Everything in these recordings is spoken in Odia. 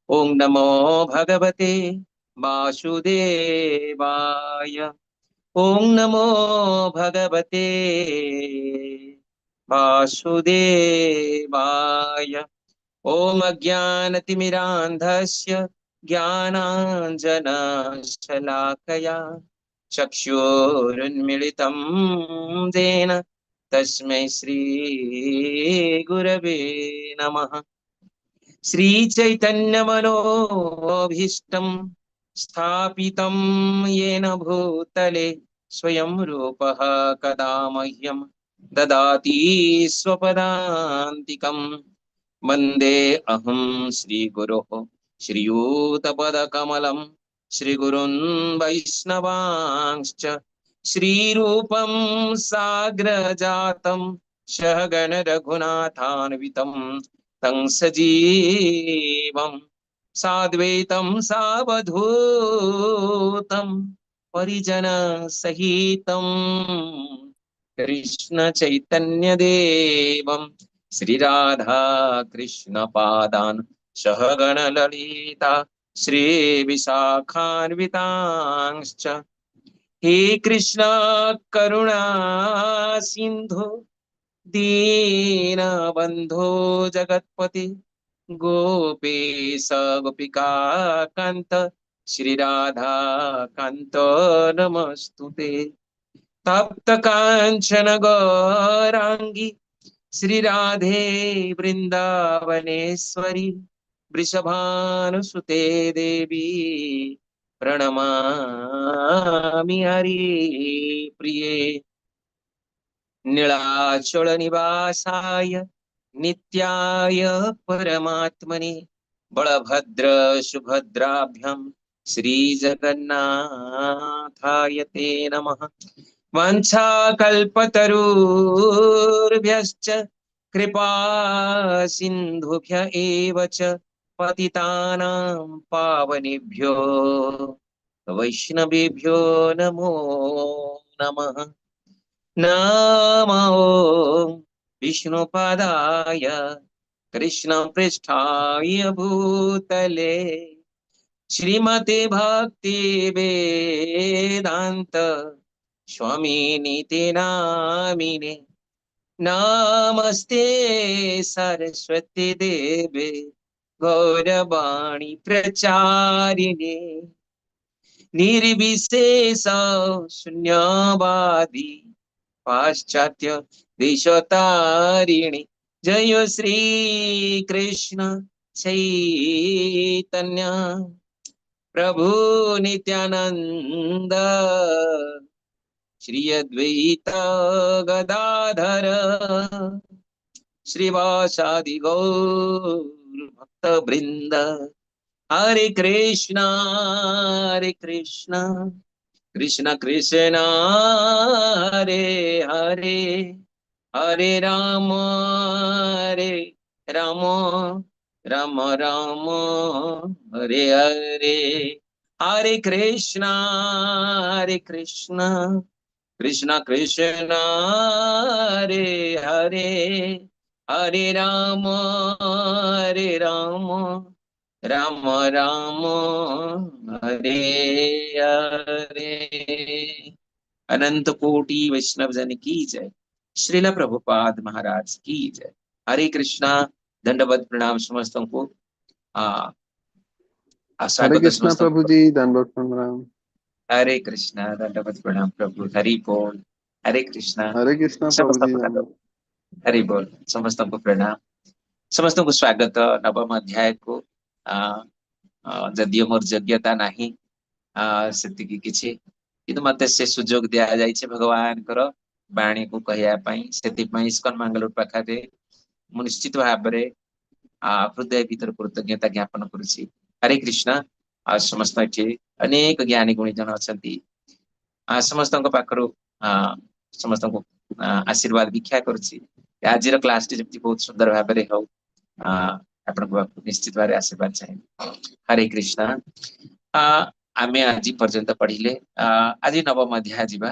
ॐ नमो भगवते वासुदेवाय। ॐ नमो भगवते वासुदेवाय। ॐ अज्ञानतिमिरान्धस्य ज्ञानाञ्जनशलाकया चक्षुरुन्मीलितं येन तस्मै श्री गुरवे नमः। श्री चैतन्यमनोभीष्टं स्थापितं येन भूतले स्वयं रूपः कदा मह्यं ददाति स्वपदान्तिकं। वन्दे अहं श्रीगुरोः श्रीयूतपदकमलं श्रीगुरुन् वैष्णवांश्च श्रीरूपं साग्रजातं सहगण रघुनाथान्वितं तं सजीवं साद्वैतं सावधूतं परिजन सहितं कृष्ण चैतन्य देवं श्री राधा कृष्ण पादान् सहगण ललिता श्री विशाखान्वितांश्च। हे कृष्ण करुणा सिंधु दीनबंधो जगत्पति गोपेश गोपिका कांत श्री राधा कांत नमस्तुते। तप्त कांचन गौरांगी श्री राधे वृंदावनेश्वरी वृषभानुसुते देवी प्रणमामि हरि प्रिये। नीलाचल निवासाय नित्याय परमात्मने बलभद्र सुभद्राभ्यां श्री जगन्नाथाय ते नमः। वाञ्छाकल्पतरुभ्यश्च कृपा सिन्धुभ्य एव च पतितानां पावनेभ्यो वैष्णवेभ्यो नमो नमः। नमो विष्णुपदाय कृष्ण पृष्ठाय भूतले श्रीमते भक्ति वेदांत स्वामिनिति नामिने। नमस्ते सरस्वती देवे गौरवाणी प्रचारिणे निर्विशेष शून्यवादी पाश्चात्य देशतारिणी। जय श्री कृष्ण चैतन्य प्रभु नित्यानंद श्री अद्वैत गदाधर श्रीवासादि गौर भक्त वृंद। हरे कृष्णा कृष्णा कृष्णा हरे हरे, हरे राम राम राम राम हरे हरे। हरे कृष्णा कृष्णा कृष्णा हरे हरे, हरे राम राम राम हरे हरे। अनंत कोटि वैष्णव जन की जय, श्रील प्रभुपाद महाराज की जय। हरे कृष्णा। दंडवत प्रणाम समस्तों को। हरे कृष्णा प्रभु जी, दंडवत प्रणाम। हरे कृष्णा, दंडवत प्रणाम प्रभु। हरि बोल। हरे कृष्णा। हरे कृष्णा प्रभु जी, हरि बोल। समस्तों को प्रणाम, समस्तों को स्वागत नवम अध्याय को। ଯଦିଓ ମୋର ଯୋଗ୍ୟତା ନାହିଁ ସେତିକି କିଛି, କିନ୍ତୁ ମତେ ସେ ସୁଯୋଗ ଦିଆଯାଇଛି ଭଗବାନଙ୍କର ବାଣୀକୁ କହିବା ପାଇଁ। ସେଥିପାଇଁ ଇସ୍କନ ମାଙ୍ଗାଲୋର ପାଖରେ ମୁଁ ନିଶ୍ଚିତ ଭାବରେ ହୃଦୟ ଭିତରେ କୃତଜ୍ଞତା ଜ୍ଞାପନ କରୁଛି। ହରେ କୃଷ୍ଣ। ଆଉ ସମସ୍ତ ଏଠି ଅନେକ ଜ୍ଞାନୀ ଗୁଣୀଜନ ଅଛନ୍ତି, ସମସ୍ତଙ୍କ ପାଖରୁ ସମସ୍ତଙ୍କୁ ଆଶୀର୍ବାଦ ଭିକ୍ଷା କରୁଛି। ଆଜିର କ୍ଲାସଟି ଯେମିତି ବହୁତ ସୁନ୍ଦର ଭାବରେ ହଉ, ଆପଣଙ୍କ ପାଖକୁ ନିଶ୍ଚିତ ଭାବରେ ଆଶୀର୍ବାଦ ଚାହିଁବି। ହରେ କୃଷ୍ଣ। ଆମେ ଆଜି ପର୍ଯ୍ୟନ୍ତ ପଢିଲେ, ଆଜି ନବମ ଅଧ୍ୟାୟ ଯିବା।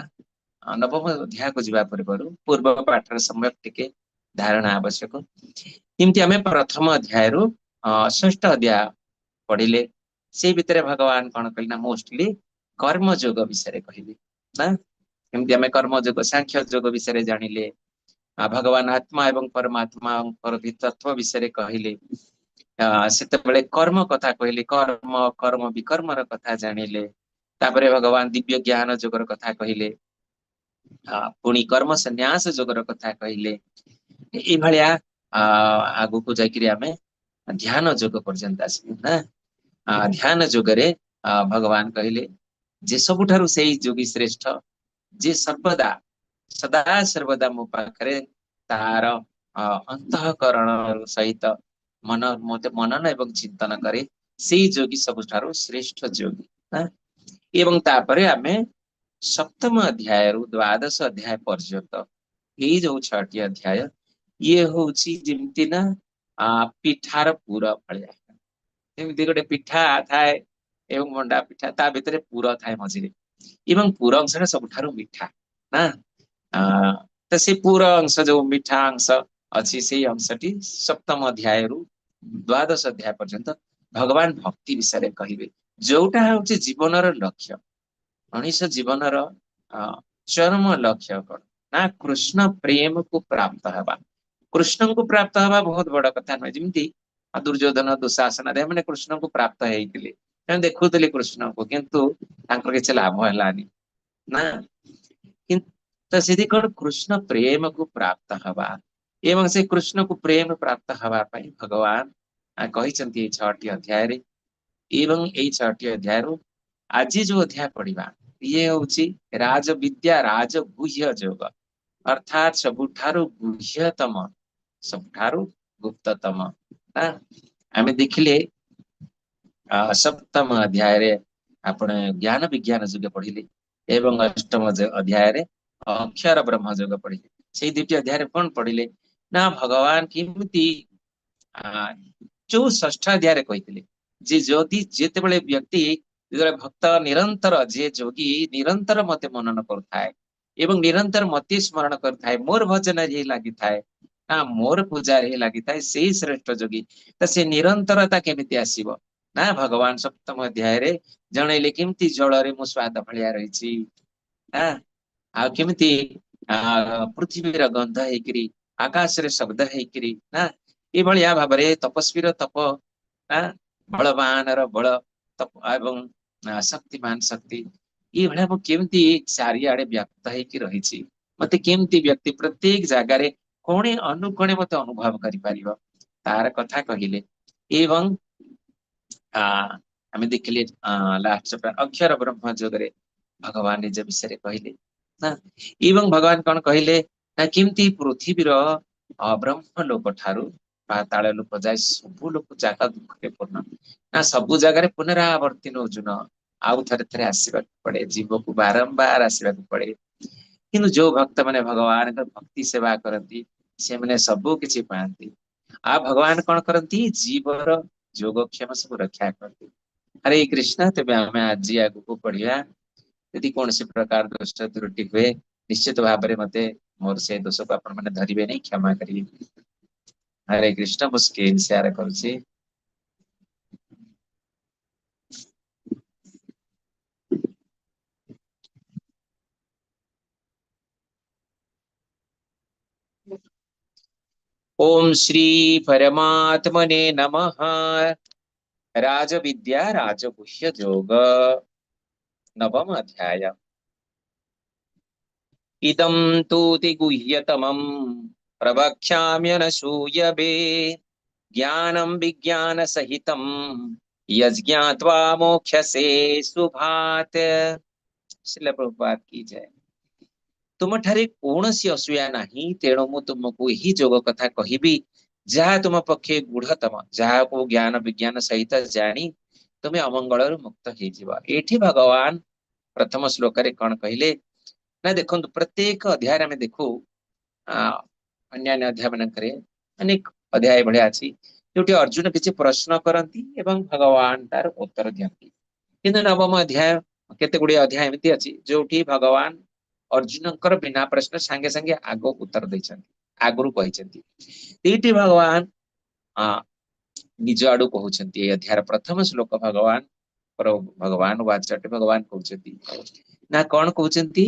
ନବମ ଅଧ୍ୟାୟକୁ ଯିବା ପୂର୍ବରୁ ପୂର୍ବ ପାଠର ସମ୍ୟକ ଟିକେ ଧାରଣା ଆବଶ୍ୟକ। ଯେମିତି ଆମେ ପ୍ରଥମ ଅଧ୍ୟାୟରୁ ଷଷ୍ଠ ଅଧ୍ୟାୟ ପଢିଲେ, ସେଇ ଭିତରେ ଭଗବାନ କଣ କହିଲେ ନା ମୋଷ୍ଟଲି କର୍ମ ଯୋଗ ବିଷୟରେ କହିଲେ ନା। ଏମିତି ଆମେ କର୍ମ ଯୋଗ, ସାଂଖ୍ୟ ଯୋଗ ବିଷୟରେ ଜାଣିଲେ, ଭଗବାନ ଆତ୍ମା ଏବଂ ପରମାତ୍ମାଙ୍କର ତତ୍ଵ ବିଷୟରେ କହିଲେ। ସେତେବେଳେ କର୍ମ କଥା କହିଲେ, କର୍ମ କର୍ମ ବିକର୍ମର କଥା ଜାଣିଲେ। ତାପରେ ଭଗବାନ ଦିବ୍ୟ ଜ୍ଞାନ ଯୋଗର କଥା କହିଲେ, ପୁଣି କର୍ମ ସନ୍ନ୍ୟାସ ଯୋଗର କଥା କହିଲେ। ଏଇଭଳିଆ ଆଗକୁ ଯାଇକିରି ଆମେ ଧ୍ୟାନ ଯୋଗ ପର୍ଯ୍ୟନ୍ତ ଆସିବୁ ନା। ଧ୍ୟାନ ଯୋଗରେ ଭଗବାନ କହିଲେ ଯେ ସବୁଠାରୁ ସେଇ ଯୋଗୀ ଶ୍ରେଷ୍ଠ, ଯେ ସର୍ବଦା ସଦା ସର୍ବଦା ମୋ ପାଖରେ ତାର ଅନ୍ତଃକରଣ ସହିତ ମନ ମତେ ମନନ ଏବଂ ଚିନ୍ତନ କରେ, ସେଇ ଯୋଗୀ ସବୁଠାରୁ ଶ୍ରେଷ୍ଠ ଯୋଗୀ। ଏବଂ ତାପରେ ଆମେ ସପ୍ତମ ଅଧ୍ୟାୟରୁ ଦ୍ୱାଦଶ ଅଧ୍ୟାୟ ପର୍ଯ୍ୟନ୍ତ ଏଇ ଯୋଉ 6ଟି ଅଧ୍ୟାୟ, ଇଏ ହଉଛି ଯେମିତି ନା ପିଠାର ପୁର ଭଳିଆ। ଯେମିତି ଗୋଟେ ପିଠା ଥାଏ ଏବଂ ମଣ୍ଡା ପିଠା, ତା ଭିତରେ ପୁର ଥାଏ ମଝିରେ, ଏବଂ ପୁର ଅଂଶଟା ସବୁଠାରୁ ମିଠା ନା। ତ ସେ ପୁର ଅଂଶ ଯୋଉ ମିଠା ଅଂଶ ଅଛି, ସେଇ ଅଂଶଟି ସପ୍ତମ ଅଧ୍ୟାୟରୁ ଦ୍ୱାଦଶ ଅଧ୍ୟାୟ ପର୍ଯ୍ୟନ୍ତ ଭଗବାନ ଭକ୍ତି ବିଷୟରେ କହିବେ, ଯୋଉଟା ହଉଛି ଜୀବନର ଲକ୍ଷ୍ୟ। ମଣିଷ ଜୀବନର ଚରମ ଲକ୍ଷ୍ୟ କଣ ନା କୃଷ୍ଣ ପ୍ରେମକୁ ପ୍ରାପ୍ତ ହେବା। କୃଷ୍ଣଙ୍କୁ ପ୍ରାପ୍ତ ହେବା ବହୁତ ବଡ କଥା ନୁହେଁ। ଯେମିତି ଦୁର୍ଯ୍ୟୋଧନ ଦୁଃଶାସନ ଏମାନେ କୃଷ୍ଣଙ୍କୁ ପ୍ରାପ୍ତ ହେଇଥିଲେ, ସେମାନେ ଦେଖୁଥିଲେ କୃଷ୍ଣଙ୍କୁ, କିନ୍ତୁ ତାଙ୍କର କିଛି ଲାଭ ହେଲାନି ନା। କିନ୍ତୁ ତ ସେଠି କଣ କୃଷ୍ଣ ପ୍ରେମକୁ ପ୍ରାପ୍ତ ହବା, ଏବଂ ସେ କୃଷ୍ଣକୁ ପ୍ରେମ ପ୍ରାପ୍ତ ହବା ପାଇଁ ଭଗବାନ କହିଛନ୍ତି ଏଇ 6ଟି ଅଧ୍ୟାୟରେ। ଏବଂ ଏଇ 6ଟି ଅଧ୍ୟାୟରୁ ଆଜି ଯୋଉ ଅଧ୍ୟାୟ ପଢିବା, ଇଏ ହଉଛି ରାଜବିଦ୍ୟା ରାଜଗୁହ୍ୟ ଯୋଗ, ଅର୍ଥାତ୍ ସବୁଠାରୁ ଗୁହ୍ୟତମ, ସବୁଠାରୁ ଗୁପ୍ତତମ ନା। ଆମେ ଦେଖିଲେ ସପ୍ତମ ଅଧ୍ୟାୟରେ ଆପଣ ଜ୍ଞାନ ବିଜ୍ଞାନ ଯୋଗ ପଢିଲେ, ଏବଂ ଅଷ୍ଟମ ଅଧ୍ୟାୟରେ ଅକ୍ଷର ବ୍ରହ୍ମ ଯୋଗ ପଢିଲେ। ସେଇ ଦୁଇଟି ଅଧ୍ୟାୟରେ କଣ ପଢିଲେ ନା ଭଗବାନ କେମିତି ଯୋଉ ଷଷ୍ଠ ଅଧ୍ୟାୟରେ କହିଥିଲେ ଯେ ଯଦି ଯେତେବେଳେ ବ୍ୟକ୍ତି, ଯେତେବେଳେ ଭକ୍ତ ନିରନ୍ତର, ଯିଏ ଯୋଗୀ ନିରନ୍ତର ମତେ ମନନ କରୁଥାଏ ଏବଂ ନିରନ୍ତର ମତେ ସ୍ମରଣ କରୁଥାଏ, ମୋର ଭଜନରେ ହିଁ ଲାଗିଥାଏ ନା ମୋର ପୂଜାରେ ହିଁ ଲାଗିଥାଏ, ସେଇ ଶ୍ରେଷ୍ଠ ଯୋଗୀ। ତ ସେ ନିରନ୍ତରତା କେମିତି ଆସିବ ନା ଭଗବାନ ସପ୍ତମ ଅଧ୍ୟାୟରେ ଜଣେଇଲେ କେମିତି ଜଳରେ ମୁଁ ସ୍ୱାଦ ଭଳିଆ ରହିଛି ନା, ଆଉ କେମିତି ପୃଥିବୀର ଗନ୍ଧ ହେଇକିରି, ଆକାଶରେ ଶବ୍ଦ ହେଇକିରି ନା, ଏଇଭଳିଆ ଭାବରେ ତପସ୍ୱୀର ତପ ନା, ବଳବାନର ବଳ ତପ ଏବଂ ଶକ୍ତିମାନ ଶକ୍ତି, ଏଇଭଳିଆ ମୁଁ କେମିତି ଚାରିଆଡେ ବ୍ୟାପ୍ତ ହେଇକି ରହିଛି, ମତେ କେମିତି ବ୍ୟକ୍ତି ପ୍ରତ୍ୟେକ ଜାଗାରେ କୋଣେ ଅନୁକୋଣେ ମତେ ଅନୁଭବ କରିପାରିବ, ତାର କଥା କହିଲେ। ଏବଂ ଆମେ ଦେଖିଲେ ଲାଷ୍ଟ ଚାପ୍ଟର ଅକ୍ଷର ବ୍ରହ୍ମ ଯୋଗରେ ଭଗବାନ ନିଜ ବିଷୟରେ କହିଲେ ନା। ଏବଂ ଭଗବାନ କଣ କହିଲେ ନା କେମିତି ପୃଥିବୀର ବ୍ରହ୍ମ ଲୋକ ଠାରୁ ପାତାଳ ଲୋକ ଯାଏ ସବୁ ଲୋକ ଜାଗା ଦୁଃଖରେ ପୂର୍ଣ୍ଣ ନା, ସବୁ ଜାଗାରେ ପୁନରାବର୍ତ୍ତି ଅର୍ଜୁନ, ଆଉ ଥରେ ଥରେ ଆସିବାକୁ ପଡେ, ଜୀବକୁ ବାରମ୍ବାର ଆସିବାକୁ ପଡେ। କିନ୍ତୁ ଯୋଉ ଭକ୍ତ ମାନେ ଭଗବାନଙ୍କ ଭକ୍ତି ସେବା କରନ୍ତି ସେମାନେ ସବୁ କିଛି ପାଆନ୍ତି। ଆଉ ଭଗବାନ କଣ କରନ୍ତି, ଜୀବର ଯୋଗକ୍ଷେମ ସବୁ ରକ୍ଷା କରନ୍ତି। ହରେ କୃଷ୍ଣ। ତେବେ ଆମେ ଆଜି ଆଗକୁ ପଢିବା। ଯଦି କୌଣସି ପ୍ରକାର ଦୋଷ ତ୍ରୁଟି ହୁଏ ନିଶ୍ଚିତ ଭାବରେ ମତେ ମୋର ସେ ଦୋଷକୁ ଆପଣ ମାନେ ଧରିବେନି, କ୍ଷମା କରିବେ। ହରେ କୃଷ୍ଣ। ମୁଁ ସ୍କ୍ରିନ୍ ସେୟାର କରୁଛି। ओम श्री परमात्मने नमः। राजविद्या राजगुह्य योग नवम अध्याय। इदं तूति गुह्यतमं प्रवक्ष्याम्यनसूयवे ज्ञानं विज्ञान सहितं यज्ञात्वा मोक्षसे शुभात्। श्रील प्रभुपाद की जय। ତୁମଠାରେ କୌଣସି ଅସୂୟା ନାହିଁ, ତେଣୁ ମୁଁ ତୁମକୁ ଏହି ଯୋଗ କଥା କହିବି ଯାହା ତୁମ ପକ୍ଷେ ଗୂଢତମ, ଯାହାକୁ ଜ୍ଞାନ ବିଜ୍ଞାନ ସହିତ ଜାଣି ତୁମେ ଅମଙ୍ଗଳରୁ ମୁକ୍ତ ହେଇଯିବ। ଏଇଠି ଭଗବାନ ପ୍ରଥମ ଶ୍ଲୋକରେ କଣ କହିଲେ ନା, ଦେଖନ୍ତୁ ପ୍ରତ୍ୟେକ ଅଧ୍ୟାୟରେ ଆମେ ଦେଖୁ, ଅନ୍ୟାନ୍ୟ ଅଧ୍ୟାୟ ମାନଙ୍କରେ ଅନେକ ଅଧ୍ୟାୟ ଭଳିଆ ଅଛି ଯୋଉଠି ଅର୍ଜୁନ କିଛି ପ୍ରଶ୍ନ କରନ୍ତି ଏବଂ ଭଗବାନ ତାର ଉତ୍ତର ଦିଅନ୍ତି। କିନ୍ତୁ ନବମ ଅଧ୍ୟାୟ କେତେ ଗୁଡିଏ ଅଧ୍ୟାୟ ଏମିତି ଅଛି ଯୋଉଠି ଭଗବାନ ଅର୍ଜୁନଙ୍କର ବିନା ପ୍ରଶ୍ନ ସାଙ୍ଗେ ସାଙ୍ଗେ ଆଗ ଉତ୍ତର ଦେଇଛନ୍ତି, ଆଗରୁ କହିଛନ୍ତି। ଏଇଠି ଭଗବାନ ଆ ନିଜ ଆଡୁ କହୁଛନ୍ତି। ଏଇ ଅଧ୍ୟାୟର ପ୍ରଥମ ଶ୍ଲୋକ ଭଗବାନ ଭଗବାନ ବାଚ, ଭଗବାନ କହୁଛନ୍ତି ନା, କଣ କହୁଛନ୍ତି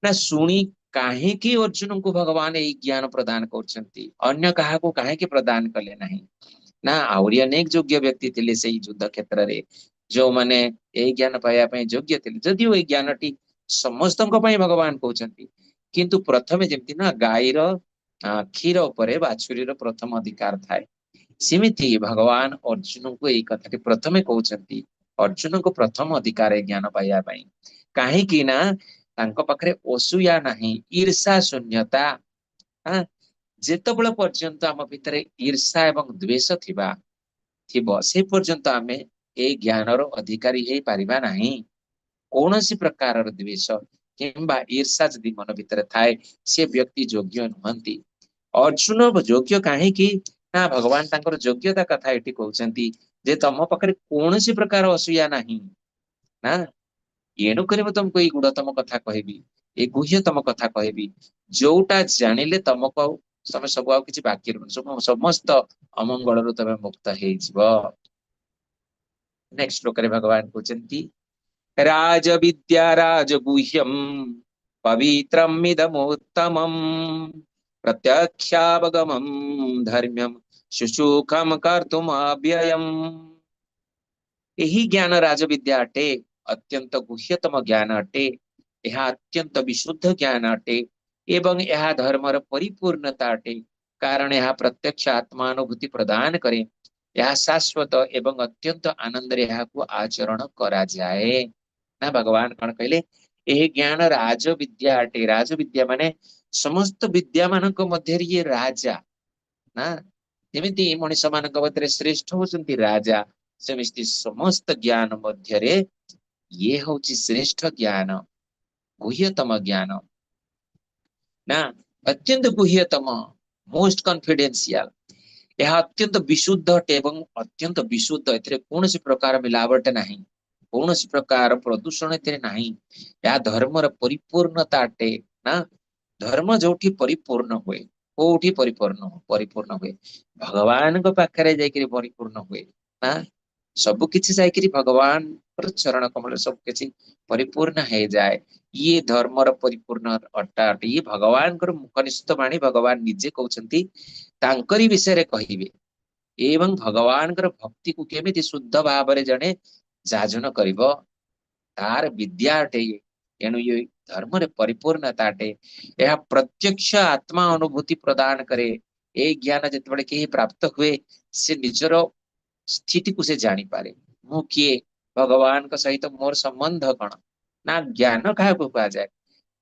ନା, ଶୁଣି କାହିଁକି ଅର୍ଜୁନଙ୍କୁ ଭଗବାନ ଏଇ ଜ୍ଞାନ ପ୍ରଦାନ କରୁଛନ୍ତି, ଅନ୍ୟ କାହାକୁ କାହିଁକି ପ୍ରଦାନ କଲେ ନାହିଁ? ନା, ଆହୁରି ଅନେକ ଯୋଗ୍ୟ ବ୍ୟକ୍ତି ଥିଲେ ସେଇ ଯୁଦ୍ଧ କ୍ଷେତ୍ରରେ, ଯୋଉମାନେ ଏଇ ଜ୍ଞାନ ପାଇବା ପାଇଁ ଯୋଗ୍ୟ ଥିଲେ। ଯଦିଓ ଏଇ ଜ୍ଞାନଟି ସମସ୍ତଙ୍କ ପାଇଁ ଭଗବାନ କହୁଛନ୍ତି, କିନ୍ତୁ ପ୍ରଥମେ ଯେମିତି ନା ଗାଈର କ୍ଷୀର ଉପରେ ବାଛୁରୀର ପ୍ରଥମ ଅଧିକାର ଥାଏ, ସେମିତି ଭଗବାନ ଅର୍ଜୁନଙ୍କୁ ଏଇ କଥାଟି ପ୍ରଥମେ କହୁଛନ୍ତି। ଅର୍ଜୁନଙ୍କୁ ପ୍ରଥମ ଅଧିକାର ଏଇ ଜ୍ଞାନ ପାଇବା ପାଇଁ। କାହିଁକି ନା ତାଙ୍କ ପାଖରେ ଅସୂୟା ନାହିଁ, ଈର୍ଷା ଶୂନ୍ୟତା। ଯେତେବେଳେ ପର୍ଯ୍ୟନ୍ତ ଆମ ଭିତରେ ଈର୍ଷା ଏବଂ ଦ୍ୱେଷ ଥିବ, ସେ ପର୍ଯ୍ୟନ୍ତ ଆମେ ଏଇ ଜ୍ଞାନର ଅଧିକାରୀ ହେଇପାରିବା ନାହିଁ। କୌଣସି ପ୍ରକାରର ଦ୍ୱେଷ କିମ୍ବା ଈର୍ଷା ଯଦି ମନ ଭିତରେ ଥାଏ, ସେ ବ୍ୟକ୍ତି ଯୋଗ୍ୟ ନୁହନ୍ତି। ଅର୍ଜୁନ ଯୋଗ୍ୟ କାହିଁକି ନା, ଭଗବାନ ତାଙ୍କର ଯୋଗ୍ୟତା କଥା ଏଠି କହୁଛନ୍ତି ଯେ ତମ ପାଖରେ କୌଣସି ପ୍ରକାର ଅସୂୟା ନାହିଁ ନା, ଏଣୁକରି ମୁଁ ତମକୁ ଏଇ ଗୁଡତମ କଥା କହିବି, ଏଇ ଗୁହ୍ୟତମ କଥା କହିବି, ଯୋଉଟା ଜାଣିଲେ ତମକୁ ଆଉ ତମେ ସବୁ ଆଉ କିଛି ବାକି ରହୁନି, ସମସ୍ତ ଅମଙ୍ଗଳରୁ ତମେ ମୁକ୍ତ ହେଇଯିବ। ନେକ୍ସଟ ଶ୍ଲୋକରେ ଭଗବାନ କହୁଛନ୍ତି, ରାଜବିଦ୍ୟା ରାଜଗୁହ୍ୟମ ପବିତ୍ରମ ଇଦମୁତ୍ତମମ୍ ପ୍ରତ୍ୟକ୍ଷାବଗମମ୍ ଧର୍ମ୍ୟମ ସୁସୁଖମ କର୍ତ୍ତୁମ ଅବ୍ୟୟମ୍। ଏହି ଜ୍ଞାନ ରାଜବିଦ୍ୟା ଅଟେ, ଅତ୍ୟନ୍ତ ଗୁହ୍ୟତମ ଜ୍ଞାନ ଅଟେ, ଏହା ଅତ୍ୟନ୍ତ ବିଶୁଦ୍ଧ ଜ୍ଞାନ ଅଟେ ଏବଂ ଏହା ଧର୍ମର ପରିପୂର୍ଣ୍ଣତା ଅଟେ, କାରଣ ଏହା ପ୍ରତ୍ୟକ୍ଷ ଆତ୍ମାନୁଭୂତି ପ୍ରଦାନ କରେ। ଏହା ଶାଶ୍ୱତ ଏବଂ ଅତ୍ୟନ୍ତ ଆନନ୍ଦରେ ଏହାକୁ ଆଚରଣ କରାଯାଏ। ନା, ଭଗବାନ କଣ କହିଲେ? ଏହି ଜ୍ଞାନ ରାଜବିଦ୍ୟା ଅଟେ। ରାଜବିଦ୍ୟା ମାନେ ସମସ୍ତ ବିଦ୍ୟା ମାନଙ୍କ ମଧ୍ୟରେ ଇଏ ରାଜା ନା। ଯେମିତି ମଣିଷ ମାନଙ୍କ ମଧ୍ୟରେ ଶ୍ରେଷ୍ଠ ହଉଛନ୍ତି ରାଜା, ସେମିତି ସମସ୍ତ ଜ୍ଞାନ ମଧ୍ୟରେ ଇଏ ହଉଛି ଶ୍ରେଷ୍ଠ ଜ୍ଞାନ, ଗୁହ୍ୟତମ ଜ୍ଞାନ ନା, ଅତ୍ୟନ୍ତ ଗୁହ୍ୟତମ, ମୋଷ୍ଟ କନଫିଡେନ୍ସିଆଲ। ଏହା ଅତ୍ୟନ୍ତ ବିଶୁଦ୍ଧ ଅଟେ ଏବଂ ଅତ୍ୟନ୍ତ ବିଶୁଦ୍ଧ, ଏଥିରେ କୌଣସି ପ୍ରକାର ମିଲାବଟ ନାହିଁ, କୌଣସି ପ୍ରକାର ପ୍ରଦୂଷଣ ଏଥିରେ ନାହିଁ। ଏହା ଧର୍ମର ପରିପୂର୍ଣ୍ଣତା ଅଟେ ନା। ଧର୍ମ ଯୋଉଠି ପରିପୂର୍ଣ୍ଣ ହୁଏ, କୋଉଠି ପରିପୂର୍ଣ୍ଣ ହୁଏ? ଭଗବାନଙ୍କ ପାଖରେ ଯାଇକିରି ପରିପୂର୍ଣ୍ଣ ହୁଏ ନା। ସବୁ କିଛି ଯାଇକିରି ଭଗବାନଙ୍କର ଚରଣ କମଳରେ ସବୁ କିଛି ପରିପୂର୍ଣ୍ଣ ହେଇଯାଏ। ଇଏ ଧର୍ମର ପରିପୂର୍ଣ୍ଣ ଅଟା ଅଟେ। ଇଏ ଭଗବାନଙ୍କର ମୁଖନିଃସୃତ ବାଣୀ। ଭଗବାନ ନିଜେ କହୁଛନ୍ତି, ତାଙ୍କରି ବିଷୟରେ କହିବେ ଏବଂ ଭଗବାନଙ୍କର ଭକ୍ତିକୁ କେମିତି ଶୁଦ୍ଧ ଭାବରେ ଜଣେ ଯାଜନ କରିବ, ତାର ବିଦ୍ୟା ଅଟେ ଇଏ। ଏଣୁ ଇଏ ଧର୍ମରେ ପରିପୂର୍ଣ୍ଣତା ଅଟେ। ଏହା ପ୍ରତ୍ୟକ୍ଷ ଆତ୍ମା ଅନୁଭୂତି ପ୍ରଦାନ କରେ। ଏଇ ଜ୍ଞାନ ଯେତେବେଳେ କେହି ପ୍ରାପ୍ତ ହୁଏ, ସେ ନିଜର ସ୍ଥିତିକୁ ସେ ଜାଣିପାରେ, ମୁଁ କିଏ, ଭଗବାନଙ୍କ ସହିତ ମୋର ସମ୍ବନ୍ଧ କଣ। ନା, ଜ୍ଞାନ କାହାକୁ କୁହାଯାଏ?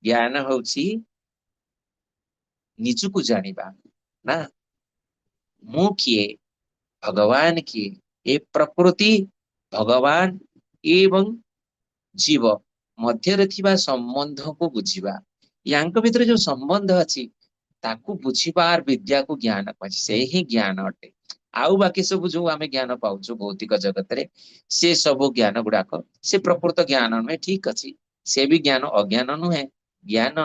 ଜ୍ଞାନ ହଉଛି ନିଜକୁ ଜାଣିବା ନା, ମୁଁ କିଏ, ଭଗବାନ କିଏ, ଏ ପ୍ରକୃତି, ଭଗବାନ ଏବଂ ଜୀବ ମଧ୍ୟରେ ଥିବା ସମ୍ବନ୍ଧକୁ ବୁଝିବା। ୟାଙ୍କ ଭିତରେ ଯୋଉ ସମ୍ବନ୍ଧ ଅଛି, ତାକୁ ବୁଝିବାର ବିଦ୍ୟାକୁ ଜ୍ଞାନ କୁହାଯାଏ। ସେ ହିଁ ଜ୍ଞାନ ଅଟେ। ଆଉ ବାକି ସବୁ ଯୋଉ ଆମେ ଜ୍ଞାନ ପାଉଛୁ ଭୌତିକ ଜଗତରେ, ସେ ସବୁ ଜ୍ଞାନ ଗୁଡାକ ସେ ପ୍ରକୃତ ଜ୍ଞାନ ନୁହେଁ। ଠିକ ଅଛି, ସେ ବି ଜ୍ଞାନ, ଅଜ୍ଞାନ ନୁହେଁ, ଜ୍ଞାନ,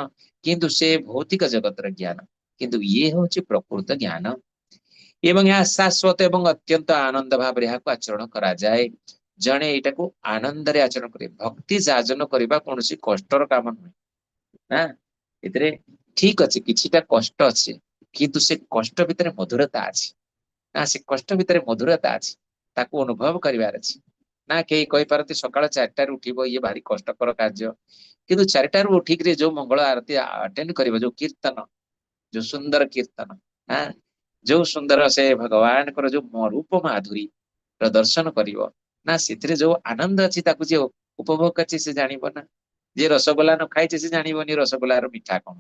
କିନ୍ତୁ ସେ ଭୌତିକ ଜଗତର ଜ୍ଞାନ। କିନ୍ତୁ ଇଏ ହଉଛି ପ୍ରକୃତ ଜ୍ଞାନ ଏବଂ ଏହା ଶାଶ୍ୱତ ଏବଂ ଅତ୍ୟନ୍ତ ଆନନ୍ଦ ଭାବରେ ଏହାକୁ ଆଚରଣ କରାଯାଏ। ଜଣେ ଏଇଟାକୁ ଆନନ୍ଦରେ ଆଚରଣ କରିବେ। ଭକ୍ତି ଯାଜନ କରିବା କୌଣସି କଷ୍ଟର କାମ ନୁହେଁ ନା। ଏଥିରେ ଠିକ ଅଛି, କିଛିଟା କଷ୍ଟ ଅଛି, କିନ୍ତୁ ସେ କଷ୍ଟ ଭିତରେ ମଧୁରତା ଅଛି ନା। ସେ କଷ୍ଟ ଭିତରେ ମଧୁରତା ଅଛି, ତାକୁ ଅନୁଭବ କରିବାର ଅଛି ନା। କେହି କହିପାରନ୍ତି ସକାଳ 4ଟାରୁ ଉଠିବ, ଇଏ ଭାରି କଷ୍ଟକର କାର୍ଯ୍ୟ। କିନ୍ତୁ 4ଟାରୁ ଉଠିକିରି ଯୋଉ ମଙ୍ଗଳ ଆରତୀ ଆଟେଣ୍ଡ କରିବ, ଯୋଉ କୀର୍ତ୍ତନ, ଯୋଉ ସୁନ୍ଦର କୀର୍ତ୍ତନ, ଯୋଉ ସୁନ୍ଦର ସେ ଭଗବାନଙ୍କର ଯୋଉ ରୂପ ମାଧୁରୀ ଦର୍ଶନ କରିବ ନା, ସେଥିରେ ଯୋଉ ଆନନ୍ଦ ଅଛି, ତାକୁ ଯିଏ ଉପଭୋଗ କରିଛି ସେ ଜାଣିବ ନା। ଯିଏ ରସଗୋଲା ନ ଖାଇଛି, ସେ ଜାଣିବନି ରସଗୋଲାର ମିଠା କଣ।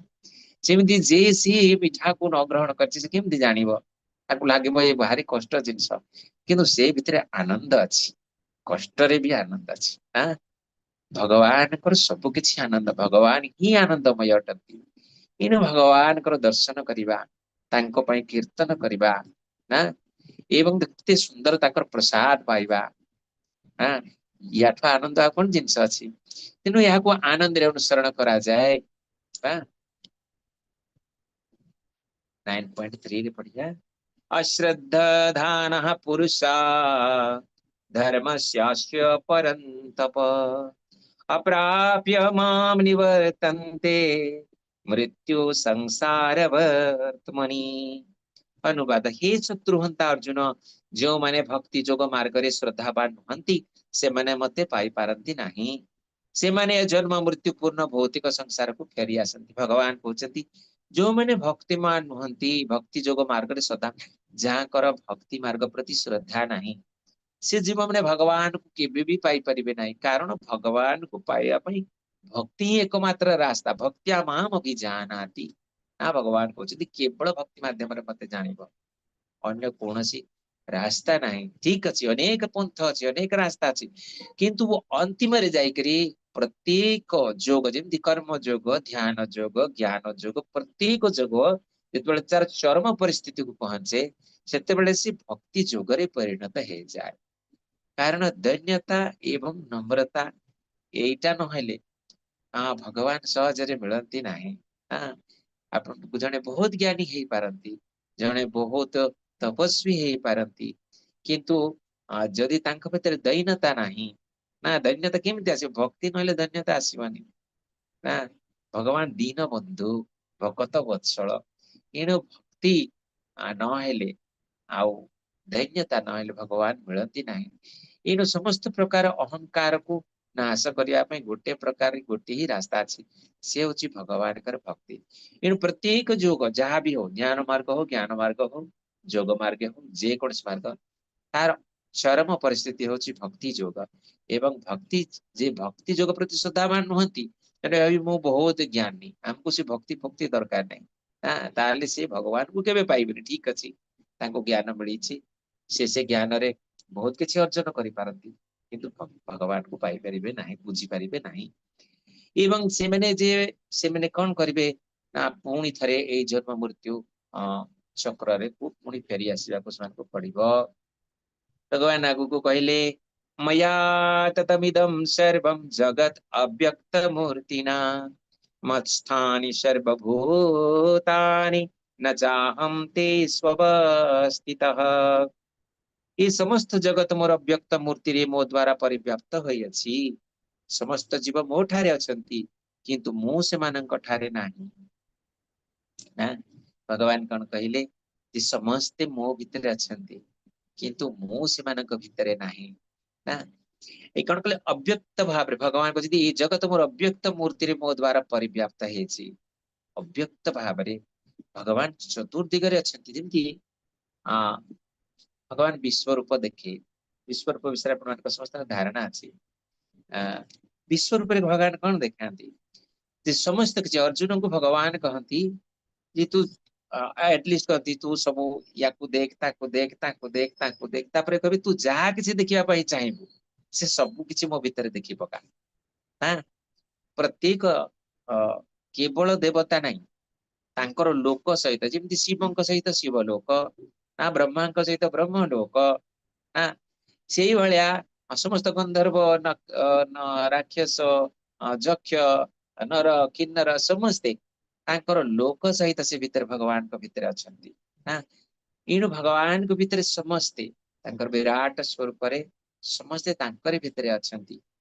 ସେମିତି ଯିଏ ସିଏ ମିଠାକୁ ନ ଗ୍ରହଣ କରିଛି, ସେ କେମିତି ଜାଣିବ? ତାକୁ ଲାଗିବ ଏ ଭାରି କଷ୍ଟ ଜିନିଷ, କିନ୍ତୁ ସେ ଭିତରେ ଆନନ୍ଦ ଅଛି। କଷ୍ଟରେ ବି ଆନନ୍ଦ ଅଛି ନା। ଭଗବାନଙ୍କର ସବୁ କିଛି ଆନନ୍ଦ, ଭଗବାନ ହିଁ ଆନନ୍ଦମୟ ଅଟନ୍ତି। ଏଣୁ ଭଗବାନଙ୍କର ଦର୍ଶନ କରିବା, ତାଙ୍କ ପାଇଁ କୀର୍ତ୍ତନ କରିବା ନା, ଏବଂ କେତେ ସୁନ୍ଦର ତାଙ୍କର ପ୍ରସାଦ ପାଇବା ନା, ୟାଠୁ ଆନନ୍ଦ ଆଉ କଣ ଜିନିଷ ଅଛି? ତେଣୁ ଏହାକୁ ଆନନ୍ଦରେ ଅନୁସରଣ କରାଯାଏ। 9.3 ରେ ପଢିବା। ଅଶ୍ରଦ୍ଧାନଃ ପୁରୁଷା ଧର୍ମସ୍ୟାସ୍ୟ ପରନ୍ତପ ଅପ୍ରାପ୍ୟ ମାಂ ନିବର୍ତ୍ତନ୍ତେ ମୃତ୍ୟୁ ସଂସାର ବର୍ତ୍ମନି। ଅନୁବାଦ: ହେ ଶତ୍ରୁହନ୍ତା ଅର୍ଜୁନ, ଯେଉଁମାନେ ଭକ୍ତି ଯୋଗ ମାର୍ଗରେ ଶ୍ରଦ୍ଧାବାନ ନୁହନ୍ତି, ସେମାନେ ମତେ ପାଇପାରନ୍ତି ନାହିଁ। ସେମାନେ ଜନ୍ମ ମୃତ୍ୟୁପୂର୍ଣ୍ଣ ଭୌତିକ ସଂସାରକୁ ଫେରି ଆସନ୍ତି। ଭଗବାନ କହୁଛନ୍ତି, ଯୋଉମାନେ ଭକ୍ତିମାନ ନୁହନ୍ତି, ଭକ୍ତି ଯୋଗ ମାର୍ଗରେ ଶ୍ରଦ୍ଧା, ଯାହାଙ୍କର ଭକ୍ତି ମାର୍ଗ ପ୍ରତି ଶ୍ରଦ୍ଧା ନାହିଁ, ସେ ଜୀବ ମାନେ ଭଗବାନଙ୍କୁ କେବେ ବି ପାଇପାରିବେ ନାହିଁ। କାରଣ ଭଗବାନଙ୍କୁ ପାଇବା ପାଇଁ ଭକ୍ତି ହିଁ ଏକମାତ୍ର ରାସ୍ତା। ଭକ୍ତ୍ୟା ମାମଭିଜାନାତି ନା, ଭଗବାନ କହୁଛନ୍ତି କେବଳ ଭକ୍ତି ମାଧ୍ୟମରେ ମତେ ଜାଣିବ, ଅନ୍ୟ କୌଣସି ରାସ୍ତା ନାହିଁ। ଠିକ ଅଛି, ଅନେକ ପନ୍ଥ ଅଛି, ଅନେକ ରାସ୍ତା ଅଛି, କିନ୍ତୁ ଅନ୍ତିମରେ ଯାଇକରି ପ୍ରତ୍ୟେକ ଯୋଗ, ଯେମିତି କର୍ମ ଯୋଗ, ଧ୍ୟାନ ଯୋଗ, ଜ୍ଞାନ ଯୋଗ, ପ୍ରତ୍ୟେକ ଯୋଗ ଯେତେବେଳେ ତାର ଚରମ ପରିସ୍ଥିତିକୁ ପହଞ୍ଚେ, ସେତେବେଳେ ସେ ଭକ୍ତି ଯୋଗରେ ପରିଣତ ହେଇଯାଏ। କାରଣ ଦୈନ୍ୟତା ଏବଂ ନମ୍ରତା ଏଇଟା ନହେଲେ ଭଗବାନ ସହଜରେ ମିଳନ୍ତି ନାହିଁ। ହଁ, ଆପଣ ଜଣେ ବହୁତ ଜ୍ଞାନୀ ହେଇପାରନ୍ତି, ଜଣେ ବହୁତ ତପସ୍ୱୀ ହେଇପାରନ୍ତି, କିନ୍ତୁ ଯଦି ତାଙ୍କ ଭିତରେ ଦୈନ୍ୟତା ନାହିଁ ନା, ଦୈନ୍ୟତା କେମିତି ଆସିବ? ଭକ୍ତି ନହେଲେ ଦୈନ୍ୟତା ଆସିବନି ନା। ଭଗବାନ ଦୀନ ବନ୍ଧୁ, ଭକତ ବତ୍ସଳ। ଏଣୁ ଭକ୍ତି ନହେଲେ ଆଉ ଦୈନ୍ୟତା ନହେଲେ ଭଗବାନ ମିଳନ୍ତି ନାହିଁ। ଏଣୁ ସମସ୍ତ ପ୍ରକାର ଅହଙ୍କାରକୁ ନାଶ କରିବା ପାଇଁ ଗୋଟେ ପ୍ରକାର ଗୋଟେ ହିଁ ରାସ୍ତା ଅଛି, ସେ ହଉଛି ଭଗବାନଙ୍କର ଭକ୍ତି। ଏଣୁ ପ୍ରତ୍ୟେକ ଯୋଗ ଯାହା ବି ହଉ, ଧ୍ୟାନ ମାର୍ଗ ହଉ, ଜ୍ଞାନ ମାର୍ଗ ହଉ, ଯୋଗ ମାର୍ଗ ହଉ, ଯେକୌଣସି ମାର୍ଗ, ତାର ଚରମ ପରିସ୍ଥିତି ହଉଛି ଭକ୍ତି ଯୋଗ। ଏବଂ ଭକ୍ତି, ଯେ ଭକ୍ତି ଯୋଗ ପ୍ରତି ଶ୍ରଦ୍ଧାବାନ ନୁହନ୍ତି, ତେଣୁ ଭାବି ମୁଁ ବହୁତ ଜ୍ଞାନୀ, ଆମକୁ ସେ ଭକ୍ତି ଫକ୍ତି ଦରକାର ନାହିଁ, ତାହେଲେ ସେ ଭଗବାନଙ୍କୁ କେବେ ପାଇବେନି। ଠିକ ଅଛି, ତାଙ୍କୁ ଜ୍ଞାନ ମିଳିଛି, ସେ ଜ୍ଞାନରେ ବହୁତ କିଛି ଅର୍ଜନ କରିପାରନ୍ତି, କିନ୍ତୁ ଭଗବାନଙ୍କୁ ପାଇପାରିବେ ନାହିଁ, ବୁଝିପାରିବେ ନାହିଁ। ଏବଂ ସେମାନେ ଯେ ସେମାନେ କଣ କରିବେ ନା, ପୁଣି ଥରେ ଏଇ ଜନ୍ମ ମୃତ୍ୟୁ ଚକ୍ରରେ ପୁଣି ଫେରି ଆସିବାକୁ ସେମାନଙ୍କୁ ପଡିବ। ଭଗବାନ ଆଗକୁ କହିଲେ, ମୟା ତତମିଦಂ ସର୍ବಂ ଜଗତ୍ ଅବ୍ୟକ୍ତ ମୂର୍ତ୍ତିନା ମତ୍ସ୍ଥାନି ସର୍ବଭୂତାନି ନ ଚାହಂ ତେଷ୍ୱବସ୍ଥିତଃ। ଏ ସମସ୍ତ ଜଗତ ମୋର ଅବ୍ୟକ୍ତ ମୂର୍ତ୍ତିରେ ମୋ ଦ୍ଵାରା ପରିବ୍ୟାପ୍ତ ହୋଇଅଛି। ସମସ୍ତ ଜୀବ ମୋ ଠାରେ ଅଛନ୍ତି, କିନ୍ତୁ ମୁଁ ସେମାନଙ୍କ ଠାରେ ନାହିଁ ନା। ଭଗବାନ କଣ କହିଲେ ଯେ ସମସ୍ତେ ମୋ ଭିତରେ ଅଛନ୍ତି, କିନ୍ତୁ ମୁଁ ସେମାନଙ୍କ ଭିତରେ ନାହିଁ ନା। ଏଇ କଣ କହିଲେ? ଅବ୍ୟକ୍ତ ଭାବରେ ଭଗବାନ କହୁଛନ୍ତି, ଏଇ ଜଗତ ମୋର ଅବ୍ୟକ୍ତ ମୂର୍ତ୍ତିରେ ମୋ ଦ୍ଵାରା ପରିବ୍ୟାପ୍ତ ହେଇଛି। ଅବ୍ୟକ୍ତ ଭାବରେ ଭଗବାନ ଚତୁର୍ଦିଗରେ ଅଛନ୍ତି। ଯେମିତି ଭଗବାନ ବିଶ୍ୱରୂପ ଦେଖେ, ବିଶ୍ୱରୂପ ବିଷୟରେ ଆପଣମାନଙ୍କ ସମସ୍ତଙ୍କ ଧାରଣା ଅଛି। ବିଶ୍ୱରୂପରେ ଭଗବାନ କଣ ଦେଖାନ୍ତି ଯେ ସମସ୍ତ କିଛି, ଅର୍ଜୁନଙ୍କୁ ଭଗବାନ କହନ୍ତି ଯେ ତୁ ଆଟଲିଷ୍ଟ କହନ୍ତି ତୁ ସବୁ ୟାକୁ ଦେଖ, ତାକୁ ଦେଖ, ତାକୁ ଦେଖ, ତାକୁ ଦେଖ, ତାପରେ କହିବି ତୁ ଯାହା କିଛି ଦେଖିବା ପାଇଁ ଚାହିଁବୁ ସେ ସବୁ କିଛି ମୋ ଭିତରେ ଦେଖି ପକା। ହଁ, ପ୍ରତ୍ୟେକ କେବଳ ଦେବତା ନାହିଁ, ତାଙ୍କର ଲୋକ ସହିତ, ଯେମିତି ଶିବଙ୍କ ସହିତ ଶିବ ଲୋକ ନା, ବ୍ରହ୍ମାଙ୍କ ସହିତ ବ୍ରହ୍ମ ଲୋକ ନା, ସେଇଭଳିଆ ସମସ୍ତ ଗନ୍ଧର୍ବ, ରାକ୍ଷସ, ଯକ୍ଷ, ନର, କିନ୍ନର ସମସ୍ତେ ତାଙ୍କର ଲୋକ ସହିତ ସେ ଭିତରେ ଭଗବାନଙ୍କ ଭିତରେ ଅଛନ୍ତି ନା। ଏଣୁ ଭଗବାନଙ୍କ ଭିତରେ ସମସ୍ତେ ତାଙ୍କର ବିରାଟ ସ୍ୱରୂପରେ ସମସ୍ତେ ତାଙ୍କରି ଭିତରେ ଅଛନ୍ତି।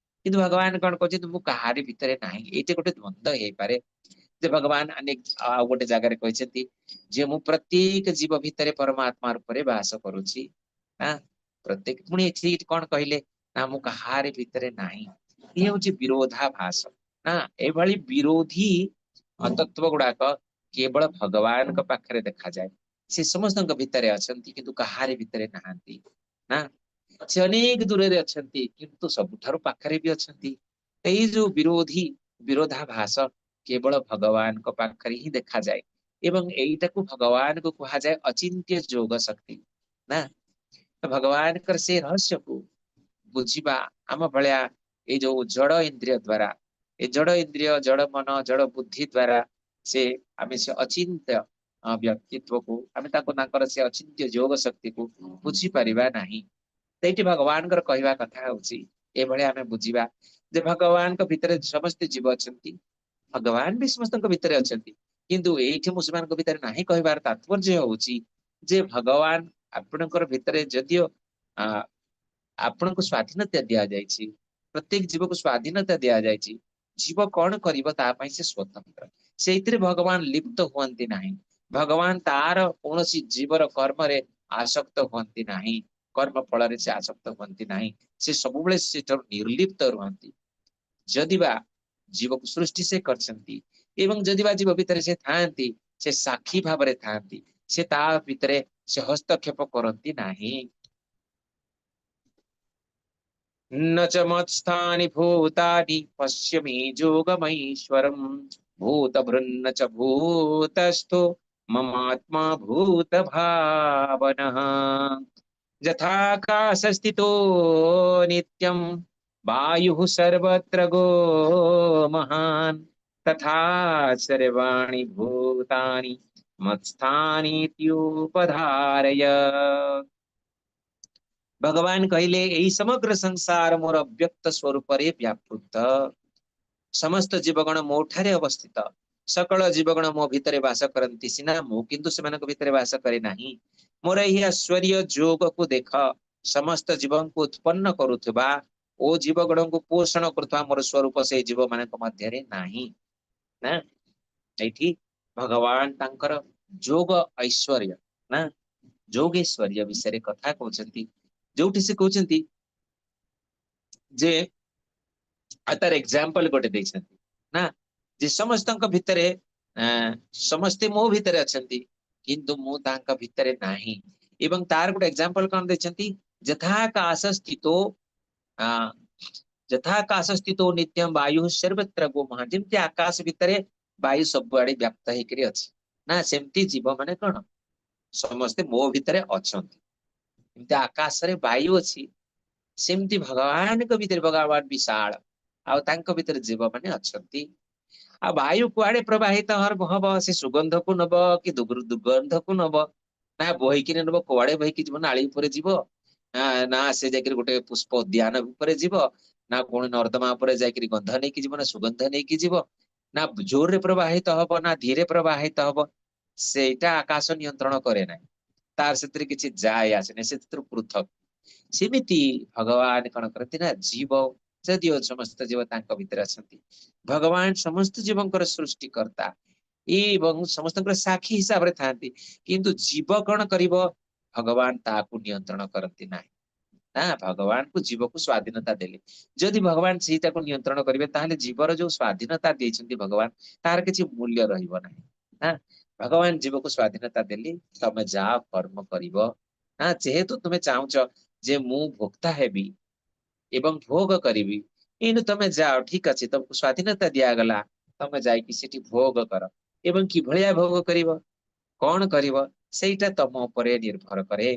କିନ୍ତୁ ଭଗବାନ କଣ କହୁଛନ୍ତି? ମୁଁ କାହାରି ଭିତରେ ନାହିଁ। ଏଇଠି ଗୋଟେ ଦ୍ୱନ୍ଦ୍ୱ ହେଇପାରେ ଯେ ଭଗବାନ ଅନେକ ଆଉ ଗୋଟେ ଜାଗାରେ କହିଛନ୍ତି ଯେ ମୁଁ ପ୍ରତ୍ୟେକ ଜୀବ ଭିତରେ ପରମାତ୍ମା ରୂପରେ ବାସ କରୁଛି ନା। ପ୍ରତ୍ୟେକ ପୁଣି ଏଠି କଣ କହିଲେ ନା ମୁଁ କାହାରି ଭିତରେ ନାହିଁ। ଇଏ ହଉଛି ବିରୋଧାଭାସ ନା। ଏଭଳି ବିରୋଧୀ ତତ୍ଵ ଗୁଡାକ କେବଳ ଭଗବାନଙ୍କ ପାଖରେ ଦେଖାଯାଏ। ସେ ସମସ୍ତଙ୍କ ଭିତରେ ଅଛନ୍ତି, କିନ୍ତୁ କାହାରି ଭିତରେ ନାହାନ୍ତି ନା। ସେ ଅନେକ ଦୂରରେ ଅଛନ୍ତି, କିନ୍ତୁ ସବୁଠାରୁ ପାଖରେ ବି ଅଛନ୍ତି। ଏଇ ଯୋଉ ବିରୋଧୀ ବିରୋଧାଭାସ କେବଳ ଭଗବାନଙ୍କ ପାଖରେ ହିଁ ଦେଖାଯାଏ। ଏବଂ ଏଇଟାକୁ ଭଗବାନଙ୍କୁ କୁହାଯାଏ ଅଚିନ୍ତ୍ୟ ଯୋଗ ଶକ୍ତି ନା। ଭଗବାନଙ୍କର ସେ ରହସ୍ୟକୁ ବୁଝିବା ଆମ ଭଳିଆ ଏଇ ଯୋଉ ଜଡ ଇନ୍ଦ୍ରିୟ ଦ୍ଵାରା, ଏ ଜଡ ଇନ୍ଦ୍ରିୟ, ଜଡ ମନ, ଜଡ ବୁଦ୍ଧି ଦ୍ଵାରା ସେ ଆମେ ସେ ଅଚିନ୍ତ୍ୟ ବ୍ୟକ୍ତିତ୍ୱକୁ, ଆମେ ତାକୁ ତାଙ୍କର ସେ ଅଚିନ୍ତ୍ୟ ଯୋଗ ଶକ୍ତିକୁ ବୁଝିପାରିବା ନାହିଁ। ସେଇଠି ଭଗବାନଙ୍କର କହିବା କଥା ହଉଛି ଏଭଳିଆ ଆମେ ବୁଝିବା ଯେ ଭଗବାନଙ୍କ ଭିତରେ ସମସ୍ତେ ଜୀବ ଅଛନ୍ତି, ଭଗବାନ ବି ସମସ୍ତଙ୍କ ଭିତରେ ଅଛନ୍ତି, କିନ୍ତୁ ଏଇଠି ମୁଁ ସେମାନଙ୍କ ଭିତରେ ନାହିଁ କହିବାର ତାତ୍ପର୍ଯ୍ୟ ହଉଛି ଯେ ଭଗବାନ ଆପଣଙ୍କର ଭିତରେ ଯଦିଓ ଆପଣଙ୍କୁ ସ୍ଵାଧୀନତା ଦିଆଯାଇଛି, ପ୍ରତ୍ୟେକ ଜୀବକୁ ସ୍ଵାଧୀନତା ଦିଆଯାଇଛି, ଜୀବ କଣ କରିବ ତା ପାଇଁ ସେ ସ୍ଵତନ୍ତ୍ର, ସେଇଥିରେ ଭଗବାନ ଲିପ୍ତ ହୁଅନ୍ତି ନାହିଁ। ଭଗବାନ ତାର କୌଣସି ଜୀବର କର୍ମରେ ଆସକ୍ତ ହୁଅନ୍ତି ନାହିଁ, କର୍ମ ଫଳରେ ସେ ଆସକ୍ତ ହୁଅନ୍ତି ନାହିଁ, ସେ ସବୁବେଳେ ସେଠାରୁ ନିର୍ଲିପ୍ତ ରୁହନ୍ତି। ଯଦି ବା ଜୀବକୁ ସୃଷ୍ଟି ସେ କରିଛନ୍ତି ଏବଂ ଯଦି ବା ଜୀବ ଭିତରେ ସେ ଥାଆନ୍ତି, ସେ ସାକ୍ଷୀ ଭାବରେ ଥାଆନ୍ତି, ସେ ତା ଭିତରେ ସେ ହସ୍ତକ୍ଷେପ କରନ୍ତି ନାହିଁ। न च मत्स्थानि भूतानि पश्यमि योगमैश्वरम् भूतभृन्न च भूतस्थो ममात्मा भूतभावनः। यथाकाशस्थितो नित्यं वायुः सर्वत्र गो महान् तथा सर्वाणि भूतानि मत्स्थानीत्युपधारय। ଭଗବାନ କହିଲେ ଏଇ ସମଗ୍ର ସଂସାର ମୋର ଅବ୍ୟକ୍ତ ସ୍ୱରୂପରେ ବ୍ୟାପୃତ, ସମସ୍ତ ଜୀବଗଣ ମୋ ଠାରେ ଅବସ୍ଥିତ, ସକଳ ଜୀବଗଣ ମୋ ଭିତରେ ବାସ କରନ୍ତି ସିନା, ମୁଁ କିନ୍ତୁ ସେମାନଙ୍କ ଭିତରେ ବାସ କରେ ନାହିଁ। ମୋର ଏହି ଐଶ୍ୱରୀୟ ଯୋଗକୁ ଦେଖ, ସମସ୍ତ ଜୀବଙ୍କୁ ଉତ୍ପନ୍ନ କରୁଥିବା ଓ ଜୀବଗଣଙ୍କୁ ପୋଷଣ କରୁଥିବା ମୋର ସ୍ୱରୂପ ସେଇ ଜୀବମାନଙ୍କ ମଧ୍ୟରେ ନାହିଁ। ନା, ଏଇଠି ଭଗବାନ ତାଙ୍କର ଯୋଗ ଐଶ୍ୱର୍ଯ୍ୟ ନା ଯୋଗେଶ୍ୱର୍ଯ୍ୟ ବିଷୟରେ କଥା କହୁଛନ୍ତି, ଯୋଉଠି ସେ କହୁଛନ୍ତି ଯେ ଆଉ ତାର ଏକ୍ଜାମ୍ପଲ ଗୋଟେ ଦେଇଛନ୍ତି ନା, ଯେ ସମସ୍ତଙ୍କ ଭିତରେ ସମସ୍ତେ ମୋ ଭିତରେ ଅଛନ୍ତି କିନ୍ତୁ ମୁଁ ତାଙ୍କ ଭିତରେ ନାହିଁ। ଏବଂ ତାର ଗୋଟେ ଏକ୍ଜାମ୍ପଲ କଣ ଦେଇଛନ୍ତି, ଯଥାକାଶ ସ୍ଥିତୋ ନିତ୍ୟಂ ବାୟୁ ସର୍ବତ୍ର ଗୋ ମହାନ। ଯେମିତି ଆକାଶ ଭିତରେ ବାୟୁ ସବୁଆଡେ ବ୍ୟାପ୍ତ ହେଇକରି ଅଛି ନା, ସେମିତି ଜୀବ ମାନେ କଣ ସମସ୍ତେ ମୋ ଭିତରେ ଅଛନ୍ତି। ଯେମିତି ଆକାଶରେ ବାୟୁ ଅଛି, ସେମିତି ଭଗବାନଙ୍କ ଭିତରେ ଭଗବାନ ବିଶାଳ, ଆଉ ତାଙ୍କ ଭିତରେ ଜୀବ ମାନେ ଅଛନ୍ତି। ଆଉ ବାୟୁ କୁଆଡେ ପ୍ରବାହିତ ହବ, ସେ ସୁଗନ୍ଧକୁ ନବ କି ଦୁର୍ଗନ୍ଧକୁ ନବ, ନା ବୋହିକିରି ନବ, କୁଆଡେ ବୋହିକି ଯିବ, ନାଳି ଉପରେ ଯିବ ନା ସେ ଯାଇକିରି ଗୋଟେ ପୁଷ୍ପ ଉଦ୍ୟାନ ଉପରେ ଯିବ, ନା ପୁଣି ନର୍ଦ୍ଦମା ଉପରେ ଯାଇକିରି ଗନ୍ଧ ନେଇକି ଯିବ, ନା ସୁଗନ୍ଧ ନେଇକି ଯିବ, ନା ଜୋରରେ ପ୍ରବାହିତ ହବ ନା ଧୀରେ ପ୍ରବାହିତ ହବ, ସେଇଟା ଆକାଶ ନିୟନ୍ତ୍ରଣ କରେ ନାହିଁ, ତାର ସେଥିରେ କିଛି ଯାଏ ଆସେ ନାହିଁ, ସେଥିରୁ ପୃଥକ। ସେମିତି ଭଗବାନ କଣ କରନ୍ତି ନା, ଜୀବ ଯଦିଓ ସମସ୍ତ ଜୀବ ତାଙ୍କ ଭିତରେ ଅଛନ୍ତି, ଭଗବାନ ସମସ୍ତ ଜୀବଙ୍କର ସୃଷ୍ଟିକର୍ତ୍ତା ଏବଂ ସମସ୍ତଙ୍କର ସାକ୍ଷୀ ହିସାବରେ ଥାଆନ୍ତି, କିନ୍ତୁ ଜୀବ କଣ କରିବ, ଭଗବାନ ତାକୁ ନିୟନ୍ତ୍ରଣ କରନ୍ତି ନାହିଁ। ନା, ଭଗବାନକୁ ଜୀବକୁ ସ୍ଵାଧୀନତା ଦେଲେ, ଯଦି ଭଗବାନ ସେଇଟାକୁ ନିୟନ୍ତ୍ରଣ କରିବେ ତାହେଲେ ଜୀବର ଯୋଉ ସ୍ଵାଧୀନତା ଦେଇଛନ୍ତି ଭଗବାନ ତାର କିଛି ମୂଲ୍ୟ ରହିବ ନାହିଁ। ନା, ଭଗବାନ ଜୀବକୁ ସ୍ଵାଧୀନତା ଦେଲେ, ତମେ ଯାହା କର୍ମ କରିବ ନା, ଯେହେତୁ ତୁମେ ଚାହୁଁଛ ଯେ ମୁଁ ଭୋକ୍ତା ହେବି ଏବଂ ଭୋଗ କରିବି, ଏଇନୁ ତମେ ଯାଅ, ଠିକ ଅଛି, ତମକୁ ସ୍ଵାଧୀନତା ଦିଆଗଲା, ତମେ ଯାଇକି ସେଠି ଭୋଗ କର, ଏବଂ କିଭଳିଆ ଭୋଗ କରିବ, କଣ କରିବ, ସେଇଟା ତମ ଉପରେ ନିର୍ଭର କରେ।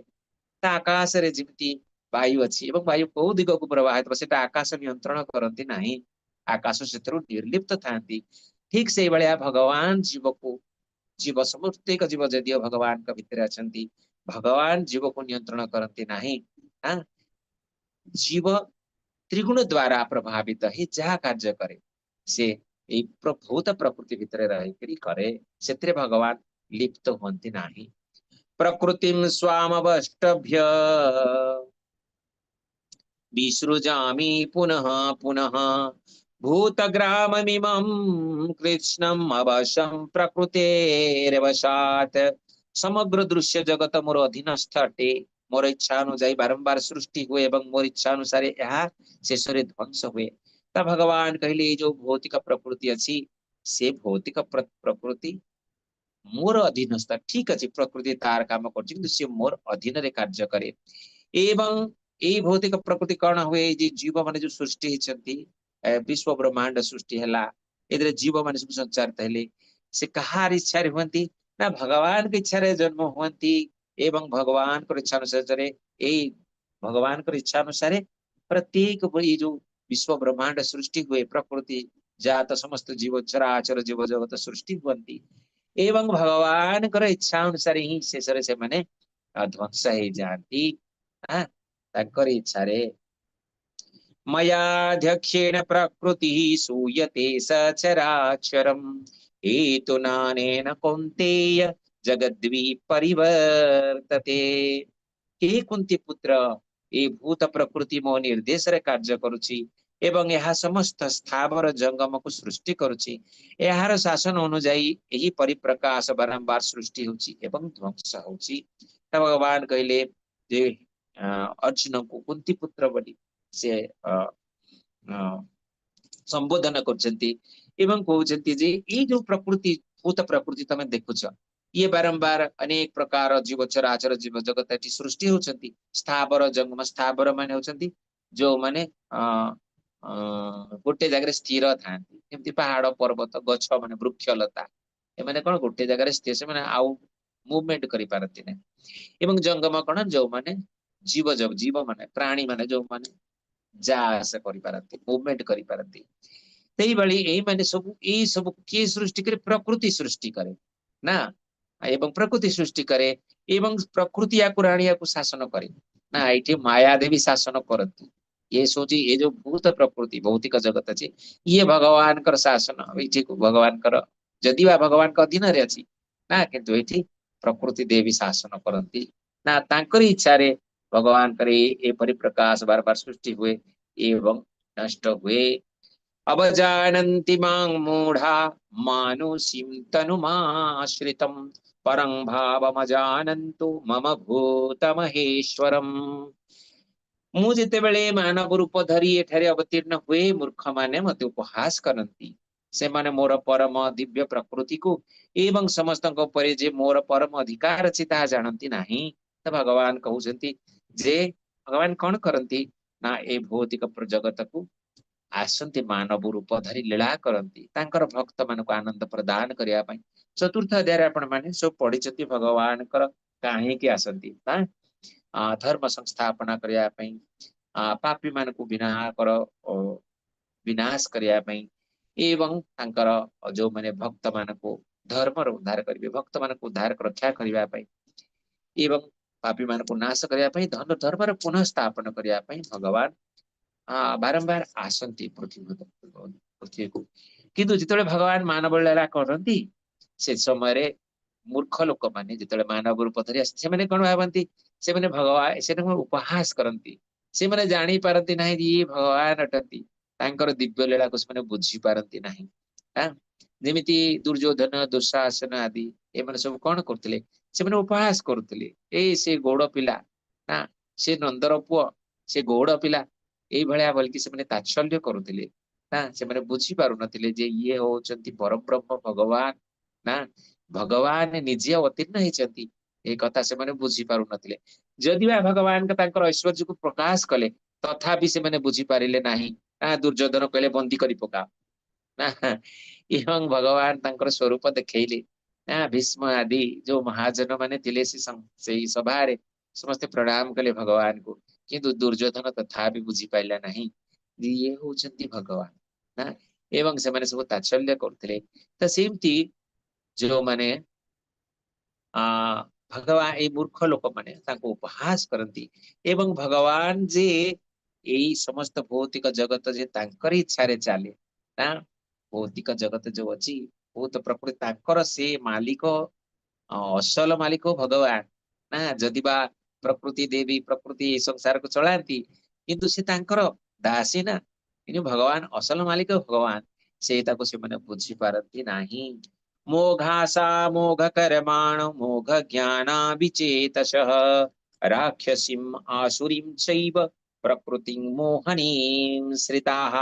ତା ଆକାଶରେ ଯେମିତି ବାୟୁ ଅଛି ଏବଂ ବାୟୁ କୋଉ ଦିଗକୁ ପ୍ରବାହିତ ହେବ ସେଟା ଆକାଶ ନିୟନ୍ତ୍ରଣ କରନ୍ତି ନାହିଁ, ଆକାଶ ସେଥିରୁ ନିର୍ଲିପ୍ତ ଥାନ୍ତି। ଠିକ ସେଇଭଳିଆ ଭଗବାନ ଜୀବକୁ, ଜୀବ ପ୍ରତ୍ୟେକ ଜୀବ ଯଦିଓ ଭଗବାନଙ୍କ ଭିତରେ ଅଛନ୍ତି, ଭଗବାନ ଜୀବକୁ ନିୟନ୍ତ୍ରଣ କରନ୍ତି ନାହିଁ। ଜୀବ ତ୍ରିଗୁଣ ଦ୍ଵାରା ପ୍ରଭାବିତ ହେଇ ଯାହା କାର୍ଯ୍ୟ କରେ ସେ ଏଇ ଭୂତ ପ୍ରକୃତି ଭିତରେ ରହିକରି କରେ, ସେଥିରେ ଭଗବାନ ଲିପ୍ତ ହୁଅନ୍ତି ନାହିଁ। ପ୍ରକୃତିಂ ସ୍ୱାମବଷ୍ଟଭ୍ୟ ବିସୃଜାମି ପୁନଃ ପୁନଃ ଭୂତଗ୍ରାମମିମं କୃଷ୍ଣମ୍ ଅବଶं ପ୍ରକୃତେରବଶାତ୍। ସମଗ୍ର ଦୃଶ୍ୟ ଜଗତ ମୋର ଅଧୀନସ୍ଥ ଅଟେ, ମୋର ଇଚ୍ଛା ଅନୁଯାୟୀ ବାରମ୍ବାର ସୃଷ୍ଟି ହୁଏ ଏବଂ ମୋର ଇଚ୍ଛା ଅନୁସାରେ ଏହା ଶେଷରେ ଧ୍ୱଂସ ହୁଏ। ତା ଭଗବାନ କହିଲେ ଏଇ ଯୋଉ ଭୌତିକ ପ୍ରକୃତି ଅଛି ସେ ଭୌତିକ ପ୍ରକୃତି ମୋର ଅଧୀନସ୍ଥ। ଠିକ ଅଛି, ପ୍ରକୃତି ତାର କାମ କରୁଛି କିନ୍ତୁ ସେ ମୋର ଅଧୀନରେ କାର୍ଯ୍ୟ କରେ। ଏବଂ ଏଇ ଭୌତିକ ପ୍ରକୃତି କଣ ହୁଏ, ଏଇ ଯେ ଜୀବ ମାନେ ଯୋଉ ସୃଷ୍ଟି ହେଇଛନ୍ତି, ବିଶ୍ୱ ବ୍ରହ୍ମାଣ୍ଡ ସୃଷ୍ଟି ହେଲା, ଏଥିରେ ଜୀବ ମାନେ ସବୁ ସଞ୍ଚାରିତ ହେଲେ, ସେ କାହାର ଇଚ୍ଛାରେ ହୁଅନ୍ତି ନା ଭଗବାନଙ୍କ ଇଚ୍ଛାରେ ଜନ୍ମ ହୁଅନ୍ତି। ଏବଂ ଭଗବାନଙ୍କର ଇଚ୍ଛା ଅନୁସାରେ ଏଇ ଭଗବାନଙ୍କର ଇଚ୍ଛା ଅନୁସାରେ ପ୍ରତ୍ୟେକ ଏଇ ଯୋଉ ବିଶ୍ୱ ବ୍ରହ୍ମାଣ୍ଡ ସୃଷ୍ଟି ହୁଏ, ପ୍ରକୃତି ଜାତ ସମସ୍ତ ଜୀବ ଚରାଚର ଜୀବ ଜଗତ ସୃଷ୍ଟି ହୁଅନ୍ତି ଏବଂ ଭଗବାନଙ୍କର ଇଚ୍ଛା ଅନୁସାରେ ହିଁ ଶେଷରେ ସେମାନେ ଧ୍ୱଂସ ହେଇଯାଆନ୍ତି। ତାଙ୍କର ଇଚ୍ଛାରେ ମୟାଧ୍ୟକ୍ଷେଣ ପ୍ରକୃତି ସୂୟତେ ସଚରାଚରମ୍ ହେତୁନାନେନ କୌନ୍ତେୟ ଜଗଦ୍ବିପରିବର୍ତ୍ତତେ। ହେ କୁନ୍ତି ପୁତ୍ର, ଏ ଭୂତ ପ୍ରକୃତି ମୋ ନିର୍ଦ୍ଦେଶରେ କାର୍ଯ୍ୟ କରୁଛି ଏବଂ ଏହା ସମସ୍ତ ସ୍ଥାବର ଜଙ୍ଗମକୁ ସୃଷ୍ଟି କରୁଛି। ଏହାର ଶାସନ ଅନୁଯାୟୀ ଏହି ପରିପ୍ରକାଶ ବାରମ୍ବାର ସୃଷ୍ଟି ହେଉଛି ଏବଂ ଧ୍ୱଂସ ହେଉଛି। ତ ଭଗବାନ କହିଲେ ଯେ ଅର୍ଜୁନଙ୍କୁ କୁନ୍ତି ପୁତ୍ର ବୋଲି ସେ ସମ୍ବୋଧନ କରୁଛନ୍ତି ଏବଂ କହୁଛନ୍ତି ଯେ ଏଇ ଯୋଉ ପ୍ରକୃତି, ଭୂତ ପ୍ରକୃତି ତମେ ଦେଖୁଛ, ଇଏ ବାରମ୍ବାର ଅନେକ ପ୍ରକାର ଜୀବ ଚରାଚର ଜୀବ ଜଗତ ଏଠି ସୃଷ୍ଟି ହଉଛନ୍ତି। ସ୍ଥାବର ଜଙ୍ଗମ, ସ୍ଥାବର ମାନେ ହଉଛନ୍ତି ଯୋଉମାନେ ଅ ଅ ଗୋଟେ ଜାଗାରେ ସ୍ଥିର ଥାଆନ୍ତି, ଯେମିତି ପାହାଡ, ପର୍ବତ, ଗଛ ମାନେ ବୃକ୍ଷଲତା, ଏମାନେ କଣ ଗୋଟେ ଜାଗାରେ ସ୍ଥିର, ସେମାନେ ଆଉ ମୁଭମେଣ୍ଟ କରିପାରନ୍ତି ନାହିଁ। ଏବଂ ଜଙ୍ଗମ କଣ? ଯୋଉମାନେ ଜୀବ ଜୀବ ମାନେ ପ୍ରାଣୀ ମାନେ ଯୋଉମାନେ ଯା ଆସ କରିପାରନ୍ତି, ମୁଭମେଣ୍ଟ କରିପାରନ୍ତି। ସେଇଭଳି ଏଇମାନେ ସବୁ, ଏଇ ସବୁ କିଏ ସୃଷ୍ଟି କରେ? ପ୍ରକୃତି ସୃଷ୍ଟି କରେ ନା, ଏବଂ ପ୍ରକୃତି ସୃଷ୍ଟି କରେ ଏବଂ ପ୍ରକୃତି ୟାକୁ ରାଣୀୟାକୁ ଶାସନ କରେ ନା। ଏଇଠି ମାୟା ଦେବୀ ଶାସନ କରନ୍ତି। ଇଏ ହଉଛି ଏ ଯୋଉ ଭୂତ ପ୍ରକୃତି ଭୌତିକ ଜଗତ ଅଛି, ଇଏ ଭଗବାନଙ୍କର ଶାସନ। ଏଇଠି ଭଗବାନଙ୍କର, ଯଦି ବା ଭଗବାନଙ୍କ ଅଧୀନରେ ଅଛି ନା, କିନ୍ତୁ ଏଇଠି ପ୍ରକୃତି ଦେବୀ ଶାସନ କରନ୍ତି ନା। ତାଙ୍କରି ଇଚ୍ଛାରେ ଭଗବାନଙ୍କର ଏପରି ପ୍ରକାଶ ବାର ବାର ସୃଷ୍ଟି ହୁଏ ଏବଂ ନଷ୍ଟ ହୁଏ। ଅବଜାନନ୍ତି ମାଂ ମୂଢା ମାନୁଷୀଂ ତନୁମାଶ୍ରିତಂ ପରଂ ଭାବମଜାନନ୍ତୁ ମମ ଭୂତମହେଶ୍ୱରମ୍। ମୁଁ ଯେତେବେଳେ ମାନବ ରୂପ ଧରି ଏଠାରେ ଅବତୀର୍ଣ୍ଣ ହୁଏ, ମୂର୍ଖ ମାନେ ମତେ ଉପହାସ କରନ୍ତି। ସେମାନେ ମୋର ପରମ ଦିବ୍ୟ ପ୍ରକୃତିକୁ ଏବଂ ସମସ୍ତଙ୍କ ଉପରେ ଯେ ମୋର ପରମ ଅଧିକାର ଅଛି ତାହା ଜାଣନ୍ତି ନାହିଁ। ତ ଭଗବାନ କହୁଛନ୍ତି ଯେ ଭଗବାନ କଣ କରନ୍ତି ନା, ଏ ଭୌତିକ ଜଗତକୁ ଆସନ୍ତି, ମାନବ ରୂପ ଧରି ଲୀଳା କରନ୍ତି ତାଙ୍କର ଭକ୍ତ ମାନଙ୍କୁ ଆନନ୍ଦ ପ୍ରଦାନ କରିବା ପାଇଁ। ଚତୁର୍ଥ ଅଧ୍ୟାୟରେ ଆପଣ ମାନେ ସବୁ ପଢିଛନ୍ତି ଭଗବାନଙ୍କର କାହିଁକି ଆସନ୍ତି ନା, ଧର୍ମ ସଂସ୍ଥାପନା କରିବା ପାଇଁ, ପାପୀ ମାନଙ୍କୁ ବିନାଶ କରିବା ପାଇଁ ଏବଂ ତାଙ୍କର ଯୋଉମାନେ ଭକ୍ତ ମାନଙ୍କୁ ଧର୍ମର ଉଦ୍ଧାର କରିବେ, ଭକ୍ତ ମାନଙ୍କୁ ଉଦ୍ଧାର ରକ୍ଷା କରିବା ପାଇଁ ଏବଂ ପାପୀ ମାନଙ୍କୁ ନାଶ କରିବା ପାଇଁ, ଧର୍ମର ପୁନଃ ସ୍ଥାପନ କରିବା ପାଇଁ ଭଗବାନ ବାରମ୍ବାର ଆସନ୍ତି ପୃଥିବୀକୁ। କିନ୍ତୁ ଯେତେବେଳେ ଭଗବାନ ମାନବ ଲୀଳା କରନ୍ତି, ସେ ସମୟରେ ମୂର୍ଖ ଲୋକମାନେ ଯେତେବେଳେ ମାନବ ରୂପ ଧରି ଆସନ୍ତି, ସେମାନେ କଣ ଭାବନ୍ତି? ସେମାନେ ଭଗବାନ ସେମାନଙ୍କୁ ଉପହାସ କରନ୍ତି। ସେମାନେ ଜାଣିପାରନ୍ତି ନାହିଁ ଯେ ଇଏ ଭଗବାନ ଅଟନ୍ତି। ତାଙ୍କର ଦିବ୍ୟ ଲୀଳାକୁ ସେମାନେ ବୁଝିପାରନ୍ତି ନାହିଁ। ଯେମିତି ଦୁର୍ଯ୍ୟୋଧନ, ଦୁଃଶାସନ ଆଦି ଏମାନେ ସବୁ କଣ କରୁଥିଲେ? ସେମାନେ ଉପହାସ କରୁଥିଲେ। ଏଇ ସେ ଗୌଡ଼ ପିଲା ନା, ସେ ନନ୍ଦର ପୁଅ, ସେ ଗୌଡ଼ ପିଲା, ଏଇଭଳିଆ ବୋଲିକି ସେମାନେ ତାତ୍ସଲ୍ୟ କରୁଥିଲେ ନା। ସେମାନେ ବୁଝି ପାରୁନଥିଲେ ଯେ ଇଏ ହଉଛନ୍ତି ପରବ୍ରହ୍ମ ଭଗବାନ ନା, ଭଗବାନ ନିଜେ ଅବତୀର୍ଣ୍ଣ ହେଇଛନ୍ତି। ଏଇ କଥା ସେମାନେ ବୁଝି ପାରୁନଥିଲେ। ଯଦି ବା ଭଗବାନଙ୍କ ତାଙ୍କର ଐଶ୍ୱର୍ଯ୍ୟକୁ ପ୍ରକାଶ କଲେ, ତଥାପି ସେମାନେ ବୁଝିପାରିଲେ ନାହିଁ ନା। ଦୁର୍ଯ୍ୟୋଧନ କହିଲେ ବନ୍ଦୀ କରି ପକା ନା, ଏବଂ ଭଗବାନ ତାଙ୍କର ସ୍ୱରୂପ ଦେଖେଇଲେ ନା। ଭୀଷ୍ମ ଆଦି ଯୋଉ ମହାଜନ ମାନେ ଥିଲେ ସେଇ ସଭାରେ ସମସ୍ତେ ପ୍ରଣାମ କଲେ ଭଗବାନଙ୍କୁ, କିନ୍ତୁ ଦୁର୍ଯ୍ୟୋଧନ ତଥାପି ବୁଝିପାରିଲା ନାହିଁ ଇଏ ହଉଛନ୍ତି ଭଗବାନ ନା, ଏବଂ ସେମାନେ ସବୁ ତାତ୍ସଲ୍ୟ କରୁଥିଲେ। ତ ସେମିତି ଯୋଉମାନେ ଭଗବାନ, ଏଇ ମୂର୍ଖ ଲୋକମାନେ ତାଙ୍କୁ ଉପହାସ କରନ୍ତି ଏବଂ ଭଗବାନ ଯେ ଏଇ ସମସ୍ତ ଭୌତିକ ଜଗତ ଯେ ତାଙ୍କର ଇଚ୍ଛାରେ ଚାଲେ ନା, ଭୌତିକ ଜଗତ ଯୋଉ ଅଛି ଭୂତ ପ୍ରକୃତି ତାଙ୍କର ସେ ମାଲିକ, ଅସଲ ମାଲିକ ଭଗବାନ ନା। ଯଦି ବା ପ୍ରକୃତି ଦେବୀ ପ୍ରକୃତି ଏ ସଂସାରକୁ ଚଳାନ୍ତି, କିନ୍ତୁ ସେ ତାଙ୍କର ଦାସୀ ନା, କିନ୍ତୁ ଭଗବାନ ଅସଲ ମାଲିକ ଭଗବାନ, ସେଇଟାକୁ ସେମାନେ ବୁଝିପାରନ୍ତି ନାହିଁ। ମୋଘାସା ମୋଘ କର୍ମାଣ ମୋଘ ଜ୍ଞାନା ବିଚେତସଃ ରାକ୍ଷସୀମ୍ ଆସୁରୀಂ ଚୈବ ପ୍ରକୃତିଂ ମୋହନୀଂ ଶ୍ରିତାଃ।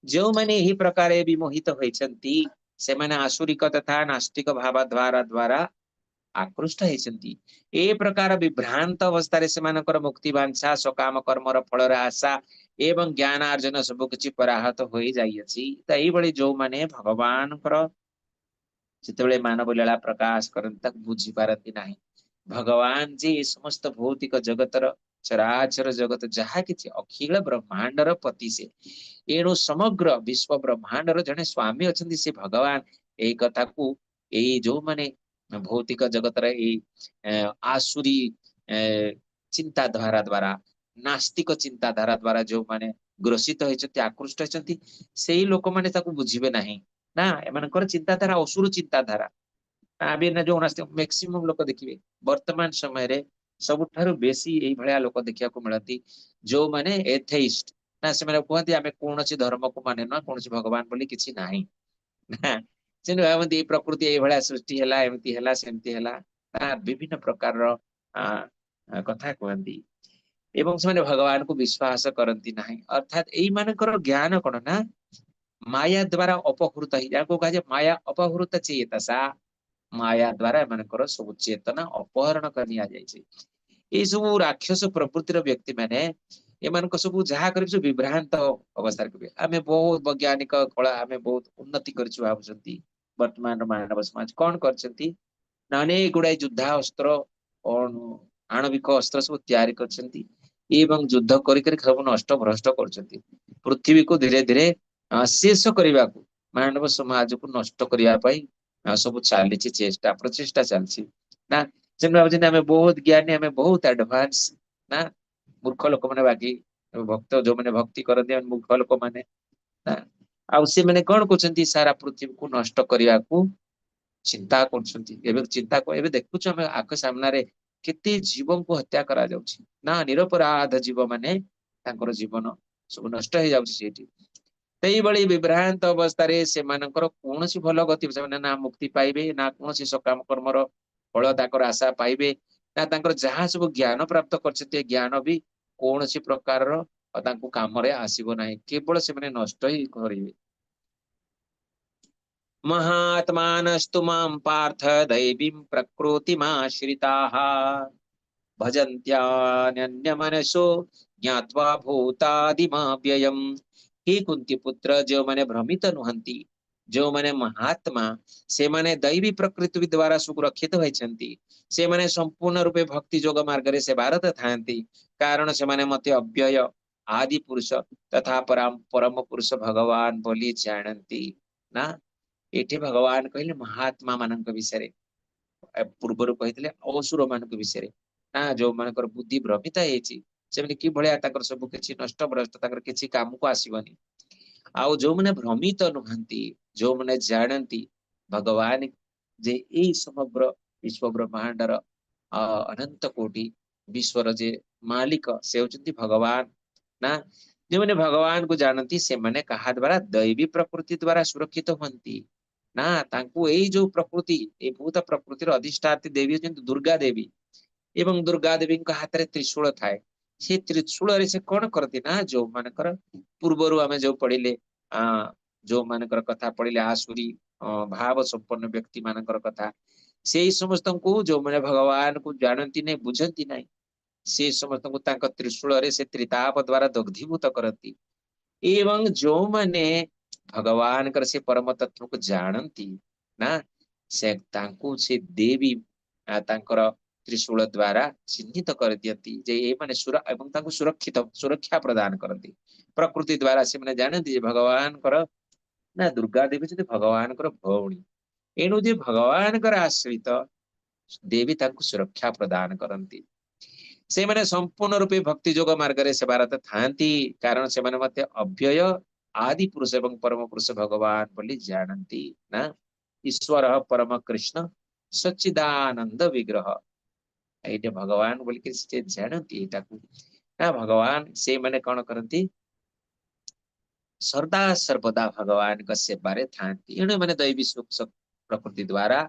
ଯେଉଁମାନେ ଏହି ପ୍ରକାରେ ବିମୋହିତ ହୋଇଛନ୍ତି, ସେମାନେ ଆସୁରିକ ତଥା ନାସ୍ତିକ ଭାବ ଦ୍ୱାରା ଆକୃଷ୍ଟ ହେଇଛନ୍ତି। ଏ ପ୍ରକାର ବିଭ୍ରାନ୍ତ ଅବସ୍ଥାରେ ସେମାନଙ୍କର ମୁକ୍ତି ବାଞ୍ଛା, ସକାମ କର୍ମର ଫଳର ଆଶା ଏବଂ ଜ୍ଞାନ ଅର୍ଜନ ସବୁ କିଛି ପରାହତ ହୋଇଯାଇଅଛି। ତ ଏଇଭଳି ଯୋଉମାନେ ଭଗବାନଙ୍କର ଯେତେବେଳେ ମାନବ ଲୀଳା ପ୍ରକାଶ କରନ୍ତି ତାକୁ ବୁଝିପାରନ୍ତି ନାହିଁ। ଭଗବାନ ଯେ ସମସ୍ତ ଭୌତିକ ଜଗତର ଚରାଚର ଜଗତ ଯାହା କିଛି ଅଖିଳ ବ୍ରହ୍ମାଣ୍ଡର ପତି ସେ, ଏଣୁ ସମଗ୍ର ବିଶ୍ୱ ବ୍ରହ୍ମାଣ୍ଡର ଜଣେ ସ୍ୱାମୀ ଅଛନ୍ତି ସେ ଭଗବାନ। ଏଇ କଥାକୁ ଏଇ ଯୋଉମାନେ ଭୌତିକ ଜଗତର ଏଇ ଆସୁରୀ ଚିନ୍ତାଧାରା ଦ୍ଵାରା, ନାସ୍ତିକ ଚିନ୍ତାଧାରା ଦ୍ଵାରା ଯୋଉମାନେ ଗ୍ରସିତ ହେଇଛନ୍ତି, ଆକୃଷ୍ଟ ହେଇଛନ୍ତି, ସେଇ ଲୋକମାନେ ତାକୁ ବୁଝିବେ ନାହିଁ ନା। ଏମାନଙ୍କର ଚିନ୍ତାଧାରା ଅସୁର ଚିନ୍ତାଧାରା। ନା ଯୋଉ ମ୍ୟାକ୍ସିମମ୍ ଲୋକ ଦେଖିବେ, ବର୍ତ୍ତମାନ ସମୟରେ ସବୁଠାରୁ ବେଶୀ ଏଇଭଳିଆ ଲୋକ ଦେଖିବାକୁ ମିଳନ୍ତି, ଯୋଉମାନେ ଏଥେଇଷ୍ଟ ନା। ସେମାନେ କୁହନ୍ତି, ଆମେ କୌଣସି ଧର୍ମକୁ ମାନେ ନା, କୌଣସି ଭଗବାନ ବୋଲି କିଛି ନାହିଁ ନା। ସେମାନେ ଭାବନ୍ତି, ଏଇ ପ୍ରକୃତି ଏଇଭଳିଆ ସୃଷ୍ଟି ହେଲା, ଏମିତି ହେଲା, ସେମିତି ହେଲା ନା, ବିଭିନ୍ନ ପ୍ରକାରର କଥା କୁହନ୍ତି ଏବଂ ସେମାନେ ଭଗବାନଙ୍କୁ ବିଶ୍ୱାସ କରନ୍ତି ନାହିଁ। ଅର୍ଥାତ୍ ଏଇମାନଙ୍କର ଜ୍ଞାନ କଣ ନା ମାୟା ଦ୍ଵାରା ଅପହୃତ ହେଇ, ଯାହାକୁ କୁହାଯାଏ ମାୟା ଅପହୃତ ଚେତସା। ମାୟା ଦ୍ଵାରା ଏମାନଙ୍କର ସବୁ ଚେତନା ଅପହରଣ କରି ନିଆଯାଇଛି। ଏଇ ସବୁ ରାକ୍ଷସ ପ୍ରକୃତିର ବ୍ୟକ୍ତି ମାନେ, ଏମାନଙ୍କ ସବୁ ଯାହା କରିବେ, ସବୁ ବିଭ୍ରାନ୍ତ ଅବସ୍ଥାରେ କରିବେ। ଆମେ ବହୁତ ବୈଜ୍ଞାନିକ କଳା, ଆମେ ବହୁତ ଉନ୍ନତି କରିଛୁ ଭାବୁଛନ୍ତି। ବର୍ତ୍ତମାନର ମାନବ ସମାଜ କଣ କରିଛନ୍ତି ନା ଅନେକ ଗୁଡାଏ ଯୁଦ୍ଧା ଅସ୍ତ୍ର, ଆଣବିକ ଅସ୍ତ୍ର ସବୁ ତିଆରି କରିଛନ୍ତି ଏବଂ ଯୁଦ୍ଧ କରି କରି ସବୁ ନଷ୍ଟ ଭ୍ରଷ୍ଟ କରୁଛନ୍ତି। ପୃଥିବୀକୁ ଧୀରେ ଧୀରେ ଶେଷ କରିବାକୁ, ମାନବ ସମାଜକୁ ନଷ୍ଟ କରିବା ପାଇଁ ସବୁ ଚାଲିଛି, ଚେଷ୍ଟା ପ୍ରଚେଷ୍ଟା ଚାଲିଛି ନା। ସେମିତି ଭାବୁଛନ୍ତି, ଆମେ ବହୁତ ଜ୍ଞାନୀ, ଆମେ ବହୁତ ଆଡଭାନ୍ସ ନା। ମୂର୍ଖ ଲୋକମାନେ, ବାକି ଭକ୍ତ ଯୋଉମାନେ ଭକ୍ତି କରନ୍ତି, ମୂର୍ଖ ଲୋକମାନେ ନା। ଆଉ ସେମାନେ କଣ କରୁଛନ୍ତି? ସାରା ପୃଥିବୀକୁ ନଷ୍ଟ କରିବାକୁ ଚିନ୍ତା କରୁଛନ୍ତି। ଏବେ ଚିନ୍ତା, ଏବେ ଦେଖୁଛୁ ଆମେ ଆଖ ସାମ୍ନାରେ କେତେ ଜୀବଙ୍କୁ ହତ୍ୟା କରାଯାଉଛି ନା। ନିରପରାଧ ଜୀବ ମାନେ, ତାଙ୍କର ଜୀବନ ସବୁ ନଷ୍ଟ ହେଇଯାଉଛି ସେଇଠି। ସେଇଭଳି ବିଭ୍ରାନ୍ତ ଅବସ୍ଥାରେ ସେମାନଙ୍କର କୌଣସି ଭଲ ଗତି, ସେମାନେ ନା ମୁକ୍ତି ପାଇବେ, ନା କୌଣସି ସକାମ କର୍ମର ଫଳ ତାଙ୍କର ଆଶା ପାଇବେ, ନା ତାଙ୍କର ଯାହା ସବୁ ଜ୍ଞାନ ପ୍ରାପ୍ତ କରିଛନ୍ତି, ଜ୍ଞାନ ବି କୌଣସି ପ୍ରକାରର ତାଙ୍କୁ କାମରେ ଆସିବ ନାହିଁ। କେବଳ ସେମାନେ ନଷ୍ଟ ହିଁ କରିବେ। ମହାତ୍ମାନସ୍ତୁ ମାಂ ପାର୍ଥ ଦୈବୀଂ ପ୍ରକୃତିମାଶ୍ରିତାଃ ଭଜନ୍ତ୍ୟନନ୍ୟମନସୋ ଜ୍ଞାତ୍ୱା ଭୂତାଦିମବ୍ୟୟମ୍। ହେ କୁନ୍ତି ପୁତ୍ର, ଯେଉଁମାନେ ଭ୍ରମିତ ନୁହନ୍ତି, ଯେଉଁମାନେ ମହାତ୍ମା, ସେମାନେ ଦୈବୀ ପ୍ରକୃତି ଦ୍ଵାରା ସୁରକ୍ଷିତ ହୋଇଛନ୍ତି। ସେମାନେ ସମ୍ପୂର୍ଣ୍ଣ ରୂପେ ଭକ୍ତି ଯୋଗ ମାର୍ଗରେ ସେବାରତ ଥାଆନ୍ତି, କାରଣ ସେମାନେ ମତେ ଅବ୍ୟୟ, ଆଦି ପୁରୁଷ ତଥା ପରମ ପୁରୁଷ ଭଗବାନ ବୋଲି ଜାଣନ୍ତି ନା। ଏଠି ଭଗବାନ କହିଲେ ମହାତ୍ମା ମାନଙ୍କ ବିଷୟରେ, ପୂର୍ବରୁ କହିଥିଲେ ଅସୁର ମାନଙ୍କ ବିଷୟରେ ନା। ଯୋଉମାନଙ୍କର ବୁଦ୍ଧି ଭ୍ରମିତ ହେଇଛି, ସେମାନେ କିଭଳିଆ, ତାଙ୍କର ସବୁ କିଛି ନଷ୍ଟ ଭ୍ରଷ୍ଟ, ତାଙ୍କର କିଛି କାମକୁ ଆସିବନି। ଆଉ ଯୋଉମାନେ ଭ୍ରମିତ ନୁହନ୍ତି, ଯୋଉମାନେ ଜାଣନ୍ତି ଭଗବାନ ଯେ ଏଇ ସମଗ୍ର ବିଶ୍ୱ ବ୍ରହ୍ମାଣ୍ଡର ଅନନ୍ତ କୋଟି ବିଶ୍ୱର ଯେ ମାଲିକ, ସେ ହଉଛନ୍ତି ଭଗବାନ ନା। ଯେଉଁମାନେ ଭଗବାନଙ୍କୁ ଜାଣନ୍ତି, ସେମାନେ କାହା ଦ୍ଵାରା? ଦୈବୀ ପ୍ରକୃତି ଦ୍ଵାରା ସୁରକ୍ଷିତ ହୁଅନ୍ତି ନା। ତାଙ୍କୁ ଏଇ ଯୋଉ ପ୍ରକୃତି, ଏଇ ଭୂତ ପ୍ରକୃତିର ଅଧିଷ୍ଠାତ୍ରୀ ଦେବୀ ହଉଛନ୍ତି ଦୁର୍ଗା ଦେବୀ ଏବଂ ଦୁର୍ଗା ଦେବୀଙ୍କ ହାତରେ ତ୍ରିଶୂଳ ଥାଏ। ସେ ତ୍ରିଶୂଳରେ ସେ କଣ କରନ୍ତି ନା, ଯୋଉମାନଙ୍କର ପୂର୍ବରୁ ଆମେ ଯୋଉ ପଢିଲେ, ଯୋଉମାନଙ୍କର କଥା ପଢିଲେ, ଆସୁରୀ ଭାବ ସମ୍ପନ୍ନ ବ୍ୟକ୍ତି ମାନଙ୍କର କଥା, ସେଇ ସମସ୍ତଙ୍କୁ, ଯୋଉମାନେ ଭଗବାନଙ୍କୁ ଜାଣନ୍ତି ନାହିଁ, ବୁଝନ୍ତି ନାହିଁ, ସେ ସମସ୍ତଙ୍କୁ ତାଙ୍କ ତ୍ରିଶୂଳରେ ସେ ତ୍ରିତାପ ଦ୍ଵାରା ଦଗ୍ଧୀଭୂତ କରନ୍ତି। ଏବଂ ଯୋଉମାନେ ଭଗବାନଙ୍କର ସେ ପରମ ତତ୍ଵକୁ ଜାଣନ୍ତି ନା, ସେ ତାଙ୍କୁ ସେ ଦେବୀ ତାଙ୍କର ତ୍ରିଶୂଳ ଦ୍ଵାରା ଚିହ୍ନିତ କରିଦିଅନ୍ତି ଯେ ଏମାନେ ସୁର ଏବଂ ତାଙ୍କୁ ସୁରକ୍ଷିତ, ସୁରକ୍ଷା ପ୍ରଦାନ କରନ୍ତି। ପ୍ରକୃତି ଦ୍ଵାରା ସେମାନେ ଜାଣନ୍ତି ଯେ ଭଗବାନଙ୍କର ନା, ଦୁର୍ଗା ଦେବୀ ଯଦି ଭଗବାନଙ୍କର ଭଉଣୀ, ଏଣୁ ଯେ ଭଗବାନଙ୍କର ଆଶ୍ରିତ, ଦେବୀ ତାଙ୍କୁ ସୁରକ୍ଷା ପ୍ରଦାନ କରନ୍ତି। ସେମାନେ ସମ୍ପୂର୍ଣ୍ଣ ରୂପେ ଭକ୍ତି ଯୋଗ ମାର୍ଗରେ ସେବାରତ ଥାଆନ୍ତି, କାରଣ ସେମାନେ ମଧ୍ୟ ଅବ୍ୟୟ, ଆଦି ପୁରୁଷ ଏବଂ ପରମ ପୁରୁଷ ଭଗବାନ ବୋଲି ଜାଣନ୍ତି ନା। ଈଶ୍ୱର ପରମ କୃଷ୍ଣ ସଚ୍ଚିଦାନନ୍ଦ ବିଗ୍ରହ, ଏଇଟା ଭଗବାନ ବୋଲିକି ସେ ଜାଣନ୍ତି ଏଇଟାକୁ ନା। ଭଗବାନ, ସେଇମାନେ କଣ କରନ୍ତି? ସଦା ସର୍ବଦା ଭଗବାନଙ୍କ ସେବାରେ ଥାଆନ୍ତି। ଏଣୁ ମାନେ ଦୈବୀ ପ୍ରକୃତି ଦ୍ଵାରା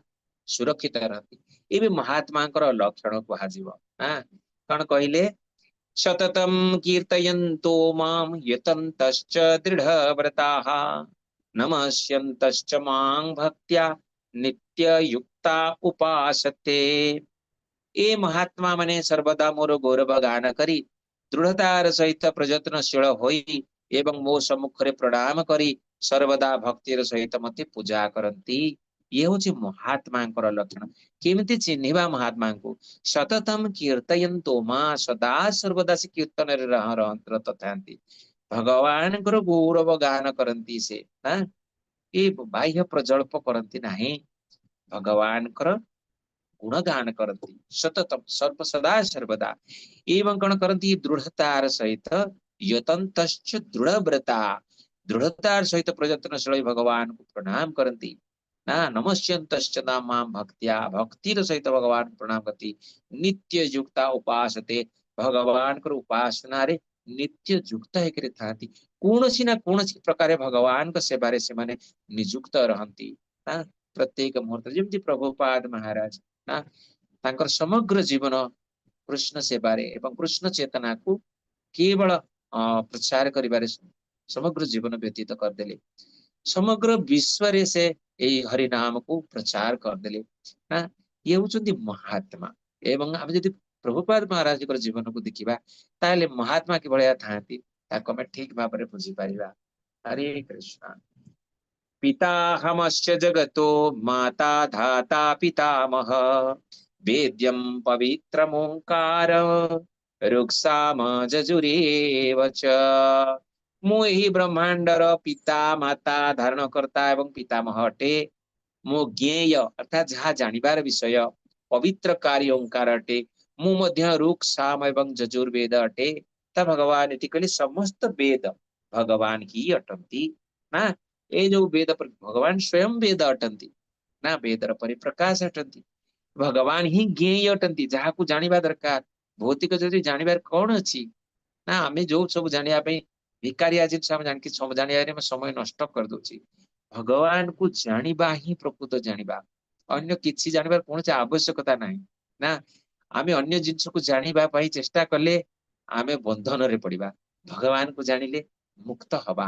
ସୁରକ୍ଷିତ ରହନ୍ତି। ଏବେ ମହାତ୍ମାଙ୍କର ଲକ୍ଷଣ କୁହାଯିବ ନା। କଣ କହିଲେ? ସତତମ କୀର୍ତ୍ତୟନ୍તો ମାಂ ୟତନ୍ତଶ୍ଚ ଦୃଢ଼ବ୍ରତାଃ ନମସ୍ୟନ୍ତଶ୍ଚ ମାଂ ଭକ୍ତ୍ୟା ନିତ୍ୟଯୁକ୍ତା ଉପାସତେ। ଏ ମହାତ୍ମା ମାନେ ସର୍ବଦା ମୋର ଗୌରବ ଗାନ କରି, ଦୃଢତାର ସହିତ ପ୍ରଯତ୍ନଶୀଳ ହୋଇ ଏବଂ ମୋ ସମ୍ମୁଖରେ ପ୍ରଣାମ କରି ସର୍ବଦା ଭକ୍ତିର ସହିତ ମତେ ପୂଜା କରନ୍ତି। ଇଏ ହଉଛି ମହାତ୍ମାଙ୍କର ଲକ୍ଷଣ। କେମିତି ଚିହ୍ନିବା ମହାତ୍ମାଙ୍କୁ? ସତତମ କୀର୍ତ୍ତୟନ୍ତୋ ମା, ସଦା ସର୍ବଦା ସେ କୀର୍ତ୍ତନରେ ରତ ଥାନ୍ତି, ଭଗବାନଙ୍କର ଗୌରବ ଗାନ କରନ୍ତି ସେ ନା। ଏ ବାହ୍ୟ ପ୍ରଜଳ୍ପ କରନ୍ତି ନାହିଁ, ଭଗବାନଙ୍କର ଗୁଣଗାନ କରନ୍ତି ସତତ ସର୍ବ ସଦା ସର୍ବଦା। ଏବଂ କଣ କରନ୍ତି? ଦୃଢତାର ସହିତ, ୟତନ୍ତଶ୍ଚ ଦୃଢବ୍ରତା, ଦୃଢତାର ସହିତ ପ୍ରଯତ୍ନଶୀଳ ଭଗବାନଙ୍କୁ ପ୍ରଣାମ କରନ୍ତି। ନା ନମସ୍ୟନ୍ତଶ୍ଚ ମାಂ ଭକ୍ତ୍ୟା, ଭକ୍ତିର ସହିତ ଭଗବାନ ପ୍ରଣାମ କରନ୍ତି। ନିତ୍ୟ ଯୁକ୍ତା ଉପାସତେ, ଭଗବାନଙ୍କର ଉପାସନାରେ ନିତ୍ୟ ଯୁକ୍ତ ହେଇକରି ଥାନ୍ତି। କୌଣସି ନା କୌଣସି ପ୍ରକାରେ ଭଗବାନଙ୍କ ସେବାରେ ସେମାନେ ନିଯୁକ୍ତ ରହନ୍ତି ନା ପ୍ରତ୍ୟେକ ମୁହୂର୍ତ୍ତରେ। ଯେମିତି ପ୍ରଭୁପାଦ ମହାରାଜ ନା ତାଙ୍କର ସମଗ୍ର ଜୀବନ କୃଷ୍ଣ ସେବାରେ ଏବଂ କୃଷ୍ଣ ଚେତନାକୁ କେବଳ ପ୍ରଚାର କରିବାରେ ସମଗ୍ର ଜୀବନ ବ୍ୟତୀତ କରିଦେଲେ। ସମଗ୍ର ବିଶ୍ୱରେ ସେ ଏଇ ହରିନାମକୁ ପ୍ରଚାର କରିଦେଲେ ନା। ଇଏ ହଉଛନ୍ତି ମହାତ୍ମା। ଏବଂ ଆମେ ଯଦି ପ୍ରଭୁପାଦ ମହାରାଜଙ୍କର ଜୀବନକୁ ଦେଖିବା, ତାହେଲେ ମହାତ୍ମା କିଭଳିଆ ଥାଆନ୍ତି ତାକୁ ଆମେ ଠିକ ଭାବରେ ବୁଝିପାରିବା। ହରେ କୃଷ୍ଣ। ପିତାହମସ୍ୟ ଜଗତୋ ମାତା ଧାତା ପିତାମହ ବେଦ୍ୟಂ ପବିତ୍ରମୋଙ୍କାର ଋକ୍ସାମ ଯଜୁରେବ ଚ। ମୁଁ ଏହି ବ୍ରହ୍ମାଣ୍ଡର ପିତା, ମାତା, ଧାରଣକର୍ତ୍ତା ଏବଂ ପିତାମହ ଅଟେ। ମୁଁ ଜ୍ଞେୟ, ଅର୍ଥାତ୍ ଯାହା ଜାଣିବାର ବିଷୟ, ପବିତ୍ରକାରୀ ଓଙ୍କାର ଅଟେ। ମୁଁ ମଧ୍ୟ ଋକ୍, ସାମ ଏବଂ ଯଜୁର୍ବେଦ ଅଟେ। ତ ଭଗବାନ ଏଠି କହିଲେ ସମସ୍ତ ବେଦ ଭଗବାନ ହିଁ ଅଟନ୍ତି ନା। ଏଇ ଯୋଉ ବେଦ, ଭଗବାନ ସ୍ୱୟଂ ବେଦ ଅଟନ୍ତି ନା, ବେଦର ପରିପ୍ରକାଶ ଅଟନ୍ତି। ଭଗବାନ ହିଁ ଜ୍ଞେୟ ଅଟନ୍ତି, ଯାହାକୁ ଜାଣିବା ଦରକାର। ଭୌତିକ ଯଦି ଜାଣିବାର କଣ ଅଛି ନା? ଆମେ ଯୋଉ ସବୁ ଜାଣିବା ପାଇଁ ଭିକାରିଆ ଜିନିଷ ଆମେ ଜାଣିକି ଜାଣିବାରେ ଆମେ ସମୟ ନଷ୍ଟ କରିଦଉଛି। ଭଗବାନକୁ ଜାଣିବା ହିଁ ପ୍ରକୃତ ଜାଣିବା, ଅନ୍ୟ କିଛି ଜାଣିବାର କୌଣସି ଆବଶ୍ୟକତା ନାହିଁ ନା। ଆମେ ଅନ୍ୟ ଜିନିଷକୁ ଜାଣିବା ପାଇଁ ଚେଷ୍ଟା କଲେ ଆମେ ବନ୍ଧନରେ ପଡିବା, ଭଗବାନକୁ ଜାଣିଲେ ମୁକ୍ତ ହବା।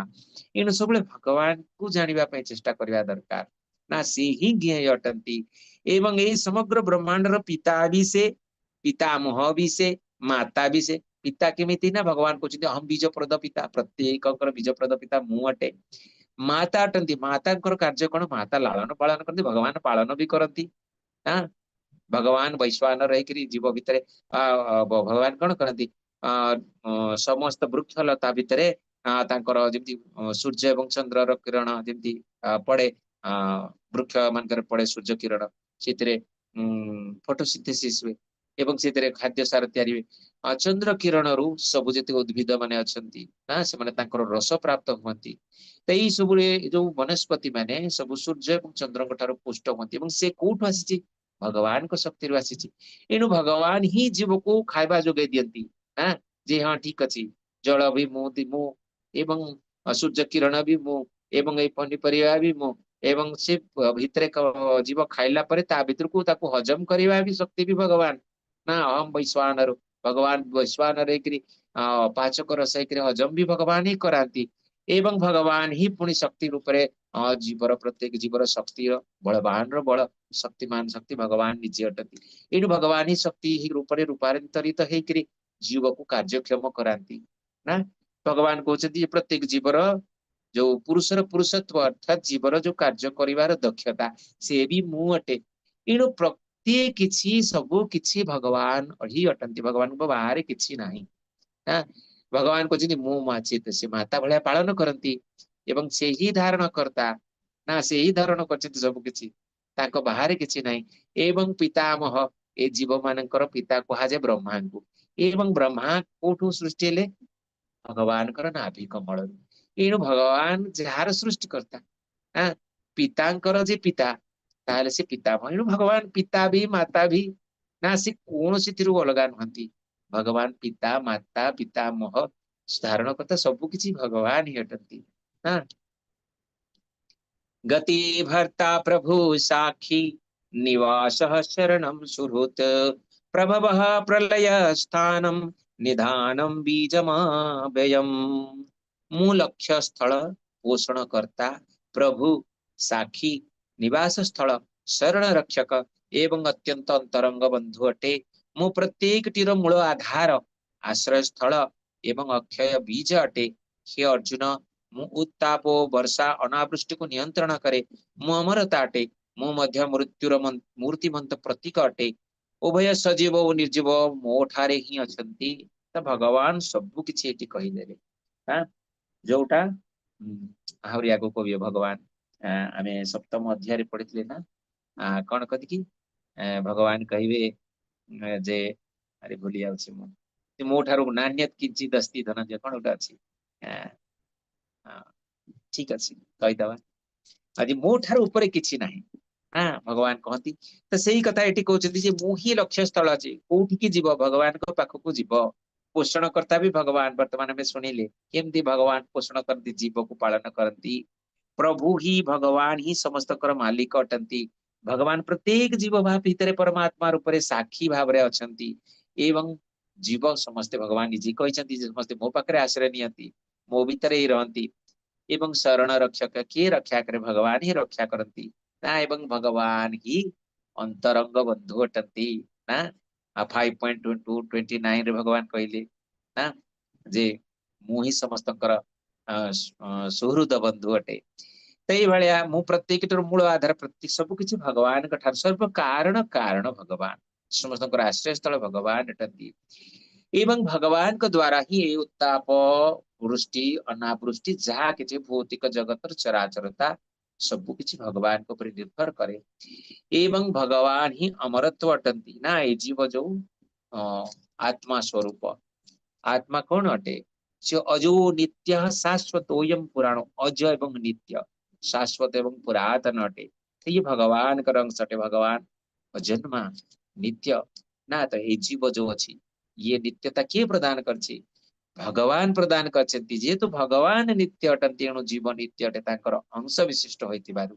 ଏଣୁ ସବୁବେଳେ ଭଗବାନକୁ ଜାଣିବା ପାଇଁ ଚେଷ୍ଟା କରିବା ଦରକାର ନା। ସେ ହିଁ ଜ୍ଞେୟ ଅଟନ୍ତି ଏବଂ ଏଇ ସମଗ୍ର ବ୍ରହ୍ମାଣ୍ଡର ପିତା ବି ସେ, ପିତାମହ ବି ସେ, ମାତା ବି ସେ। ପିତା କେମିତି ନା ଭଗବାନ କହୁଛନ୍ତି ଅହಂ ବୀଜପ୍ରଦ ପିତା, ପ୍ରତ୍ୟେକଙ୍କର ବୀଜପ୍ରଦ ପିତା ମୁଁ ଅଟେ। ମାତା ଅଟନ୍ତି, ମାତାଙ୍କର କାର୍ଯ୍ୟ କଣ? ମାତା ଲାଳନ ପାଳନ କରନ୍ତି, ଭଗବାନ ପାଳନ ବି କରନ୍ତି ନା। ଭଗବାନ ବୈଶ୍ୱାନ ରହିକରି ଜୀବ ଭିତରେ ଭଗବାନ କଣ କରନ୍ତି? ସମସ୍ତ ବୃକ୍ଷଲତା ଭିତରେ ତାଙ୍କର ଯେମିତି ସୂର୍ଯ୍ୟ ଏବଂ ଚନ୍ଦ୍ରର କିରଣ ଯେମିତି ପଡେ, ବୃକ୍ଷ ମାନଙ୍କରେ ପଡେ ସୂର୍ଯ୍ୟ କିରଣ, ସେଥିରେ ଫଟୋସିନ୍ଥେସିସ୍ ହୁଏ ଏବଂ ସେଥିରେ ଖାଦ୍ୟ ସାର ତିଆରି ହୁଏ। ଚନ୍ଦ୍ର କିରଣରୁ ସବୁ ଯେତିକି ଉଦ୍ଭିଦ ମାନେ ଅଛନ୍ତି ନା, ସେମାନେ ତାଙ୍କର ରସ ପ୍ରାପ୍ତ ହୁଅନ୍ତି। ତ ଏଇ ସବୁରେ ଯୋଉ ବନସ୍ପତି ମାନେ ସବୁ ସୂର୍ଯ୍ୟ ଏବଂ ଚନ୍ଦ୍ରଙ୍କ ଠାରୁ ପୁଷ୍ଟ ହୁଅନ୍ତି ଏବଂ ସେ କୋଉଠୁ ଆସିଛି? ଭଗବାନଙ୍କ ଶକ୍ତିରୁ ଆସିଛି। ଏଣୁ ଭଗବାନ ହିଁ ଜୀବକୁ ଖାଇବା ଯୋଗାଇ ଦିଅନ୍ତି ନା, ଯେ ହଁ ଠିକ ଅଛି, ଜଳ ବି ମୁଁ ମୁଁ ଏବଂ ସୂର୍ଯ୍ୟ କିରଣ ବି ମୁଁ ଏବଂ ଏଇ ପନିପରିବା ବି ମୁଁ, ଏବଂ ସେ ଭିତରେ ଜୀବ ଖାଇଲା ପରେ ତା ଭିତରକୁ ତାକୁ ହଜମ କରିବା ବି ଶକ୍ତି ବି ଭଗବାନ ନା। ଅହମ ବୈଶ୍ୱାନର, ଭଗବାନ ବୈଶ୍ୱାନର ହେଇକିରି ପାଚକ ରସ ହେଇକିରି ହଜମ ବି ଭଗବାନ ହିଁ କରାନ୍ତି। ଏବଂ ଭଗବାନ ହିଁ ପୁଣି ଶକ୍ତି ରୂପରେ ଜୀବର, ପ୍ରତ୍ୟେକ ଜୀବର ଶକ୍ତିର ବଳବାନର ବଳ, ଶକ୍ତିମାନ ଶକ୍ତି ଭଗବାନ ନିଜେ ଅଟନ୍ତି। ଏଇଠୁ ଭଗବାନ ହିଁ ଶକ୍ତି ରୂପରେ ରୂପାନ୍ତରିତ ହେଇକିରି ଜୀବକୁ କାର୍ଯ୍ୟକ୍ଷମ କରାନ୍ତି ନା। ଭଗବାନ କହୁଛନ୍ତି ଯେ ପ୍ରତ୍ୟେକ ଜୀବର ଯୋଉ ପୁରୁଷର ପୁରୁଷତ୍ୱ, ଅର୍ଥାତ୍ ଜୀବର ଯୋଉ କାର୍ଯ୍ୟ କରିବାର ଦକ୍ଷତା, ସେ ବି ମୁଁ ଅଟେ। ଏଣୁ ପ୍ରତ୍ୟେକ କିଛି ସବୁ କିଛି ଭଗବାନ ହିଁ ଅଟନ୍ତି, ଭଗବାନଙ୍କ ବାହାରେ କିଛି ନାହିଁ ନା। ଭଗବାନ କହୁଛନ୍ତି ମୁଁ ମାଚିତ, ସେ ମାତା ଭଳିଆ ପାଳନ କରନ୍ତି ଏବଂ ସେ ହିଁ ଧାରଣ କର୍ତ୍ତା ନା, ସେ ହିଁ ଧାରଣ କରିଛନ୍ତି ସବୁ କିଛି, ତାଙ୍କ ବାହାରେ କିଛି ନାହିଁ। ଏବଂ ପିତାମହ, ଏ ଜୀବ ମାନଙ୍କର ପିତା କୁହାଯାଏ ବ୍ରହ୍ମାଙ୍କୁ। ଏବଂ ବ୍ରହ୍ମା କୋଉଠୁ ସୃଷ୍ଟି ହେଲେ? ଭଗବାନଙ୍କର ନାଭି କମଳରୁ। ଏଣୁ ଭଗବାନ ଯାହାର ସୃଷ୍ଟିକର୍ତ୍ତା, ପିତାଙ୍କର ଯେ ପିତା, ତାହେଲେ ସେ ପିତାମହ। ଏଣୁ ଭଗବାନ ପିତା ବି ମାତା ବି ନା, ସେ କୌଣସିଥିରୁ ଅଲଗା ନୁହନ୍ତି। ଭଗବାନ ପିତା, ମାତା, ପିତାମହ, ଧାରଣକର୍ତ୍ତା ସବୁ କିଛି ଭଗବାନ ହିଁ ଅଟନ୍ତି। ହଁ, ଗତି ଭର୍ତ୍ତା ପ୍ରଭୁ ସାକ୍ଷୀ ନିବାସ ଶरणಂ ସୁହୃତ ପ୍ରଭବ ପ୍ରଳୟ ସ୍ଥାନମ ନିଧାନମ ବୀଜମାବ୍ୟୟମ୍। ମୁଁ ଲକ୍ଷ୍ୟ ସ୍ଥଳ, ପୋଷଣ କର୍ତ୍ତା, ପ୍ରଭୁ, ସାକ୍ଷୀ, ନିବାସ ସ୍ଥଳ, ଶରଣ ରକ୍ଷକ ଏବଂ ଅତ୍ୟନ୍ତ ଅନ୍ତରଙ୍ଗ ବନ୍ଧୁ ଅଟେ। ମୁଁ ପ୍ରତ୍ୟେକଟିର ମୂଳ ଆଧାର, ଆଶ୍ରୟ ସ୍ଥଳ ଏବଂ ଅକ୍ଷୟ ବୀଜ ଅଟେ। ହେ ଅର୍ଜୁନ, ମୁଁ ଉତ୍ତାପ ଓ ବର୍ଷା ଅନାବୃଷ୍ଟିକୁ ନିୟନ୍ତ୍ରଣ କରେ। ମୁଁ ଅମରତା ଅଟେ। ମୁଁ ମଧ୍ୟ ମୃତ୍ୟୁର ମୂର୍ତ୍ତିମନ୍ତ ପ୍ରତୀକ ଅଟେ। ଉଭୟ ସଜୀବ ଓ ନିର୍ଜୀବ ମୋ ଠାରେ ହିଁ ଅଛନ୍ତି। ତ ଭଗବାନ ସବୁ କିଛି ଏଠି କହିଦେଲେ। ହଁ, ଯୋଉଟା ଆହୁରି ଆଗକୁ କହିବେ ଭଗବାନ। ଆମେ ସପ୍ତମ ଅଧ୍ୟାୟରେ ପଢିଥିଲେ ନା, କଣ କହନ୍ତି କି ଭଗବାନ କହିବେ ଯେ ଆରେ ଭୁଲି ଯାଉଛି ମୁଁ, ମୋ ଠାରୁ ନାନ୍ୟତ କିଞ୍ଚିତ ଅସ୍ତି ଧନଞ୍ଜୟ, କଣ ଗୋଟେ ଅଛି, ଠିକ ଅଛି କହିଦବା। ଆଜି ମୋ ଠାରୁ ଉପରେ କିଛି ନାହିଁ। ହଁ, ଭଗବାନ କହନ୍ତି ତ ସେଇ କଥା ଏଠି କହୁଛନ୍ତି ଯେ ମୁଁ ହିଁ ଲକ୍ଷ୍ୟ ସ୍ଥଳ ଅଛି। କୋଉଠିକି ଯିବ? ଭଗବାନଙ୍କ ପାଖକୁ ଯିବ। ପୋଷଣ କର୍ତ୍ତା ବି ଭଗବାନ। ବର୍ତ୍ତମାନ ଆମେ ଶୁଣିଲେ କେମିତି ଭଗବାନ ପୋଷଣ କରନ୍ତି, ଜୀବକୁ ପାଳନ କରନ୍ତି। ପ୍ରଭୁ ହିଁ ଭଗବାନ ହିଁ ସମସ୍ତଙ୍କର ମାଲିକ ଅଟନ୍ତି। ଭଗବାନ ପ୍ରତ୍ୟେକ ଜୀବ ଭାବ ଭିତରେ ପରମାତ୍ମା ରୂପରେ ସାକ୍ଷୀ ଭାବରେ ଅଛନ୍ତି ଏବଂ ଜୀବ ସମସ୍ତେ, ଭଗବାନ ନିଜେ କହିଛନ୍ତି ଯେ ସମସ୍ତେ ମୋ ପାଖରେ ଆଶ୍ରୟ ନିଅନ୍ତି, ମୋ ଭିତରେ ହିଁ ରହନ୍ତି। ଏବଂ ଶରଣ ରକ୍ଷକ କିଏ ରକ୍ଷା କରେ? ଭଗବାନ ହିଁ ରକ୍ଷା କରନ୍ତି ନା। ଏବଂ ଭଗବାନ ହିଁ ଅନ୍ତରଙ୍ଗ ବନ୍ଧୁ ଅଟନ୍ତି ନା। 5.2.29 ରେ ଭଗବାନ କହିଲେ ନା ଯେ ମୁଁ ହିଁ ସମସ୍ତଙ୍କର ସୁହୃଦ ବନ୍ଧୁ ଅଟେ। ତ ଏଇଭଳିଆ ମୁଁ ପ୍ରତ୍ୟେକଟିର ମୂଳ ଆଧାର, ପ୍ରତ୍ୟେକ ସବୁ କିଛି ଭଗବାନଙ୍କ ଠାରୁ, ସର୍ବ କାରଣ କାରଣ ଭଗବାନ, ସମସ୍ତଙ୍କର ଆଶ୍ରୟସ୍ଥଳ ଭଗବାନ ଅଟନ୍ତି। ଏବଂ ଭଗବାନଙ୍କ ଦ୍ଵାରା ହିଁ ଏଇ ଉତ୍ତାପ, ବୃଷ୍ଟି, ଅନାବୃଷ୍ଟି, ଯାହା କିଛି ଭୌତିକ ଜଗତର ଚରାଚରତା ସବୁ କିଛି ଭଗବାନଙ୍କ ଉପରେ ନିର୍ଭର କରେ। ଏବଂ ଭଗବାନ ହିଁ ଅମରତ୍ୱ ଅଟନ୍ତି ନା। ଏଇ ଜୀବ ଯୋଉ ଆତ୍ମା ସ୍ୱରୂପ, ଆତ୍ମା କଣ ଅଟେ? ସେ ଅଜୋ ନିତ୍ୟ ଶାଶ୍ୱତୋୟମ ପୁରାଣ। ଅଜ ଏବଂ ନିତ୍ୟ, ଶାଶ୍ୱତ ଏବଂ ପୁରାତନ ଅଟେ। ଇଏ ଭଗବାନଙ୍କର ଅଂଶ ଅଟେ। ଭଗବାନ ଅଜନ୍ମା, ନିତ୍ୟ ନା। ତ ଏଇ ଜୀବ ଯୋଉ ଅଛି, ଇଏ ନିତ୍ୟତା କିଏ ପ୍ରଦାନ କରିଛି? ଭଗବାନ ପ୍ରଦାନ କରିଛନ୍ତି। ଯେହେତୁ ଭଗବାନ ନିତ୍ୟ ଅଟନ୍ତି, ଏଣୁ ଜୀବ ନିତ୍ୟ ଅଟେ ତାଙ୍କର ଅଂଶ ବିଶିଷ୍ଟ ହୋଇଥିବାରୁ।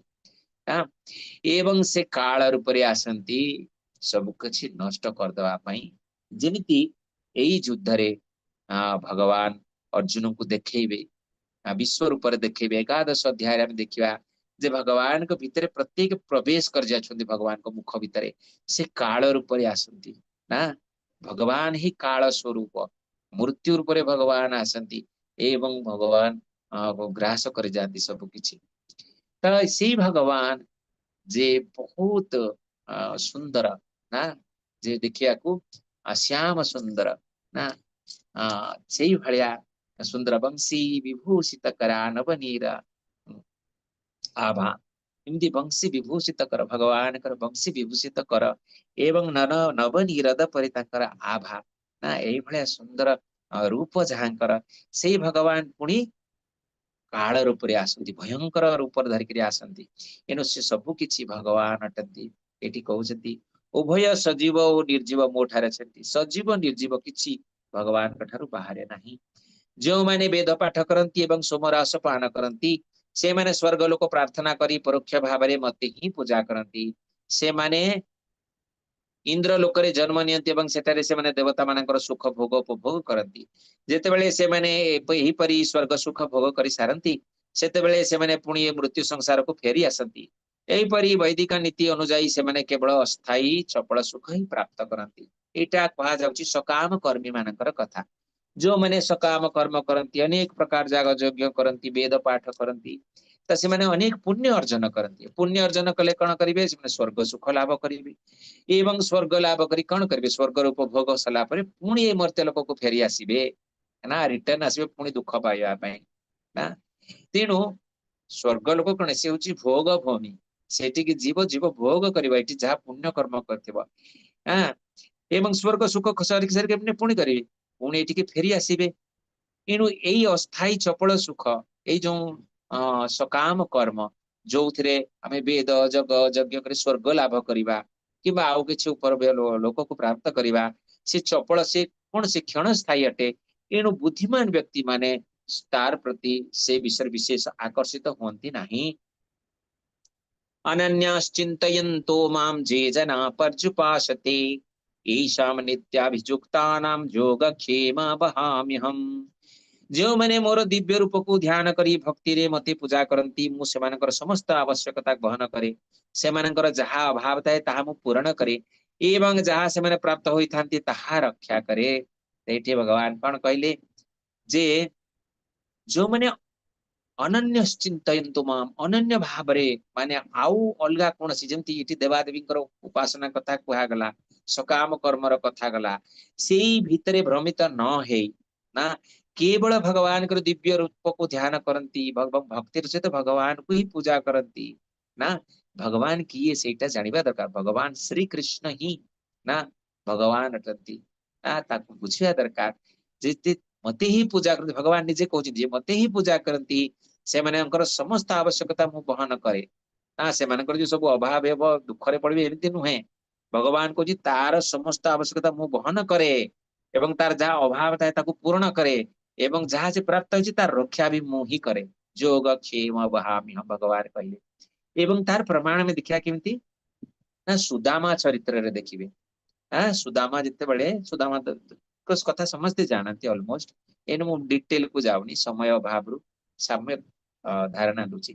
ଏବଂ ସେ କାଳ ରୂପରେ ଆସନ୍ତି ସବୁ କିଛି ନଷ୍ଟ କରିଦବା ପାଇଁ। ଯେମିତି ଏଇ ଯୁଦ୍ଧରେ ଭଗବାନ ଅର୍ଜୁନଙ୍କୁ ଦେଖେଇବେ, ବିଶ୍ୱ ରୂପରେ ଦେଖେଇବେ। ଏକାଦଶ ଅଧ୍ୟାୟରେ ଆମେ ଦେଖିବା ଯେ ଭଗବାନଙ୍କ ଭିତରେ ପ୍ରତ୍ୟେକ ପ୍ରବେଶ କରି ଯାଉଛନ୍ତି। ଭଗବାନଙ୍କ ମୁଖ ଭିତରେ ସେ କାଳ ରୂପରେ ଆସନ୍ତି ନା। ଭଗବାନ ହିଁ କାଳ ସ୍ୱରୂପ, ମୃତ୍ୟୁ ରୂପରେ ଭଗବାନ ଆସନ୍ତି ଏବଂ ଭଗବାନ ଗ୍ରାସ କରିଯାଆନ୍ତି ସବୁ କିଛି। ତ ସେଇ ଭଗବାନ ଯେ ବହୁତ ସୁନ୍ଦର ନା, ଯେ ଦେଖିବାକୁ ଶ୍ୟାମ ସୁନ୍ଦର ନା, ସେଇ ଭଳିଆ ସୁନ୍ଦର ବଂଶୀ ବିଭୂଷିତ କରା ନବନୀର ଆଭା। ଏମିତି ବଂଶୀ ବିଭୂଷିତ କର, ଭଗବାନଙ୍କର ବଂଶୀ ବିଭୂଷିତ କର ଏବଂ ନବନୀରଦ ପରି ତାଙ୍କର ଆଭା ନା। ଏଇଭଳିଆ ସୁନ୍ଦର ରୂପ ଯାହାଙ୍କର, ସେଇ ଭଗବାନ ପୁଣି କାଳ ରୂପରେ ଆସନ୍ତି, ଭୟଙ୍କର ରୂପରେ ଧରିକିରି ଆସନ୍ତି। ଏଣୁ ସେ ସବୁ କିଛି ଭଗବାନ ଅଟନ୍ତି। ଏଠି କହୁଛନ୍ତି ଉଭୟ ସଜୀବ ଓ ନିର୍ଜୀବ ମୋ ଠାରେ ଅଛନ୍ତି। ସଜୀବ ନିର୍ଜୀବ କିଛି ଭଗବାନଙ୍କ ଠାରୁ ବାହାରେ ନାହିଁ। ଯେଉଁମାନେ ବେଦ ପାଠ କରନ୍ତି ଏବଂ ସୋମରସ ପାନ କରନ୍ତି, ସେମାନେ ସ୍ୱର୍ଗ ଲୋକ ପ୍ରାର୍ଥନା କରି ପରୋକ୍ଷ ଭାବରେ ମତେ ହିଁ ପୂଜା କରନ୍ତି। ସେମାନେ ଇନ୍ଦ୍ର ଲୋକରେ ଜନ୍ମ ନିଅନ୍ତି ଏବଂ ସେଠାରେ ସେମାନେ ଦେବତା ମାନଙ୍କର ସୁଖ ଭୋଗ ଉପଭୋଗ କରନ୍ତି। ଯେତେବେଳେ ସେମାନେ ଏହିପରି ସ୍ୱର୍ଗ ସୁଖ ଭୋଗ କରି ସାରନ୍ତି, ସେତେବେଳେ ସେମାନେ ପୁଣି ଏ ମୃତ୍ୟୁ ସଂସାରକୁ ଫେରି ଆସନ୍ତି। ଏହିପରି ବୈଦିକ ନୀତି ଅନୁଯାୟୀ ସେମାନେ କେବଳ ଅସ୍ଥାୟୀ ଚପଳ ସୁଖ ହିଁ ପ୍ରାପ୍ତ କରନ୍ତି। ଏଇଟା କୁହାଯାଉଛି ସକାମ କର୍ମୀ ମାନଙ୍କର କଥା। ଯୋଉମାନେ ସକାମ କର୍ମ କରନ୍ତି, ଅନେକ ପ୍ରକାର ଯାଗ ଯଜ୍ଞ କରନ୍ତି, ବେଦ ପାଠ କରନ୍ତି, ତ ସେମାନେ ଅନେକ ପୁଣ୍ୟ ଅର୍ଜନ କରନ୍ତି। ପୁଣ୍ୟ ଅର୍ଜନ କଲେ କଣ କରିବେ? ସେମାନେ ସ୍ୱର୍ଗ ସୁଖ ଲାଭ କରିବେ ଏବଂ ସ୍ୱର୍ଗ ଲାଭ କରି କଣ କରିବେ? ସ୍ୱର୍ଗର ଉପଭୋଗ ସରିଲା ପରେ ପୁଣି ଏ ମର୍ତ୍ତ୍ୟ ଲୋକକୁ ଫେରି ଆସିବେ ନା, ରିଟର୍ନ ଆସିବେ ପୁଣି ଦୁଃଖ ପାଇବା ପାଇଁ ନା। ତେଣୁ ସ୍ୱର୍ଗ ଲୋକ କଣ? ସେ ହଉଛି ଭୋଗ ଭୂମି। ସେଠିକି ଯିବ, ଯିବ ଭୋଗ କରିବ ଏଠି ଯାହା ପୁଣ୍ୟ କର୍ମ କରିଥିବ। ହଁ, ଏବଂ ସ୍ୱର୍ଗ ସୁଖ ସରିକି ସରିକି ପୁଣି କରିବେ, ପୁଣି ଏଠିକି ଫେରି ଆସିବେ। ଏଣୁ ଏଇ ଅସ୍ଥାୟୀ ଚପଳ ସୁଖ, ଏଇ ଯୋଉ ସକାମ କର୍ମ ଯୋଉଥିରେ ଆମେ ବେଦ ଯଗ ଯଜ୍ଞ କରି ସ୍ୱର୍ଗ ଲାଭ କରିବା କିମ୍ବା ଆଉ କିଛି ଉପର ଲୋକକୁ ପ୍ରାପ୍ତ କରିବା, ସେ ଚପଳ, ସେ କଣ? ସେ କ୍ଷଣସ୍ଥାୟୀ ଅଟେ। ଏଣୁ ବୁଦ୍ଧିମାନ ବ୍ୟକ୍ତି ମାନେ ତାର ପ୍ରତି ସେ ବିଷୟରେ ବିଶେଷ ଆକର୍ଷିତ ହୁଅନ୍ତି ନାହିଁ। ଅନନ୍ୟାଶ୍ଚିନ୍ତୟନ୍તો ମାಂ ଯେ ଜନା ପର୍ଯୁପାସତେ ଈଶାମ ନିତ୍ୟାଭିଯୁକ୍ତାନାಂ ଯୋଗକ୍ଷେମ ବହାମ୍ୟହମ୍। ଯେଉଁମାନେ ମୋର ଦିବ୍ୟ ରୂପକୁ ଧ୍ୟାନ କରି ଭକ୍ତିରେ ମତେ ପୂଜା କରନ୍ତି, ମୁଁ ସେମାନଙ୍କର ସମସ୍ତ ଆବଶ୍ୟକତା ବହନ କରେ। ସେମାନଙ୍କର ଯାହା ଅଭାବ ଥାଏ ତାହା ମୁଁ ପୂରଣ କରେ ଏବଂ ଯାହା ସେମାନେ ପ୍ରାପ୍ତ ହୋଇଥାନ୍ତି ତାହା ରକ୍ଷା କରେ। ଏଇଠି ଭଗବାନ କଣ କହିଲେ ଯେ ଯୋଉମାନେ ଅନନ୍ୟ ଚିନ୍ତୟନ୍ତୁ ମାମ, ଅନନ୍ୟ ଭାବରେ, ମାନେ ଆଉ ଅଲଗା କୌଣସି, ଯେମିତି ଏଠି ଦେବାଦେବୀଙ୍କର ଉପାସନା କଥା କୁହାଗଲା, ସକାମ କର୍ମର କଥା ଗଲା, ସେଇ ଭିତରେ ଭ୍ରମିତ ନ ହେଇ ନା କେବଳ ଭଗବାନଙ୍କର ଦିବ୍ୟ ରୂପକୁ ଧ୍ୟାନ କରନ୍ତି, ଭକ୍ତିର ସହିତ ଭଗବାନଙ୍କୁ ହିଁ ପୂଜା କରନ୍ତି ନା। ଭଗବାନ କିଏ ସେଇଟା ଜାଣିବା ଦରକାର। ଭଗବାନ ଶ୍ରୀକୃଷ୍ଣ ହିଁ ନା ଭଗବାନ ଅଟନ୍ତି ନା, ତାକୁ ବୁଝିବା ଦରକାର। ଯେ ମତେ ହିଁ ପୂଜା କରନ୍ତି, ଭଗବାନ ନିଜେ କହୁଛନ୍ତି ଯେ ମତେ ହିଁ ପୂଜା କରନ୍ତି, ସେମାନଙ୍କର ସମସ୍ତ ଆବଶ୍ୟକତା ମୁଁ ବହନ କରେ। ନା ସେମାନଙ୍କର ଯୋଉ ସବୁ ଅଭାବ ହେବ, ଦୁଃଖରେ ପଡିବେ, ଏମିତି ନୁହେଁ। ଭଗବାନ କହୁଛି ତାର ସମସ୍ତ ଆବଶ୍ୟକତା ମୁଁ ବହନ କରେ ଏବଂ ତାର ଯାହା ଅଭାବ ଥାଏ ତାକୁ ପୂରଣ କରେ ଏବଂ ଯାହା ସେ ପ୍ରାପ୍ତ ହେଇଛି ତାର ରକ୍ଷା ବି ମୁଁ ହିଁ କରେ। ଯୋଗ କ୍ଷେମ ବହାମ୍ୟହଂ ଭଗବାନ କହିଲେ। ଏବଂ ତାର ପ୍ରମାଣ ଆମେ ଦେଖିବା କେମିତି ନା ସୁଦାମା ଚରିତ୍ରରେ ଦେଖିବେ। ସୁଦାମା ଯେତେବେଳେ, ସୁଦାମା କଥା ସମସ୍ତେ ଜାଣନ୍ତି ଅଲମୋଷ୍ଟ, ଏଇନୁ ମୁଁ ଡିଟେଲ କୁ ଯାଉନି ସମୟ ଅଭାବରୁ, ସାମ୍ୟ ଧାରଣା ଦଉଛି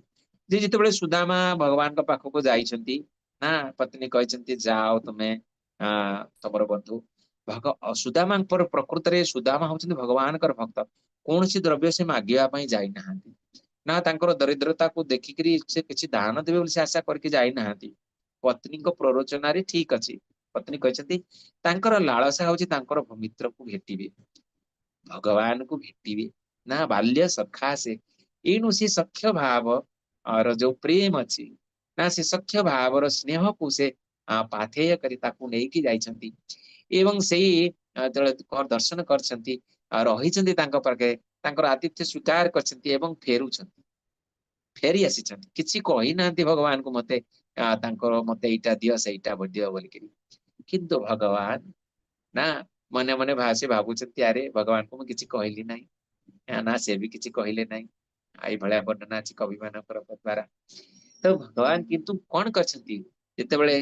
ଯେ ଯେତେବେଳେ ସୁଦାମା ଭଗବାନଙ୍କ ପାଖକୁ ଯାଇଛନ୍ତି ନା, ପତ୍ନୀ କହିଛନ୍ତି ଯାଅ ତୁମେ ତମର ବନ୍ଧୁ ସୁଦାମାଙ୍କର, ପ୍ରକୃତରେ ସୁଦାମା ହଉଛନ୍ତି ଭଗବାନଙ୍କର ଭକ୍ତ। କୌଣସି ଦ୍ରବ୍ୟ ସେ ମାଗିବା ପାଇଁ ଯାଇନାହାନ୍ତି ନା, ତାଙ୍କର ଦରିଦ୍ରତାକୁ ଦେଖିକିରି ସେ କିଛି ଦାନ ଦେବେ ବୋଲି ସେ ଆଶା କରିକି ଯାଇନାହାନ୍ତି। ପତ୍ନୀଙ୍କ ପ୍ରରୋଚନାରେ ଠିକ ଅଛି, ପତ୍ନୀ କହିଛନ୍ତି ତାଙ୍କର ଲାଳସା ହଉଛି ତାଙ୍କର ମିତ୍ରକୁ ଭେଟିବେ, ଭଗବାନଙ୍କୁ ଭେଟିବେ ନା, ବାଲ୍ୟ ସଖା ସେ। ଏଇନୁ ସେ ସଖ୍ୟ ଭାବ ର ଯୋଉ ପ୍ରେମ ଅଛି ନା, ସେ ସଖ୍ୟ ଭାବର ସ୍ନେହକୁ ସେ ପାଥେୟ କରି ତାକୁ ନେଇକି ଯାଇଛନ୍ତି ଏବଂ ସେଇ ଯେତେବେଳେ ଦର୍ଶନ କରିଛନ୍ତି, ରହିଛନ୍ତି ତାଙ୍କ ପାଖରେ, ତାଙ୍କର ଆତିଥ୍ୟ ସ୍ୱୀକାର କରିଛନ୍ତି ଏବଂ ଫେରୁଛନ୍ତି, ଫେରି ଆସିଛନ୍ତି। କିଛି କହିନାହାନ୍ତି ଭଗବାନଙ୍କୁ ମତେ ତାଙ୍କର ମତେ ଏଇଟା ଦିଅ ସେଇଟା ଦିଅ ବୋଲିକିରି। କିନ୍ତୁ ଭଗବାନ ନା ମନେ ମନେ ଭାସି ଭାବୁଛନ୍ତି ଆରେ ଭଗବାନଙ୍କୁ ମୁଁ କିଛି କହିଲି ନାହିଁ ନା, ସେ ବି କିଛି କହିଲେ ନାହିଁ। ଏଇଭଳିଆ ବର୍ଣ୍ଣନା ଅଛି କବି ମାନଙ୍କର ଦ୍ଵାରା। ତ ଭଗବାନ କିନ୍ତୁ କଣ କରିଛନ୍ତି, ଯେତେବେଳେ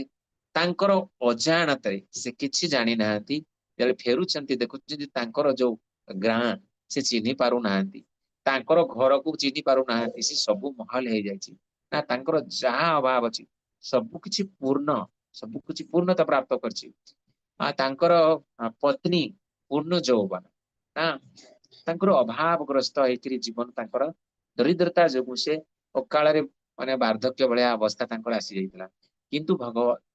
ତାଙ୍କର ଅଜାଣତରେ ସେ କିଛି ଜାଣି ନାହାନ୍ତି, ଯେତେବେଳେ ଫେରୁଛନ୍ତି ଦେଖୁଛନ୍ତି ତାଙ୍କର ଯୋଉ ଗାଁ ସେ ଚିହ୍ନି ପାରୁନାହାନ୍ତି, ତାଙ୍କର ଘରକୁ ଚିହ୍ନି ପାରୁନାହାନ୍ତି, ସେ ସବୁ ମହଲ ହେଇଯାଇଛି ନା, ତାଙ୍କର ଯାହା ଅଭାବ ଅଛି ସବୁ କିଛି ପୂର୍ଣ୍ଣ, ସବୁ କିଛି ପୂର୍ଣ୍ଣତା ପ୍ରାପ୍ତ କରିଛି। ତାଙ୍କର ପତ୍ନୀ ପୂର୍ଣ୍ଣ ଯୌବନ ନା, ତାଙ୍କର ଅଭାବଗ୍ରସ୍ତ ହେଇକିରି ଜୀବନ ତାଙ୍କର ଦରିଦ୍ରତା ଯୋଗୁ ସେ ଅକାଳରେ ମାନେ ବାର୍ଦ୍ଧକ୍ୟ ଭଳିଆ ଅବସ୍ଥା ତାଙ୍କର ଆସିଯାଇଥିଲା। କିନ୍ତୁ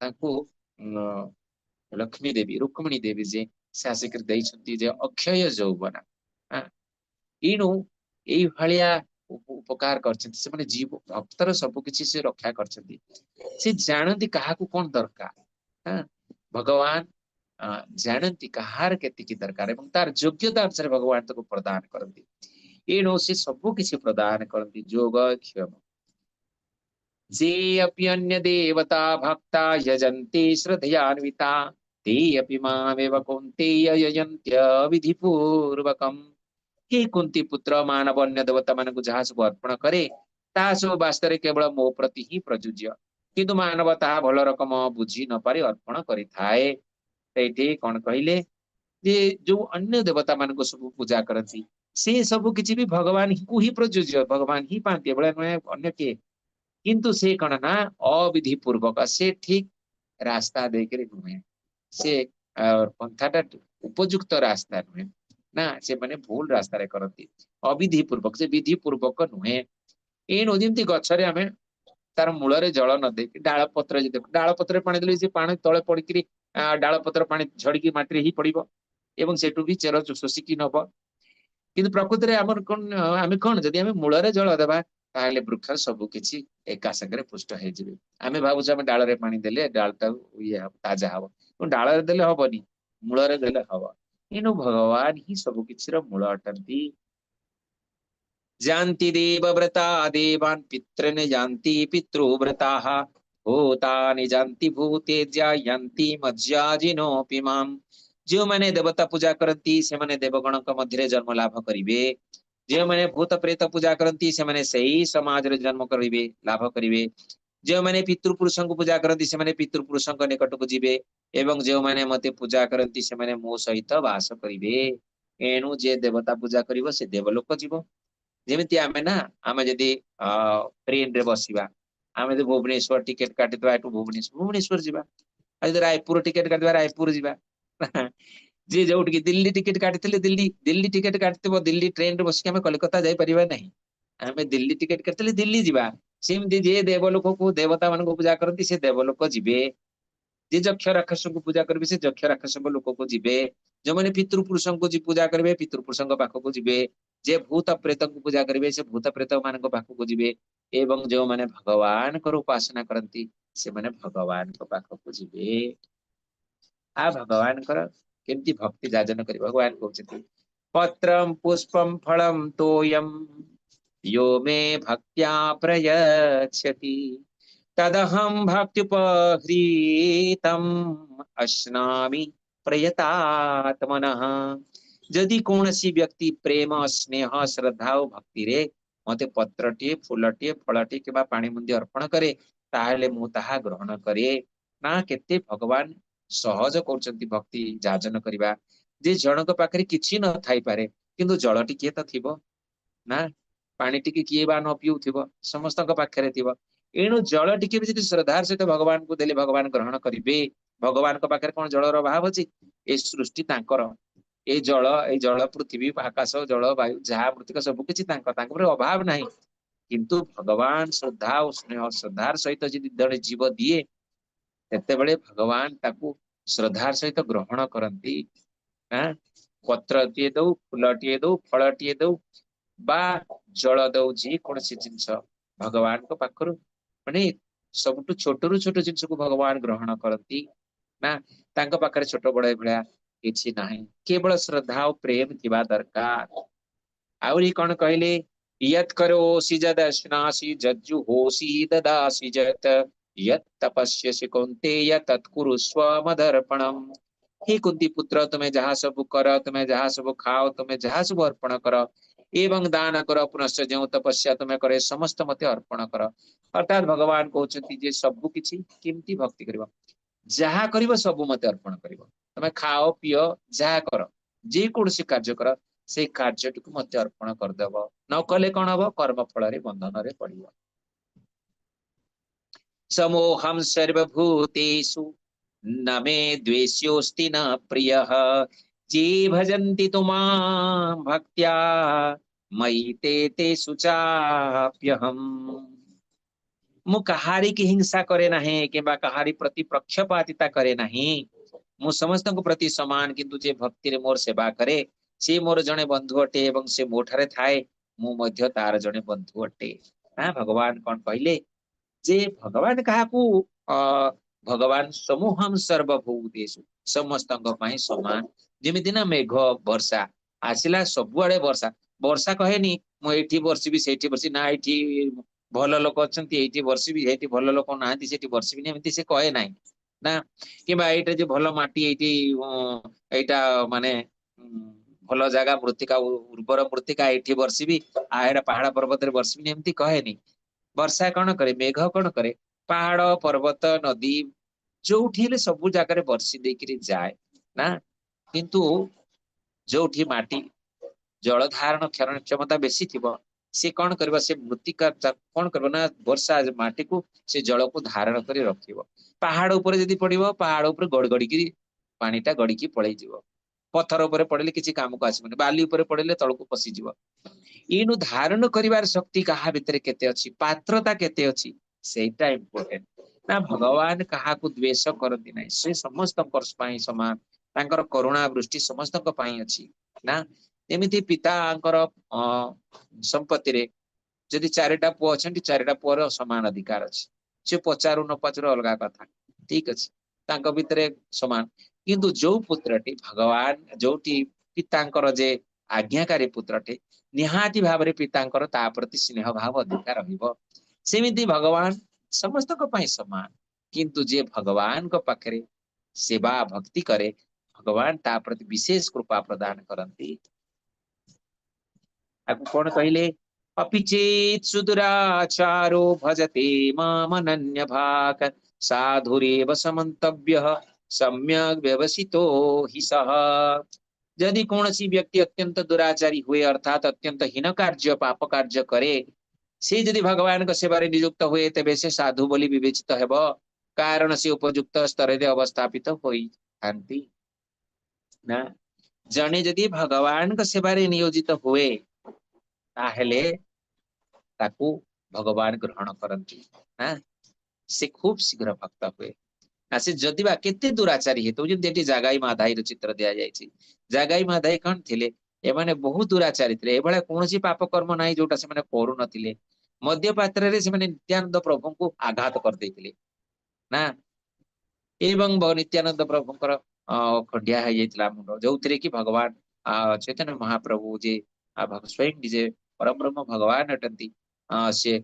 ତାଙ୍କୁ ଲକ୍ଷ୍ମୀ ଦେବୀ ରୁକ୍ମିଣୀ ଦେବୀ ଯେ ସେ ଆସିକରି ଦେଇଛନ୍ତି ଯେ ଅକ୍ଷୟ ଯୌବନ। ଏଣୁ ଏଇଭଳିଆ ଉପକାର କରିଛନ୍ତି ସେମାନେ, ଜୀବ ଭକ୍ତର ସବୁ କିଛି ସେ ରକ୍ଷା କରିଛନ୍ତି। ସେ ଜାଣନ୍ତି କାହାକୁ କଣ ଦରକାର। ଭଗବାନ ଜାଣନ୍ତି କାହାର କେତିକି ଦରକାର ଏବଂ ତାର ଯୋଗ୍ୟତା ଅନୁସାରେ ଭଗବାନ ତାକୁ ପ୍ରଦାନ କରନ୍ତି। ଏଣୁ ସେ ସବୁ କିଛି ପ୍ରଦାନ କରନ୍ତି। ଯୋଗ କ୍ଷମ ଯେ अपि अन्य देवता भक्ता यजन्ति श्रद्धयान्विता ते अपि मामेव कौन्तेय यजन्त्य विधिपूर्वकम्। ହେ କୁନ୍ତି ପୁତ୍ର, ମାନବ ଅନ୍ୟ ଦେବତା ମାନଙ୍କୁ ଯାହା ସବୁ ଅର୍ପଣ କରେ ତାହା ସବୁ ବାସ୍ତବରେ କେବଳ ମୋ ପ୍ରତି ହିଁ ପ୍ରଯୁଜ୍ୟ, କିନ୍ତୁ ମାନବ ତାହା ଭଲ ରକମ ବୁଝି ନପାରି ଅର୍ପଣ କରିଥାଏ। ଏଇଠି କଣ କହିଲେ ଯେ ଯୋଉ ଅନ୍ୟ ଦେବତା ମାନଙ୍କୁ ସବୁ ପୂଜା କରନ୍ତି ସେ ସବୁ କିଛି ବି ଭଗବାନଙ୍କୁ ହିଁ ପ୍ରଯୁଜ୍ୟ, ଭଗବାନ ହିଁ ପାଆନ୍ତି, ଏଭଳିଆ ନୁହେଁ ଅନ୍ୟ କିଏ। କିନ୍ତୁ ସେ କଣ ନା ଅବିଧି ପୂର୍ବକ, ସେ ଠିକ ରାସ୍ତା ଦେଇକରି ନୁହେଁ, ସେ ପନ୍ଥାଟା ଉପଯୁକ୍ତ ରାସ୍ତା ନୁହେଁ ନା, ସେମାନେ ଭୁଲ ରାସ୍ତାରେ କରନ୍ତି ଅବିଧି ପୂର୍ବକ, ସେ ବିଧି ପୂର୍ବକ ନୁହେଁ। ଏଣୁ ଯେମିତି ଗଛରେ ଆମେ ତାର ମୂଳରେ ଜଳ ନ ଦେଇକି ଡାଳ ପତ୍ର, ଯଦି ଡାଳ ପତ୍ରରେ ପାଣି ଦେଲେ ସେ ପାଣି ତଳେ ପଡିକିରି ଡାଳ ପତ୍ର ପାଣି ଝଡିକି ମାଟିରେ ହିଁ ପଡିବ ଏବଂ ସେଠୁ ବି ଚେର ଶୋଷିକି ନବ। କିନ୍ତୁ ପ୍ରକୃତିରେ ଆମର କଣ, ଆମେ କଣ ଯଦି ଆମେ ମୂଳରେ ଜଳ ଦେବା ତାହେଲେ ବୃକ୍ଷ ସବୁ କିଛି ଏକା ସାଙ୍ଗରେ ପୁଷ୍ଟ ହେଇଯିବେ। ଆମେ ଭାବୁଛୁ ଆମେ ଡାଳରେ ପାଣି ଦେଲେ ଡାଳଟା ଇଏ ହବ, ତାଜା ହବ, କିନ୍ତୁ ଡାଳରେ ଦେଲେ ହବନି, ମୂଳରେ ଦେଲେ ହବ। ଏଣୁ ଭଗବାନ ହିଁ ସବୁ କିଛିର ମୂଳ ଅଟନ୍ତି। ଯାନ୍ତି ଦେବବ୍ରତା ଦେବାନ୍ ପିତୃନ୍ ଯାନ୍ତି ପିତୃବ୍ରତାଃ ଭୂତାନି ଯାନ୍ତି ଭୂତେଜ୍ୟା ୟାନ୍ତି ମଜ୍ଜାଜିନୋପି ମାମ୍। ଯେଉଁମାନେ ଦେବତା ପୂଜା କରନ୍ତି ସେମାନେ ଦେବଗଣଙ୍କ ମଧ୍ୟରେ ଜନ୍ମ ଲାଭ କରିବେ। ଯେଉଁମାନେ ଭୂତ ପ୍ରେତ ପୂଜା କରନ୍ତି ସେମାନେ ସେଇ ସମାଜରେ ଜନ୍ମ କରିବେ, ଲାଭ କରିବେ। ଯେଉଁମାନେ ପିତୃପୁରୁଷଙ୍କୁ ପୂଜା କରନ୍ତି ସେମାନେ ପିତୃପୁରୁଷଙ୍କ ନିକଟକୁ ଯିବେ ଏବଂ ଯେଉଁମାନେ ମତେ ପୂଜା କରନ୍ତି ସେମାନେ ମୋ ସହିତ ବାସ କରିବେ। ଏଣୁ ଯେ ଦେବତା ପୂଜା କରିବ ସେ ଦେବଲୋକ ଯିବ। ଯେମିତି ଆମେ ନା, ଆମେ ଯଦି ଟ୍ରେନରେ ବସିବା, ଆମେ ଯଦି ଭୁବନେଶ୍ୱର ଟିକେଟ କାଟିଦବା ଏଠୁ ଭୁବନେଶ୍ୱର ଯିବା, ଆଉ ଯଦି ରାୟପୁର ଟିକେଟ କାଟିଦବା ରାୟପୁର ଯିବା। ଯିଏ ଯୋଉଠିକି ଦିଲ୍ଲୀ ଟିକେଟ କାଟିଥିଲେ ଦିଲ୍ଲୀ ଟିକେଟ କାଟିଥିବ, ଦିଲ୍ଲୀ ଟ୍ରେନରେ ବସିକି ଆମେ କଲିକତା ଯାଇପାରିବା ନାହିଁ। ଆମେ ଦିଲ୍ଲୀ ଟିକେଟ କାଟିଥିଲେ ଦିଲ୍ଲୀ ଯିବା। ସେମିତି ଯିଏ ଦେବଲୋକକୁ ଦେବତା ମାନଙ୍କୁ ପୂଜା କରନ୍ତି ସେ ଦେବଲୋକ ଯିବେ। ଯିଏ ଯକ୍ଷ ରାକ୍ଷସଙ୍କୁ ପୂଜା କରିବେ ସେ ଯକ୍ଷ ରାକ୍ଷସଙ୍କ ଲୋକକୁ ଯିବେ। ଯେଉଁମାନେ ପିତୃପୁରୁଷଙ୍କୁ ପୂଜା କରିବେ ପିତୃପୁରୁଷଙ୍କ ପାଖକୁ ଯିବେ। ଯେ ଭୂତ ପ୍ରେତଙ୍କୁ ପୂଜା କରିବେ ସେ ଭୂତ ପ୍ରେତ ମାନଙ୍କ ପାଖକୁ ଯିବେ। ଏବଂ ଯେଉଁମାନେ ଭଗବାନଙ୍କର ଉପାସନା କରନ୍ତି ସେମାନେ ଭଗବାନଙ୍କ ପାଖକୁ ଯିବେ। ଆ ଭଗବାନଙ୍କର କେମିତି ଭକ୍ତି ଯାଜନ କରିବେ? ଭଗବାନ କହୁଛନ୍ତି ପତ୍ରಂ ପୁଷ୍ପಂ ଫଳಂ ତୋୟಂ यो मे भक्त्या प्रयच्छति तदहं भक्त्युपहृतम् अश्नामि ପ୍ରୟତାତ୍ମନଃ। ଯଦି କୌଣସି ବ୍ୟକ୍ତି ପ୍ରେମ, ସ୍ନେହ, ଶ୍ରଦ୍ଧା ଓ ଭକ୍ତିରେ ମତେ ପତ୍ରଟିଏ, ଫୁଲଟିଏ, ଫଳଟିଏ କିମ୍ବା ପାଣି ମୁନ୍ଦି ଅର୍ପଣ କରେ, ତାହେଲେ ମୁଁ ତାହା ଗ୍ରହଣ କରେ। ନା, କେତେ ଭଗବାନ ସହଜ କରୁଛନ୍ତି ଭକ୍ତି ଯାଜନ କରିବା, ଯେ ଜଣଙ୍କ ପାଖରେ କିଛି ନଥାଇପାରେ, କିନ୍ତୁ ଜଳ ଟିକିଏ ତ ଥିବ ନା, ପାଣି ଟିକେ କିଏ ବା ନ ପିଉଥିବ, ସମସ୍ତଙ୍କ ପାଖରେ ଥିବ। ଏଣୁ ଜଳ ଟିକେ ବି ଯଦି ଶ୍ରଦ୍ଧାର ସହିତ ଭଗବାନଙ୍କୁ ଦେଲେ ଭଗବାନ ଗ୍ରହଣ କରିବେ। ଭଗବାନଙ୍କ ପାଖରେ କଣ ଜଳର ଅଭାବ ଅଛି? ଏ ସୃଷ୍ଟି ତାଙ୍କର, ଏ ଜଳ, ଏଇ ଜଳ, ପୃଥିବୀ, ଆକାଶ, ଜଳ, ବାୟୁ, ଯାହା ମୃତ୍ତିକା, ସବୁ କିଛି ତାଙ୍କ ଉପରେ ଅଭାବ ନାହିଁ। କିନ୍ତୁ ଭଗବାନ ଶ୍ରଦ୍ଧା ଓ ସ୍ନେହ ଶ୍ରଦ୍ଧାର ସହିତ ଯଦି ଜଣେ ଜୀବ ଦିଏ, ସେତେବେଳେ ଭଗବାନ ତାକୁ ଶ୍ରଦ୍ଧାର ସହିତ ଗ୍ରହଣ କରନ୍ତି। ପତ୍ରଟିଏ ଦଉ, ଫୁଲଟିଏ ଦଉ, ଫଳଟିଏ ଦଉ ବା ଜଳ ଦଉ, ଯେକୌଣସି ଜିନିଷ ଭଗବାନଙ୍କ ପାଖରୁ, ମାନେ ସବୁଠୁ ଛୋଟରୁ ଛୋଟ ଜିନିଷକୁ ଭଗବାନ ଗ୍ରହଣ କରନ୍ତି ନା। ତାଙ୍କ ପାଖରେ ଛୋଟ ବଡ ଏଭଳିଆ କିଛି ନାହିଁ, କେବଳ ଶ୍ରଦ୍ଧା ଓ ପ୍ରେମ ଥିବା ଦରକାର। ଆହୁରି କଣ କହିଲେ? ୟତ୍ କରୋଷି ଯଦଶ୍ନାସି ଯଜ୍ଜୁହୋଷି ଦଦାସି ଯତ୍ ୟତ୍ ତପସ୍ୟସି କୌନ୍ତେୟ ତତ୍ କୁରୁଷ୍ବ ମଦର୍ପଣମ୍। ହେ କୁନ୍ତି ପୁତ୍ର, ତୁମେ ଯାହା ସବୁ କର, ତୁମେ ଯାହା ସବୁ ଖାଅ, ତୁମେ ଯାହା ସବୁ ଅର୍ପଣ କର ଏବଂ ଦାନ କର, ପୁନଶ୍ଚ ଯେଉଁ ତପସ୍ୟା ତୁମେ କରେ, ସମସ୍ତ ମତେ ଅର୍ପଣ କର। ଅର୍ଥାତ୍ ଭଗବାନ କହୁଛନ୍ତି ଯେ ସବୁ କିଛି କେମିତି ଭକ୍ତି କରିବ, ଯାହା କରିବ ସବୁ ମତେ ଅର୍ପଣ କରିବ। ତମେ ଖାଅ, ପିଅ, ଯାହା କର, ଯେକୌଣସି କାର୍ଯ୍ୟ କର, ସେଇ କାର୍ଯ୍ୟଟିକୁ ମତେ ଅର୍ପଣ କରିଦବ। ନ କଲେ କଣ ହବ? କର୍ମ ଫଳରେ ବନ୍ଧନରେ ପଡିବ। ସମୋହಂ ସର୍ବଭୂତେଷୁ ନ ମେ ଦ୍ୱେଷ୍ୟୋସ୍ତି ନ ପ୍ରିୟଃ ଯେ ଭଜନ୍ତି ତୁ ମାଁ ଭକ୍ତ୍ୟା ମୟି ତେ ତେଷୁ ଚାପ୍ୟହମ୍। ମୁଁ କାହାରିକି ହିଂସା କରେ ନାହିଁ କିମ୍ବା କାହାରି ପ୍ରତି ପକ୍ଷପାତିତା କରେ ନାହିଁ। ମୁଁ ସମସ୍ତଙ୍କ ପ୍ରତି ସମାନ, କିନ୍ତୁ ଯେ ଭକ୍ତିରେ ମୋର ସେବା କରେ ସେ ମୋର ଜଣେ ବନ୍ଧୁ ଅଟେ ଏବଂ ସେ ମୋ ଠାରେ ଥାଏ, ମୁଁ ମଧ୍ୟ ତାର ଜଣେ ବନ୍ଧୁ ଅଟେ। ନା, ଭଗବାନ କଣ କହିଲେ ଯେ ଭଗବାନ କାହାକୁ ଭଗବାନ ସମୂହಂ ସର୍ବଭୂତେଷୁ, ସମସ୍ତଙ୍କ ପାଇଁ ସମାନ। ଯେମିତି ନା ମେଘ ବର୍ଷା ଆସିଲା, ସବୁଆଡେ ବର୍ଷା। ବର୍ଷା କହେନି ମୁଁ ଏଇଠି ବର୍ଷିବି, ସେଇଠି ବର୍ଷିବି, ନା ଏଇଠି ଭଲ ଲୋକ ଅଛନ୍ତି ଏଇଠି ବର୍ଷିବି, ସେଇଠି ଭଲ ଲୋକ ନାହାନ୍ତି ସେଠି ବର୍ଷିବିନି, ଏମିତି ସେ କହେ ନାହିଁ ନା। କିମ୍ବା ଏଇଟା ଯେ ଭଲ ମାଟି, ଏଇଠି ଏଇଟା ମାନେ ଭଲ ଜାଗା, ମୃତ୍ତିକା ଉର୍ବର ମୃତ୍ତିକା, ଏଇଠି ବର୍ଷିବି, ଆଉ ଏଇଟା ପାହାଡ ପର୍ବତରେ ବର୍ଷିବିନି, ଏମିତି କହେନି। ବର୍ଷା କଣ କରେ, ମେଘ କଣ କରେ, ପାହାଡ ପର୍ବତ ନଦୀ ଯୋଉଠି ହେଲେ ସବୁ ଜାଗାରେ ବର୍ଷି ଦେଇକିରି ଯାଏ ନା। କିନ୍ତୁ ଯୋଉଠି ମାଟି ଜଳ ଧାରଣ କ୍ଷରଣ କ୍ଷମତା ବେଶୀ ଥିବ, ସେ କଣ କରିବ, ସେ ମୃତ୍ତିକା କଣ କରିବ ନା ବର୍ଷା ମାଟିକୁ ସେ ଜଳକୁ ଧାରଣ କରି ରଖିବ। ପାହାଡ ଉପରେ ଯଦି ପଡିବ, ପାହାଡ ଉପରେ ଗଡି ଗଡିକିରି ପାଣିଟା ଗଡିକି ପଳେଇଯିବ। ପଥର ଉପରେ ପଡିଲେ କିଛି କାମକୁ ଆସିବନି, ବାଲି ଉପରେ ପଡିଲେ ତଳକୁ ପଶିଯିବ। ଏଇନୁ ଧାରଣ କରିବାର ଶକ୍ତି କାହା ଭିତରେ କେତେ ଅଛି, ପାତ୍ରତା କେତେ ଅଛି, ସେଇଟା ଇମ୍ପୋର୍ଟାଣ୍ଟ ନା। ଭଗବାନ କାହାକୁ ଦ୍ୱେଷ କରନ୍ତି ନାହିଁ, ସେ ସମସ୍ତଙ୍କ ପାଇଁ ସମାନ, ତାଙ୍କର କରୁଣା ବୃଷ୍ଟି ସମସ୍ତଙ୍କ ପାଇଁ ଅଛି ନା। ଏମିତି ପିତାଙ୍କର ସମ୍ପତ୍ତିରେ ଯଦି 4ଟା ପୁଅ ଅଛନ୍ତି, 4ଟା ପୁଅର ସମାନ ଅଧିକାର ଅଛି। ସେ ପଚାରୁ ନ ପଚାରୁ ଅଲଗା କଥା, ଠିକ ଅଛି, ତାଙ୍କ ଭିତରେ ସମାନ। କିନ୍ତୁ ଯୋଉ ପୁତ୍ରଟି ଭଗବାନ, ଯୋଉଠି ପିତାଙ୍କର ଯେ ଆଜ୍ଞାକାରୀ ପୁତ୍ରଟି, ନିହାତି ଭାବରେ ପିତାଙ୍କର ତା ପ୍ରତି ସ୍ନେହ ଭାବ ଅଧିକା ରହିବ। ସେମିତି ଭଗବାନ ସମସ୍ତଙ୍କ ପାଇଁ ସମାନ, କିନ୍ତୁ ଯିଏ ଭଗବାନଙ୍କ ପାଖରେ ସେବା ଭକ୍ତି କରେ, ଭଗବାନ ତା ପ୍ରତି ବିଶେଷ କୃପା ପ୍ରଦାନ କରନ୍ତି। ଆକୁ କଣ କହିଲେ? अपि चेत् सुदुराचारो भजते मामनन्यभाक् साधुरेव समन्तव्यः सम्यक् व्यवसितो हि सः। ଯଦି କୌଣସି ବ୍ୟକ୍ତି ଅତ୍ୟନ୍ତ ଦୁରାଚାରୀ ହୁଏ, ଅର୍ଥାତ୍ ଅତ୍ୟନ୍ତ ହୀନ କାର୍ଯ୍ୟ, ପାପ କାର୍ଯ୍ୟ କରେ, ସେ ଯଦି ଭଗବାନଙ୍କ ସେବାରେ ନିଯୁକ୍ତ ହୁଏ, ତେବେ ସେ ସାଧୁ ବୋଲି ବିବେଚିତ ହେବ, କାରଣ ସେ ଉପଯୁକ୍ତ ସ୍ତରରେ ଅବସ୍ଥାପିତ ହୋଇଥାନ୍ତି ନା। ଜଣେ ଯଦି ଭଗବାନଙ୍କ ସେବାରେ ନିୟୋଜିତ ହୁଏ, ତାହେଲେ ତାକୁ ଭଗବାନ ଗ୍ରହଣ କରନ୍ତି ନା, ସେ ଖୁବ ଶୀଘ୍ର ଭକ୍ତ ହୁଏ ନା। ସେ ଯଦି ବା କେତେ ଦୁରାଚାରୀ ହେଇଥିବ, ଯେମିତି ଏଠି ଜାଗାଇ ମାଧାଇର ଚିତ୍ର ଦିଆଯାଇଛି। ଜାଗାଇ ମାଧାଇ କଣ ଥିଲେ? ଏମାନେ ବହୁତ ଦୁରାଚାରୀ ଥିଲେ। ଏଭଳିଆ କୌଣସି ପାପ କର୍ମ ନାହିଁ ଯୋଉଟା ସେମାନେ କରୁନଥିଲେ। ମଦ୍ୟ ପାତ୍ରରେ ସେମାନେ ନିତ୍ୟାନନ୍ଦ ପ୍ରଭୁଙ୍କୁ ଆଘାତ କରିଦେଇଥିଲେ ନା, ଏବଂ ନିତ୍ୟାନନ୍ଦ ପ୍ରଭୁଙ୍କର ଖଣ୍ଡିଆ ହେଇଯାଇଥିଲା ମୁଣ୍ଡ, ଯୋଉଥିରେ କି ଭଗବାନ ଚୈତନ୍ୟ ମହାପ୍ରଭୁ ଯେ ସ୍ୱୟଂ ନିଜେ ପରବ୍ରହ୍ମ ଭଗବାନ ଅଟନ୍ତି। ସିଏ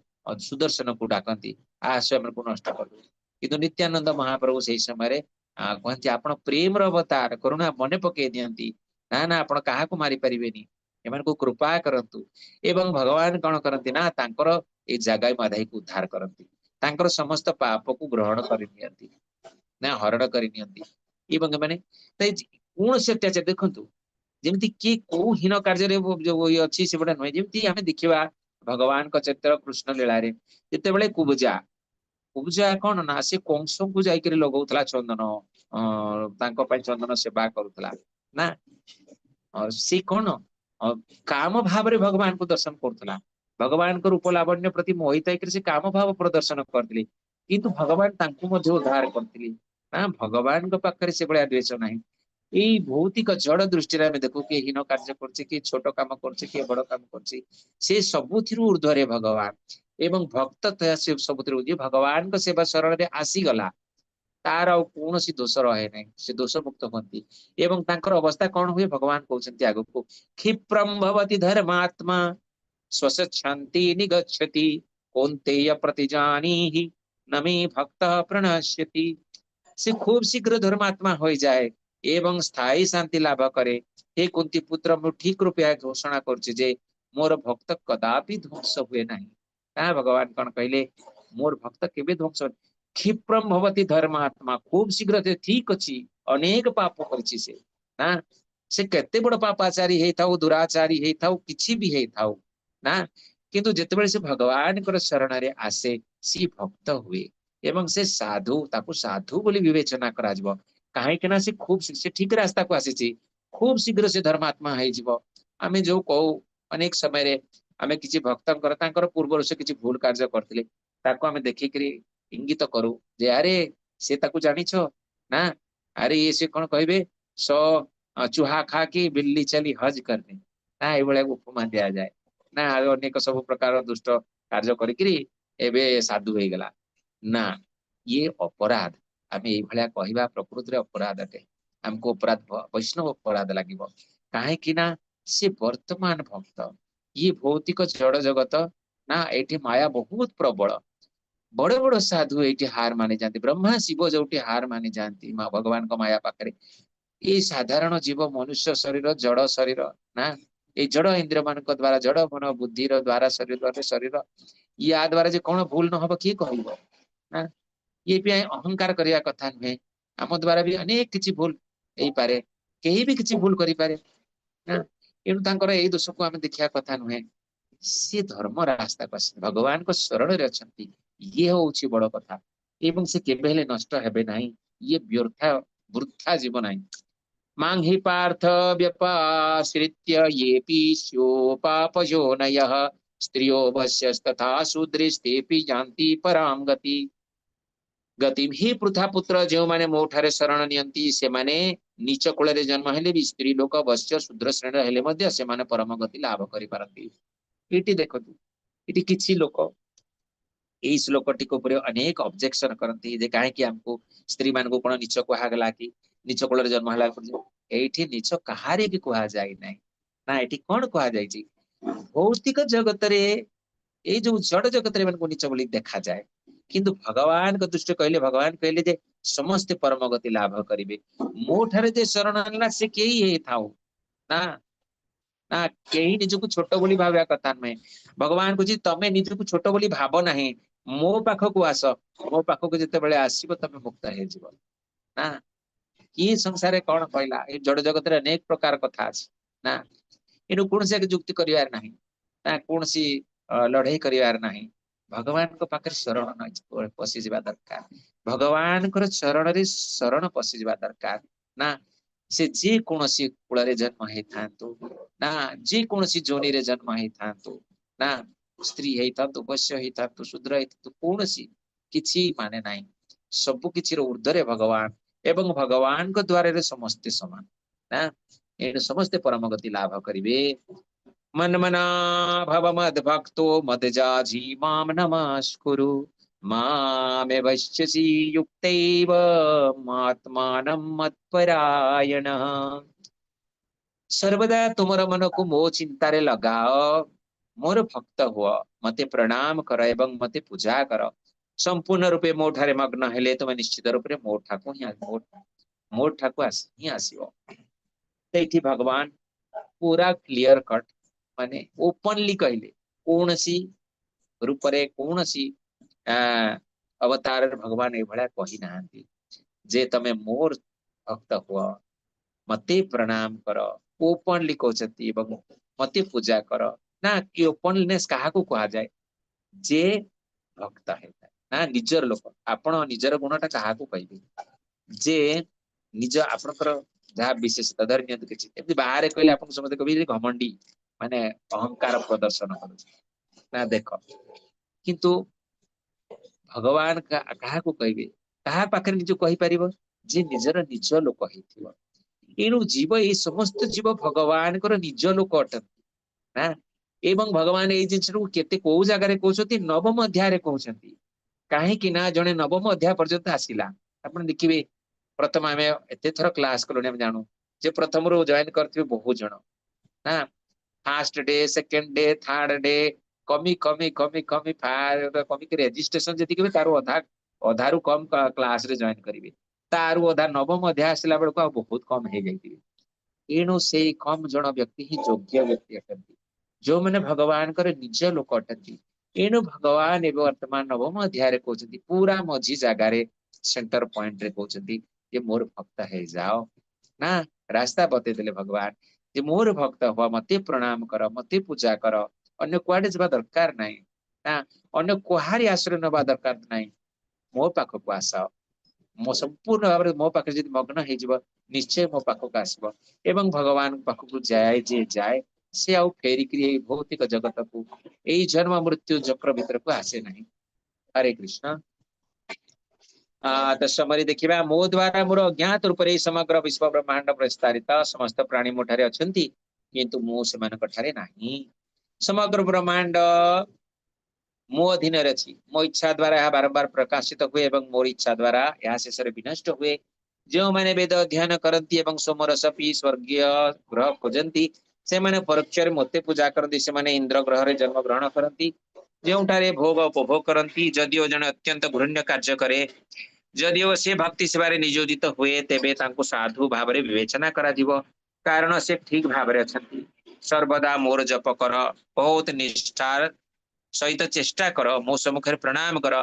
ସୁଦର୍ଶନକୁ ଡାକନ୍ତି, ଆସ ଏମାନଙ୍କୁ ନଷ୍ଟ କରିଦବୁ। କିନ୍ତୁ ନିତ୍ୟାନନ୍ଦ ମହାପ୍ରଭୁ ସେଇ ସମୟରେ କୁହନ୍ତି ଆପଣ ପ୍ରେମର ଅବତାର, କରୁଣା ମନେ ପକେଇ ଦିଅନ୍ତି, ନା ନା ଆପଣ କାହାକୁ ମାରିପାରିବେନି, ଏମାନଙ୍କୁ କୃପା କରନ୍ତୁ। ଏବଂ ଭଗବାନ କଣ କରନ୍ତି ନା ତାଙ୍କର ଏଇ ଜାଗାଇ ମାଧାଇକୁ ଉଦ୍ଧାର କରନ୍ତି, ତାଙ୍କର ସମସ୍ତ ପାପକୁ ଗ୍ରହଣ କରିନିଅନ୍ତି ନା ହରଣ କରିନିଅନ୍ତି। ଏବଂ ଏମାନେ କୌଣସି ଅତ୍ୟାଚାର ଦେଖନ୍ତୁ, ଯେମିତି କିଏ କୋଉ ହୀନ କାର୍ଯ୍ୟରେ ଯୋଉ ଇଏ ଅଛି ସେଗୁଡା ନୁହେଁ। ଯେମିତି ଆମେ ଦେଖିବା ଭଗବାନଙ୍କ ଚରିତ୍ର କୃଷ୍ଣ ଲୀଳାରେ ଯେତେବେଳେ କୁବଜା, କୁବଜା କଣ ନା ସେ କଂସଙ୍କୁ ଯାଇକରି ଲଗଉଥିଲା ଚନ୍ଦନ, ତାଙ୍କ ପାଇଁ ଚନ୍ଦନ ସେବା କରୁଥିଲା ନା। ସେ କଣ କାମ ଭାବରେ ଭଗବାନଙ୍କୁ ଦର୍ଶନ କରୁଥିଲା, ଭଗବାନଙ୍କ ରୂପ ଲାବଣ୍ୟ ପ୍ରତି ମୋହିତ ହେଇକରି ସେ କାମ ଭାବ ପ୍ରଦର୍ଶନ କରିଥିଲେ, କିନ୍ତୁ ଭଗବାନ ତାଙ୍କୁ ମଧ୍ୟ ଉଦ୍ଧାର କରିଥିଲେ ନା। ଭଗବାନଙ୍କ ପାଖରେ ସେଭଳିଆ ଦ୍ୱେଷ ନାହିଁ। ଏଇ ଭୌତିକ ଜଡ ଦୃଷ୍ଟିରେ ଆମେ ଦେଖୁ କିଏ ହୀନ କାର୍ଯ୍ୟ କରୁଛି, କିଏ ଛୋଟ କାମ କରୁଛି, କିଏ ବଡ କାମ କରୁଛି, ସେ ସବୁଥିରୁ ଉର୍ଦ୍ଧ୍ୱରେ ଭଗବାନ। ଏବଂ ଭକ୍ତ ସେ ସବୁଥିରୁ ଯିଏ ଭଗବାନଙ୍କ ସେବା ଶରଣରେ ଆସିଗଲା ତାର ଆଉ କୌଣସି ଦୋଷ ରହେ ନାହିଁ, ସେ ଦୋଷ ମୁକ୍ତ ହୁଅନ୍ତି। ଏବଂ ତାଙ୍କର ଅବସ୍ଥା କଣ ହୁଏ ଭଗବାନ କହୁଛନ୍ତି ଆଗକୁ, କ୍ଷିପ୍ରମ ଭବତି ଧର୍ମାତ୍ମା ସ୍ୱସଚ୍ଛାନ୍ତି ନିଗଚ୍ଛତି କୌନ୍ତେୟ ପ୍ରତିଜାନିହି ନମେ ଭକ୍ତ ପ୍ରଣଶ୍ୟତି। ସେ ଖୁବ ଶୀଘ୍ର ଧର୍ମାତ୍ମା ହୋଇଯାଏ ଏବଂ ସ୍ଥାୟୀ ଶାନ୍ତି ଲାଭ କରେ। ହେ କୁନ୍ତି ପୁତ୍ର, ମୁଁ ଠିକ ରୂପେ ଏହା ଘୋଷଣା କରୁଛି ଯେ ମୋର ଭକ୍ତ କଦାପି ଧ୍ୱଂସ ହୁଏ ନାହିଁ। ନା ଭଗବାନ କଣ କହିଲେ, ମୋର ଭକ୍ତ କେବେ ଧ୍ୱଂସ ହୁଏ? କ୍ଷିପ୍ରମ ଭବତି ଧର୍ମାତ୍ମା, ଖୁବ ଶୀଘ୍ର ସେ ଠିକ ଅଛି, ଅନେକ ପାପ କରିଛି ସେ ନା, ସେ କେତେ ବଡ ପାପାଚାରୀ ହେଇଥାଉ, ଦୁରାଚାରୀ ହେଇଥାଉ, କିଛି ବି ହେଇଥାଉ ନା, କିନ୍ତୁ ଯେତେବେଳେ ସେ ଭଗବାନଙ୍କର ଶରଣରେ ଆସେ ସିଏ ଭକ୍ତ ହୁଏ ଏବଂ ସେ ସାଧୁ, ତାକୁ ସାଧୁ ବୋଲି ବିବେଚନା କରାଯିବ। କାହିଁକି ନା ସେ ଖୁବ ସେ ଠିକ ରାସ୍ତାକୁ ଆସିଛି, ଖୁବ ଶୀଘ୍ର ସେ ଧର୍ମାତ୍ମା ହେଇଯିବ। ଆମେ ଯୋଉ କହୁ ଅନେକ ସମୟରେ ଆମେ କିଛି ଭକ୍ତଙ୍କର ତାଙ୍କର ପୂର୍ବରୁ ସେ କିଛି ଭୁଲ କାର୍ଯ୍ୟ କରିଥିଲେ, ତାକୁ ଆମେ ଦେଖିକିରି ଇଙ୍ଗିତ କରୁ ଯେ ଆରେ ସେ ତାକୁ ଜାଣିଛ ନା, ଆରେ ଇଏ ସେ କଣ କହିବେ, ସ ଚୁହା ଖା କି ବିଲ୍ଲି ଚାଲି ହଜ କରନେ ନା, ଏଇଭଳିଆ ଉପମା ଦିଆଯାଏ ନା। ଅନେକ ସବୁ ପ୍ରକାର ଦୁଷ୍ଟ କାର୍ଯ୍ୟ କରିକିରି ଏବେ ସାଧୁ ହେଇଗଲା ନା, ଇଏ ଅପରାଧ। ଆମେ ଏଇଭଳିଆ କହିବା ପ୍ରକୃତିରେ ଅପରାଧ ଅଟେ, ଆମକୁ ଅପରାଧ ବୈଷ୍ଣବ ଅପରାଧ ଲାଗିବ। କାହିଁକି ନା ସେ ବର୍ତ୍ତମାନ ଭକ୍ତ, ଇଏ ଭୌତିକ ଜଡ ଜଗତ ନା, ଏଇଠି ମାୟା ବହୁତ ପ୍ରବଳ। ବଡ ବଡ ସାଧୁ ଏଇଠି ହାର ମାନି ଯାଆନ୍ତି, ବ୍ରହ୍ମା ଶିବ ଯୋଉଠି ହାର ମାନି ଯାଆନ୍ତି ମା ଭଗବାନଙ୍କ ମାୟା ପାଖରେ, ଏଇ ସାଧାରଣ ଜୀବ ମନୁଷ୍ୟ ଶରୀର ଜଡ ଶରୀର ନା, ଏଇ ଜଡ ଇନ୍ଦ୍ରିୟ ମାନଙ୍କ ଦ୍ଵାରା ଜଡ ମନ ବୁଦ୍ଧିର ଦ୍ଵାରା ଶରୀର ଦ୍ଵାରା ଶରୀର ୟା ଦ୍ଵାରା ଯେ କଣ ଭୁଲ ନହବ କିଏ କହିବ ନା। ଇଏ ବି ଅହଙ୍କାର କରିବା କଥା ନୁହେଁ, ଆମ ଦ୍ଵାରା ବି ଅନେକ କିଛି ଭୁଲ ହେଇପାରେ, କେହି ବି କିଛି ଭୁଲ କରିପାରେ ନା, ଏଣୁ ତାଙ୍କର ଏଇ ଦୋଷକୁ ଆମେ ଦେଖିବା କଥା ନୁହେଁ। ସିଏ ଧର୍ମ ରାସ୍ତାକୁ ଆସିଛନ୍ତି, ଭଗବାନଙ୍କ ଶରଣରେ ଅଛନ୍ତି, ଇଏ ହଉଛି ବଡ କଥା। ଏବଂ ସେ କେବେ ହେଲେ ନଷ୍ଟ ହେବେ ନାହିଁ, ଇଏ ବୃଥା ଯିବ ନାହିଁ। ମାଂ ହି ପାର୍ଥ ବ୍ୟପାଶ୍ରିତ୍ୟ ୟେପି ସ୍ୟୋ ପାପଯୋନୟଃ ସ୍ତ୍ରିୟୋ ବଶ୍ୟସ୍ତଥା ଶୂଦ୍ରିସ୍ତେପି ଯାନ୍ତି ପରାಂ ଗତି। ଗତି ହି ପୃଥା ପୁତ୍ର, ଯେଉଁମାନେ ମୋ ଠାରେ ଶରଣ ନିଅନ୍ତି ସେମାନେ ନୀଚ କୂଳରେ ଜନ୍ମ ହେଲେ ବି ସ୍ତ୍ରୀ ଲୋକ ବଶ୍ୟ ଶୂଦ୍ର ଶ୍ରେଣୀର ହେଲେ ମଧ୍ୟ ସେମାନେ ପରମ ଗତି ଲାଭ କରିପାରନ୍ତି। ଏଇଠି ଦେଖନ୍ତୁ, ଏଠି କିଛି ଲୋକ ଏଇ ଶ୍ଲୋକଟିକୁ ଉପରେ ଅନେକ ଅବଜେକ୍ସନ କରନ୍ତି ଯେ କାହିଁକି ଆମକୁ ସ୍ତ୍ରୀ ମାନଙ୍କୁ କଣ ନୀଚ କୁହାଗଲା କି, ନୀଚ କୂଳରେ ଜନ୍ମ ହେଲା ବୋଲି। ଏଇଠି ନୀଚ କାହାରି ବି କୁହାଯାଇ ନାହିଁ ନା। ଏଠି କଣ କୁହାଯାଇଛି, ଭୌତିକ ଜଗତରେ ଏଇ ଯୋଉ ଜଡ ଜଗତରେ ଏମାନଙ୍କୁ ନୀଚ ବୋଲି ଦେଖାଯାଏ, କିନ୍ତୁ ଭଗବାନଙ୍କ ଦୃଷ୍ଟି କହିଲେ, ଭଗବାନ କହିଲେ ଯେ ସମସ୍ତେ ପରମ ଗତି ଲାଭ କରିବେ। ମୋ ଠାରେ ଯେ ଶରଣ ଆଣିଲା ସେ କେହି ହେଇଥାଉ ନା ନା, କେହି ନିଜକୁ ଛୋଟ ବୋଲି ଭାବିବା କଥା ନୁହେଁ। ଭଗବାନ କହୁଛି ତମେ ନିଜକୁ ଛୋଟ ବୋଲି ଭାବ ନାହିଁ, ମୋ ପାଖକୁ ଆସ, ମୋ ପାଖକୁ ଯେତେବେଳେ ଆସିବ ତମେ ମୁକ୍ତ ହେଇଯିବ ନା। କିଏ ସଂସାରରେ କଣ କହିଲା, ଏଇ ଜଡ ଜଗତରେ ଅନେକ ପ୍ରକାର କଥା ଅଛି ନା, ଏଣୁ କୌଣସି ଏକ ଯୁକ୍ତି କରିବାର ନାହିଁ ନା, କୌଣସି ଲଢେଇ କରିବାର ନାହିଁ। ଭଗବାନଙ୍କ ପାଖରେ ଶରଣ ପଶିଯିବା ଦରକାର, ଭଗବାନଙ୍କର ଚରଣରେ ଶରଣ ପଶିଯିବା ଦରକାର ନା। ସେ ଯେ କୌଣସି କୂଳରେ ଜନ୍ମ ହେଇଥାନ୍ତୁ ନା, ଯେ କୌଣସି ଯୋନିରେ ଜନ୍ମ ହେଇଥାନ୍ତୁ ନା, ସ୍ତ୍ରୀ ହେଇଥାନ୍ତୁ, ବୈଶ୍ୟ ହେଇଥାନ୍ତୁ, ଶୂଦ୍ର ହେଇଥାନ୍ତୁ, କୌଣସି କିଛି ମାନେ ନାହିଁ। ସବୁ କିଛିର ଉର୍ଦ୍ଧ୍ୱରେ ଭଗବାନ ଏବଂ ଭଗବାନଙ୍କ ଦ୍ୱାରରେ ସମସ୍ତେ ସମାନ ନା, ଏଣୁ ସମସ୍ତେ ପରମ ଗତି ଲାଭ କରିବେ। ମନ୍ମନା ଭବ ମଦ୍ଭକ୍ତୋ ମଦ୍ଯାଜୀ ମାମ ନମସ୍କୁରୁ ମାମେ ବଶ୍ୟସି ଯୁକ୍ତୈବ ମାତ୍ମାନಂ ମତ୍ପରାୟଣଃ। ସର୍ବଦା ତୁମର ମନକୁ ମୋ ଚିନ୍ତାରେ ଲଗାଅ। ମୋର ଭକ୍ତ ହୁଅ, ମତେ ପ୍ରଣାମ କର ଏବଂ ମତେ ପୂଜା କର। ସମ୍ପୂର୍ଣ୍ଣ ରୂପେ ମୋ ଠାରେ ମଗ୍ନ ହେଲେ ତୁମେ ନିଶ୍ଚିତ ରୂପରେ ମୋ ଠାକୁ ହିଁ ମୋ ଠାକୁ ହିଁ ଆସିବ। ସେଇଠି ଭଗବାନ ପୁରା କ୍ଲିୟର କଟ ମାନେ ଓପନଲି କହିଲେ, କୌଣସି ରୂପରେ କୌଣସି ଅବତାରରେ ଭଗବାନ ଏଇଭଳିଆ କହିନାହାନ୍ତି ଯେ ତମେ ମୋର ଭକ୍ତ ହୁଅ, ମତେ ପ୍ରଣାମ କର। ଓପନଲି କହୁଛନ୍ତି ଏବଂ ମତେ ପୂଜା କର। ନା କି ଓପନନେସ୍ କାହାକୁ କୁହାଯାଏ? ଯେ ଭକ୍ତ ହେଇଥାଏ ନା ନିଜର ଲୋକ। ଆପଣ ନିଜର ଗୁଣଟା କାହାକୁ କହିବେ? ଯେ ନିଜ ଆପଣଙ୍କର ଯାହା ବିଶେଷତା ଧରି ନିଅନ୍ତୁ କିଛି ଏମିତି ବାହାରେ କହିଲେ ଆପଣ ସମସ୍ତେ କହିବେ ଘମଣ୍ଡି ମାନେ ଅହଙ୍କାର ପ୍ରଦର୍ଶନ କରୁଛି ନା ଦେଖ। କିନ୍ତୁ ଭଗବାନ କାହାକୁ କହିବେ? କାହା ପାଖରେ ନିଜକୁ କହିପାରିବ? ଯେ ନିଜର ନିଜ ଲୋକ ହେଇଥିବ। ଏଣୁ ଜୀବ, ଏଇ ସମସ୍ତ ଜୀବ ଭଗବାନଙ୍କର ନିଜ ଲୋକ ଅଟନ୍ତି ନା। ଏବଂ ଭଗବାନ ଏଇ ଜିନିଷଟାକୁ କେତେ କୋଉ ଜାଗାରେ କହୁଛନ୍ତି? ନବମ ଅଧ୍ୟାୟରେ କହୁଛନ୍ତି। କାହିଁକି ନା ଜଣେ ନବମ ଅଧ୍ୟାୟ ପର୍ଯ୍ୟନ୍ତ ଆସିଲା, ଆପଣ ଦେଖିବେ ପ୍ରଥମ ଆମେ ଏତେ ଥର କ୍ଲାସ କଲୁଣି, ଆମେ ଜାଣୁ ଯେ ପ୍ରଥମରୁ ଜଏନ କରିଥିବେ ବହୁତ ଜଣ ନା। First day, second day, third day କମି କମି କମି କମି କମିକି ରେଜିଷ୍ଟ୍ରେସନ ଯେତିକି ତାର ଅଧା, ଅଧାରୁ କମ କ୍ଲାସରେ ଜଏନ କରିବେ। ତାରୁ ଅଧା ନବମ ଅଧ୍ୟାୟ ଆସିଲା ବେଳକୁ ଆଉ ବହୁତ କମ ହେଇଯାଇଥିବେ। ଏଣୁ ସେଇ କମ ଜଣ ବ୍ୟକ୍ତି ହିଁ ଯୋଗ୍ୟ ବ୍ୟକ୍ତି ଅଟନ୍ତି, ଯୋଉମାନେ ଭଗବାନଙ୍କର ନିଜ ଲୋକ ଅଟନ୍ତି। ଏଣୁ ଭଗବାନ ଏବେ ବର୍ତ୍ତମାନ ନବମ ଅଧ୍ୟାୟରେ କହୁଛନ୍ତି, ପୁରା ମଝି ଜାଗାରେ ସେଣ୍ଟର ପଏଣ୍ଟରେ କହୁଛନ୍ତି ଯେ ମୋର ଭକ୍ତ ହେଇଯାଅ ନା। ରାସ୍ତା ବତେଇଦେଲେ ଭଗବାନ ଯେ ମୋର ଭକ୍ତ ହୁଅ, ମତେ ପ୍ରଣାମ କର, ମତେ ପୂଜା କର, ଅନ୍ୟ କୁଆଡେ ଯିବା ଦରକାର ନାହିଁ ନା, ଅନ୍ୟ କୁହାରି ଆଶ୍ରୟ ନେବା ଦରକାର ନାହିଁ, ମୋ ପାଖକୁ ଆସ। ମୋ ସମ୍ପୂର୍ଣ୍ଣ ଭାବରେ ମୋ ପାଖରେ ଯଦି ମଗ୍ନ ହେଇଯିବ ନିଶ୍ଚୟ ମୋ ପାଖକୁ ଆସିବ। ଏବଂ ଭଗବାନଙ୍କ ପାଖକୁ ଯାଏ ଯିଏ ଯାଏ ସେ ଆଉ ଫେରିକିରି ଏଇ ଭୌତିକ ଜଗତକୁ, ଏଇ ଜନ୍ମ ମୃତ୍ୟୁ ଚକ୍ର ଭିତରକୁ ଆସେ ନାହିଁ। ହରେ କୃଷ୍ଣ। ତ ସମୟରେ ଦେଖିବା, ମୋ ଦ୍ଵାରା ମୋର ଅଜ୍ଞାତ ରୂପରେ ଏଇ ସମଗ୍ର ବିଶ୍ୱ ବ୍ରହ୍ମାଣ୍ଡ ପ୍ରସ୍ତାରିତ, ସମସ୍ତ ପ୍ରାଣୀ ମୋ ଠାରେ ଅଛନ୍ତି କିନ୍ତୁ ମୁଁ ସେମାନଙ୍କ ଠାରେ ନାହିଁ। ସମଗ୍ର ବ୍ରହ୍ମାଣ୍ଡ ମୋ ଅଧୀନରେ ଅଛି, ମୋ ଇଚ୍ଛା ଦ୍ଵାରା ଏହା ବାରମ୍ବାର ପ୍ରକାଶିତ ହୁଏ ଏବଂ ମୋର ଇଚ୍ଛା ଦ୍ଵାରା ଏହା ଶେଷରେ ବିନଷ୍ଟ ହୁଏ। ଯେଉଁମାନେ ବେଦ ଅଧ୍ୟୟନ କରନ୍ତି ଏବଂ ସୋମରସ ପିଇ ସ୍ୱର୍ଗୀୟ ଗ୍ରହ ଖୋଜନ୍ତି, ସେମାନେ ପରୋକ୍ଷରେ ମୋତେ ପୂଜା କରନ୍ତି। ସେମାନେ ଇନ୍ଦ୍ର ଗ୍ରହରେ ଜନ୍ମ ଗ୍ରହଣ କରନ୍ତି, ଯେଉଁଠାରେ ଭୋଗ ଉପଭୋଗ କରନ୍ତି। ଯଦିଓ ଜଣେ ଅତ୍ୟନ୍ତ ଘୃଣ୍ୟ କାର୍ଯ୍ୟ କରେ, ଯଦିଓ ସେ ଭକ୍ତି ସେବାରେ ନିୟୋଜିତ ହୁଏ, ତେବେ ତାଙ୍କୁ ସାଧୁ ଭାବରେ ବିବେଚନା କରାଯିବ, କାରଣ ସେ ଠିକ ଭାବରେ ଅଛନ୍ତି। ସର୍ବଦା ମୋର ଜପ କର, ବହୁତ ନିଷ୍ଠାର ସହିତ ଚେଷ୍ଟା କର, ମୋ ସମ୍ମୁଖରେ ପ୍ରଣାମ କର।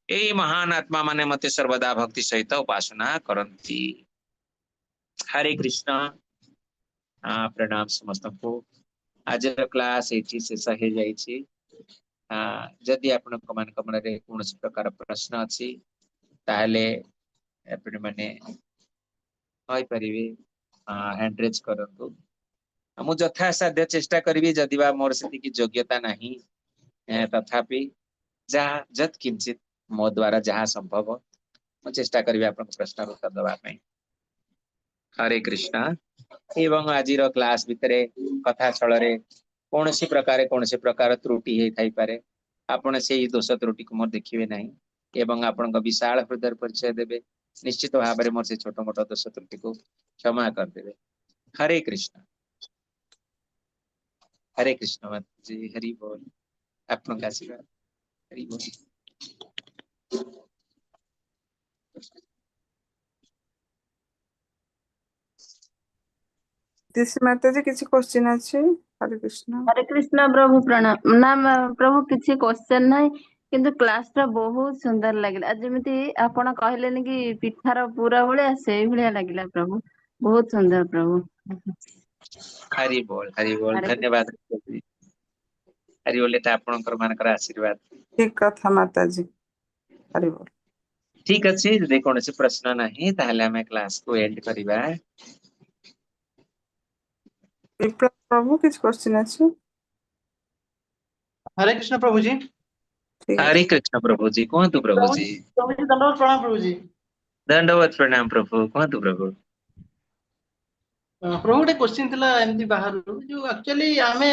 ଏଇ ମହାନ ଆତ୍ମା ମାନେ ମତେ ସର୍ବଦା ଭକ୍ତି ସହିତ ଉପାସନା କରନ୍ତି। ହରେ କୃଷ୍ଣ। ପ୍ରଣାମ ସମସ୍ତଙ୍କୁ। ଆଜିର କ୍ଲାସ ଏଇଠି ଶେଷ ହେଇଯାଇଛି। ଯଦି ଆପଣଙ୍କ ମାନଙ୍କ ମନରେ କୌଣସି ପ୍ରକାର ପ୍ରଶ୍ନ ଅଛି ତାହେଲେ ଆପଣ ମାନେ କହିପାରିବେ, ହ୍ୟାଣ୍ଡ ରେଜ୍ କରନ୍ତୁ। ମୁଁ ଯଥାସାଧ୍ୟ ଚେଷ୍ଟା କରିବି, ଯଦି ବା ମୋର ସେତିକି ଯୋଗ୍ୟତା ନାହିଁ, ତଥାପି ଯାହା ଯତ୍ କିଞ୍ଚିତ ମୋ ଦ୍ଵାରା ଯାହା ସମ୍ଭବ ମୁଁ ଚେଷ୍ଟା କରିବି ଆପଣଙ୍କ ପ୍ରଶ୍ନର ଉତ୍ତର ଦେବା ପାଇଁ। ହରେ କୃଷ୍ଣ। ଏବଂ ଆଜିର କ୍ଲାସ ଭିତରେ କଥା ଛଳରେ କୌଣସି ପ୍ରକାର କୌଣସି ପ୍ରକାର ତ୍ରୁଟି ହେଇଥାଇପାରେ, ଆପଣ ସେଇ ଦୋଷ ତ୍ରୁଟିକୁ ମୋର ଦେଖିବେ ନାହିଁ ଏବଂ ଆପଣଙ୍କ ବିଶାଳ ହୃଦୟର ପରିଚୟ ଦେବେ। ନିଶ୍ଚିତ ଭାବରେ ମୋର ସେ ଛୋଟ ମୋଟ ଦୋଷ ତ୍ରୁଟିକୁ କ୍ଷମା କରିଦେବେ। ହରେ କୃଷ୍ଣ। ହରେ କୃଷ୍ଣ ମାତାଜୀ, ହରି ବୋଲ। ଆପଣଙ୍କ ଆଶୀର୍ବାଦ। ହରି ବୋଲ। ଦିଶି ମାତାଜୀ କିଛି କ୍ୱେଶ୍ଚିନ୍ ଅଛି? ହରେ କୃଷ୍ଣ। ହରେ କୃଷ୍ଣ ପ୍ରଭୁ ପ୍ରଣାମ। ନା ପ୍ରଭୁ କିଛି କ୍ୱେଶ୍ଚନ ନାହିଁ, କିନ୍ତୁ କ୍ଲାସ ଟା ବହୁତ ସୁନ୍ଦର ଲାଗିଲା। ଯେମିତି ଆପଣ କହିଲେନି କି ପିଠାର ପୁର ଭଳିଆ, ସେଇ ଭଳିଆ ଲାଗିଲା ପ୍ରଭୁ, ବହୁତ ସୁନ୍ଦର ପ୍ରଭୁ। ହରି ବୋଲ, ହରି ବୋଲ, ଧନ୍ୟବାଦ। ହରି ବୋଲ, ଏଟା ଆପଣଙ୍କର ମାନଙ୍କର ଆଶୀର୍ବାଦ। ଠିକ କଥା ମାତାଜୀ, ହରି ବୋଲ। ଠିକ ଅଛି, ଯଦି କୌଣସି ପ୍ରଶ୍ନ ନାହିଁ ତାହେଲେ ଆମେ କ୍ଲାସକୁ ଏଣ୍ଡ କରିବା। ବିପ୍ଳବ ପ୍ରଭୁ କିଛି କ୍ୱେଶ୍ଚିନ୍ ଅଛି? ହରେ କୃଷ୍ଣ ପ୍ରଭୁଜୀ। ହରେ କୃଷ୍ଣ ପ୍ରଭୁଜୀ, କୁହନ୍ତୁ ପ୍ରଭୁଜୀ। ପ୍ରଭୁଜୀ ଦଣ୍ଡବତ ପ୍ରଣାମ ପ୍ରଭୁଜୀ। ଦଣ୍ଡବତ ପ୍ରଣାମ ପ୍ରଭୁ, କୁହନ୍ତୁ ପ୍ରଭୁ। ପ୍ରଭୁ ଗୋଟେ କ୍ୱେଶ୍ଚିନ୍ ଥିଲା ଏମିତି ବାହାରୁ, ଯୋଉ ଆକ୍ଚୁଆଲି ଆମେ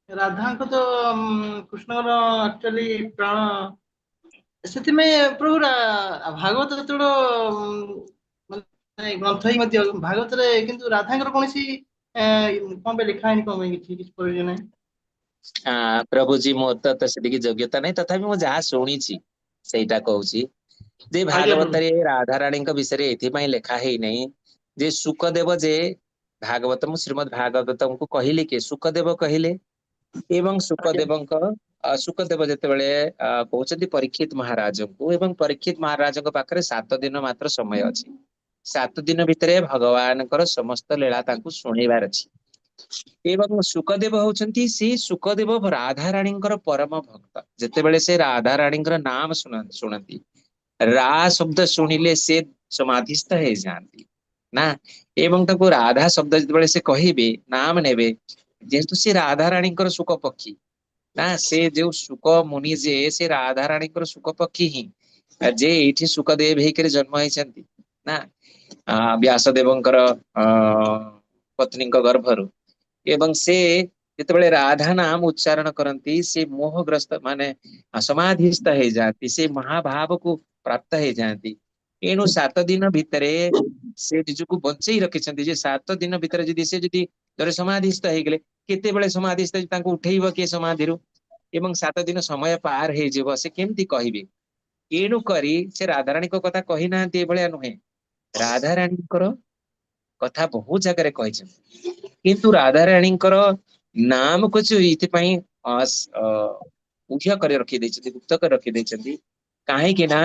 ରାଧାଙ୍କ ତ କୃଷ୍ଣଙ୍କର ଆକ୍ଚୁଆଲି ପ୍ରାଣ, ସେଥିପାଇଁ ପ୍ରଭୁ ଭାଗବତ ଯେତେବେଳେ ମାନେ ଗ୍ରନ୍ଥ ହିଁ ମଧ୍ୟ ଭାଗବତରେ, କିନ୍ତୁ ରାଧାଙ୍କର କୌଣସି କଣ ପାଇଁ ଲେଖା ହେଇନି, କଣ ପାଇଁ କିଛି କିଛି ପ୍ରୟୋଜନ ନାହିଁ? ପ୍ରଭୁଜୀ, ମୋର ତ ସେତିକି ଯୋଗ୍ୟତା ନାହିଁ, ତଥାପି ମୁଁ ଯାହା ଶୁଣିଛି ସେଇଟା କହୁଛି ଯେ ଆଜ୍ଞା ପ୍ରଭୁ। ଭାଗବତରେ ରାଧାରାଣୀଙ୍କ ବିଷୟରେ ଏଥିପାଇଁ ଲେଖା ହେଇନାହିଁ ଯେ ଶୁକଦେବ ଯେ ଭାଗବତ, ମୁଁ ଶ୍ରୀମଦ୍ ଭାଗବତଙ୍କୁ କହିଲି କି ଶୁକଦେବ କହିଲେ, ଏବଂ ଆଜ୍ଞା ଶୁକଦେବଙ୍କ ଶୁକଦେବ ଯେତେବେଳେ କହୁଛନ୍ତି ପରୀକ୍ଷିତ ମହାରାଜଙ୍କୁ, ଏବଂ ପରୀକ୍ଷିତ ମହାରାଜଙ୍କ ପାଖରେ 7 ଦିନ ମାତ୍ର ସମୟ ଅଛି। 7 ଦିନ ଭିତରେ ଭଗବାନଙ୍କର ସମସ୍ତ ଲୀଳା ତାଙ୍କୁ ଶୁଣେଇବାର ଅଛି। ଏବଂ ଶୁକଦେବ ହଉଛନ୍ତି ସେ ଶୁକଦେବ ରାଧାରାଣୀଙ୍କର ପରମ ଭକ୍ତ। ଯେତେବେଳେ ସେ ରାଧାରାଣୀଙ୍କର ନାମ ଶୁଣନ୍ତି, ରା ଶବ୍ଦ ଶୁଣିଲେ ସେ ସମାଧିସ୍ଥ ହେଇଯାଆନ୍ତି ନା, ଏବଂ ତାକୁ ରାଧା ଶବ୍ଦ ଯେତେବେଳେ ସେ କହିବେ, ନାମ ନେବେ, ଯେହେତୁ ସେ ରାଧାରାଣୀଙ୍କର ଶୁକ ପକ୍ଷୀ ନା, ସେ ଯୋଉ ଶୁକ ମୁନି ଯେ ସେ ରାଧାରାଣୀଙ୍କର ଶୁକ ପକ୍ଷୀ ହିଁ, ଯେ ଏଇଠି ଶୁକଦେବ ହେଇକରି ଜନ୍ମ ହେଇଛନ୍ତି ନା, ବ୍ୟାସଦେବଙ୍କର ପତ୍ନୀଙ୍କ ଗର୍ଭରୁ। ଏବଂ ସେ ଯେତେବେଳେ ରାଧା ନାମ ଉଚ୍ଚାରଣ କରନ୍ତି, ସେ ମୋହଗ୍ରସ୍ତ ମାନେ ସମାଧିସ୍ଥ ହେଇଯାଆନ୍ତି, ସେ ମହାଭାବକୁ ପ୍ରାପ୍ତ ହେଇଯାଆନ୍ତି। ଏଣୁ 7 ଦିନ ଭିତରେ ସେ ନିଜକୁ ବଞ୍ଚେଇ ରଖିଛନ୍ତି ଯେ 7 ଦିନ ଭିତରେ ଯଦି ସେ ଯଦି ଧରେ ସମାଧିସ୍ଥ ହେଇଗଲେ, କେତେବେଳେ ସମାଧିସ୍ଥ ତାଙ୍କୁ ଉଠେଇବ କିଏ ସମାଧିରୁ, ଏବଂ 7 ଦିନ ସମୟ ପାର ହେଇଯିବ, ସେ କେମିତି କହିବେ? ଏଣୁ କରି ସେ ରାଧାରାଣୀଙ୍କ କଥା କହିନାହାନ୍ତି, ଏଭଳିଆ ନୁହେଁ। ରାଧାରାଣୀଙ୍କର କଥା ବହୁତ ଜାଗାରେ କହିଛନ୍ତି, କିନ୍ତୁ ରାଧାରାଣୀଙ୍କର ନାମକୁ ଏଇଥିପାଇଁ ଉହ୍ୟ କରି ରଖିଦେଇଛନ୍ତି, ଗୁପ୍ତ କରି ରଖିଦେଇଛନ୍ତି। କାହିଁକି ନା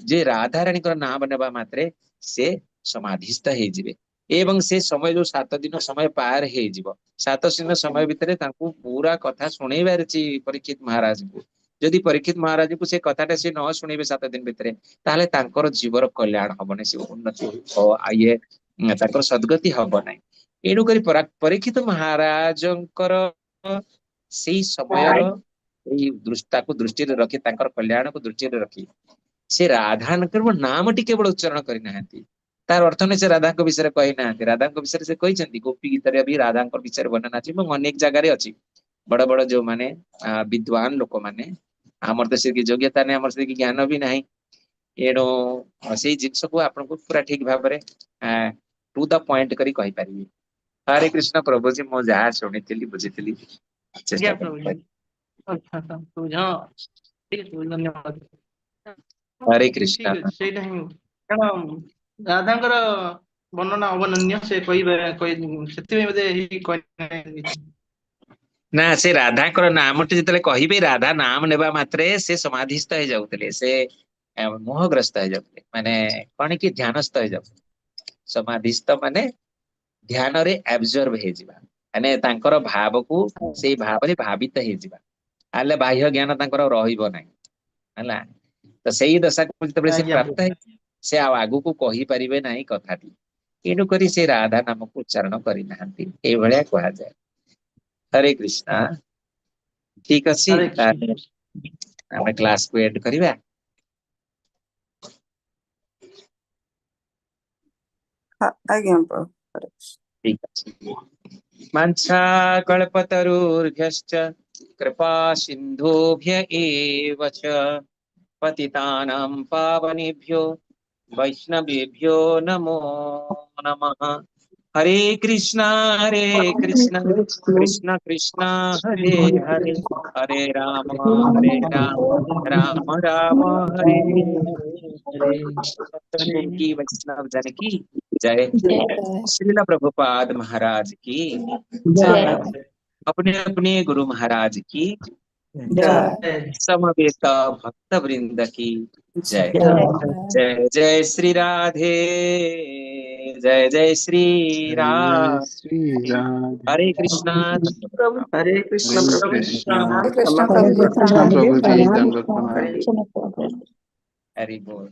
ଯେ ରାଧାରାଣୀଙ୍କର ନାମ ନେବା ମାତ୍ରେ ସେ ସମାଧିସ୍ଥ ହେଇଯିବେ, ଏବଂ ସେ ସମୟ ଯୋଉ 7 ଦିନ ସମୟ ପାର ହେଇଯିବ, 7 ଦିନ ସମୟ ଭିତରେ ତାଙ୍କୁ ପୁରା କଥା ଶୁଣେଇବାର ଅଛି ପରୀକ୍ଷିତ ମହାରାଜଙ୍କୁ। ଯଦି ପରୀକ୍ଷିତ ମହାରାଜଙ୍କୁ ସେ କଥାଟା ସେ ନ ଶୁଣେଇବେ 7 ଦିନ ଭିତରେ, ତାହେଲେ ତାଙ୍କର ଜୀବର କଲ୍ୟାଣ ହବନି, ସେ ଉନ୍ନତି ଇଏ ତାଙ୍କର ସଦ୍ଗତି ହବ ନାହିଁ। ଏଣୁକରି ପରୀକ୍ଷିତ ମହାରାଜଙ୍କର ସେଇ ସମୟର ଏଇ ତାକୁ ଦୃଷ୍ଟିରେ ରଖି, ତାଙ୍କର କଲ୍ୟାଣକୁ ଦୃଷ୍ଟିରେ ରଖି ସେ ରାଧାଙ୍କର ନାମଟି କେବଳ ଉଚ୍ଚାରଣ କରିନାହାନ୍ତି। ତାର ଅର୍ଥ ନୁହେଁ ସେ ରାଧାଙ୍କ ବିଷୟରେ କହିନାହାନ୍ତି। ରାଧାଙ୍କ ବିଷୟରେ ସେ କହିଛନ୍ତି, ଗୋପୀ ଗୀତରେ ବି ରାଧାଙ୍କ ବିଷୟରେ ବର୍ଣ୍ଣନା ଅଛି ଏବଂ ଅନେକ ଜାଗାରେ ଅଛି। ବଡ ବଡ ଯୋଉମାନେ ବିଦ୍ୱାନ ଲୋକମାନେ, ଆମର ତ ସେତିକି ଯୋଗ୍ୟତା ନାହିଁ, ଆମର ସେତିକି ଜ୍ଞାନ ବି ନାହିଁ। ଏଣୁ ସେଇ ଜିନିଷକୁ ଆପଣଙ୍କୁ ପୁରା ଠିକ ଭାବରେ ଟୁ the point କରି କହିପାରିବି। ହରେ କୃଷ୍ଣ ପ୍ରଭୁଜୀ, ମୁଁ ଯାହା ଶୁଣିଥିଲି ବୁଝିଥିଲି ଚେଷ୍ଟା ଆଜ୍ଞା ପ୍ରଭୁଜୀ। ଆଚ୍ଛା ଆଚ୍ଛା ପ୍ରଭୁଜୀ, ହଁ ଠିକ ଅଛି, ଧନ୍ୟବାଦ। ହରେ କୃଷ୍ଣ। ଠିକ ଅଛି, ସେଇଟା ହିଁ, କାରଣ ରାଧାଙ୍କର ବର୍ଣ୍ଣନା ଅବର୍ଣ୍ଣନୀୟ, ସେ କହିବେ ସେଥିପାଇଁ ବୋଧେ କହିନାହାନ୍ତି। ନା, ସେ ରାଧାଙ୍କର ନାମଟି ଯେତେବେଳେ କହିବେ, ରାଧା ନାମ ନେବା ମାତ୍ରେ ସେ ସମାଧିସ୍ଥ ହେଇଯାଉଥିଲେ, ସେ ମୋହଗ୍ରସ୍ତ ହେଇଯାଉଥିଲେ, ମାନେ କଣ କି ଧ୍ୟାନସ୍ଥ ହେଇଯାଉଥିଲେ। ସମାଧିସ୍ଥ ମାନେ ଧ୍ୟାନରେ ଆବଜର୍ବ ହେଇଯିବା, ମାନେ ତାଙ୍କର ଭାବକୁ ସେଇ ଭାବରେ ଭାବିତ ହେଇଯିବା, ହେଲେ ବାହ୍ୟ ଜ୍ଞାନ ତାଙ୍କର ରହିବ ନାହିଁ। ହେଲା ତ ସେଇ ଦଶାକୁ ଯେତେବେଳେ ସେ ପ୍ରାପ୍ତ ହେଇ, ସେ ଆଉ ଆଗକୁ କହିପାରିବେ ନାହିଁ କଥାଟି। ଏଣୁକରି ସେ ରାଧା ନାମକୁ ଉଚ୍ଚାରଣ କରିନାହାନ୍ତି, ଏଇଭଳିଆ କୁହାଯାଏ। ହରେ କୃଷ୍ଣ। ଠିକ ଅଛି, ତାହେଲେ ଆମେ କ୍ଲାସକୁ ଏଣ୍ଡ କରିବା। ଆଜ୍ଞା। ଠିକ ଅଛି। वाञ्छा कल्पतरुर्भ्यश्च कृपा सिन्धुभ्य एव च पतितानां पावनेभ्यो वैष्णवेभ्यो नमो नमः। हरे कृष्णा हरे कृष्णा कृष्ण कृष्ण हरे हरे, हरे राम हरे राम राम राम हरे हरे। की वैष्णव जन की जय, श्रील प्रभुपाद महाराज की जय, अपने अपने गुरु महाराज की जय, समवेत भक्त वृंद की जय। जय जय श्री राधे, जय जय श्री राम। हरे कृष्णा हरे कृष्ण हरे कृष्ण प्रभु जी, हरे हरि बोल।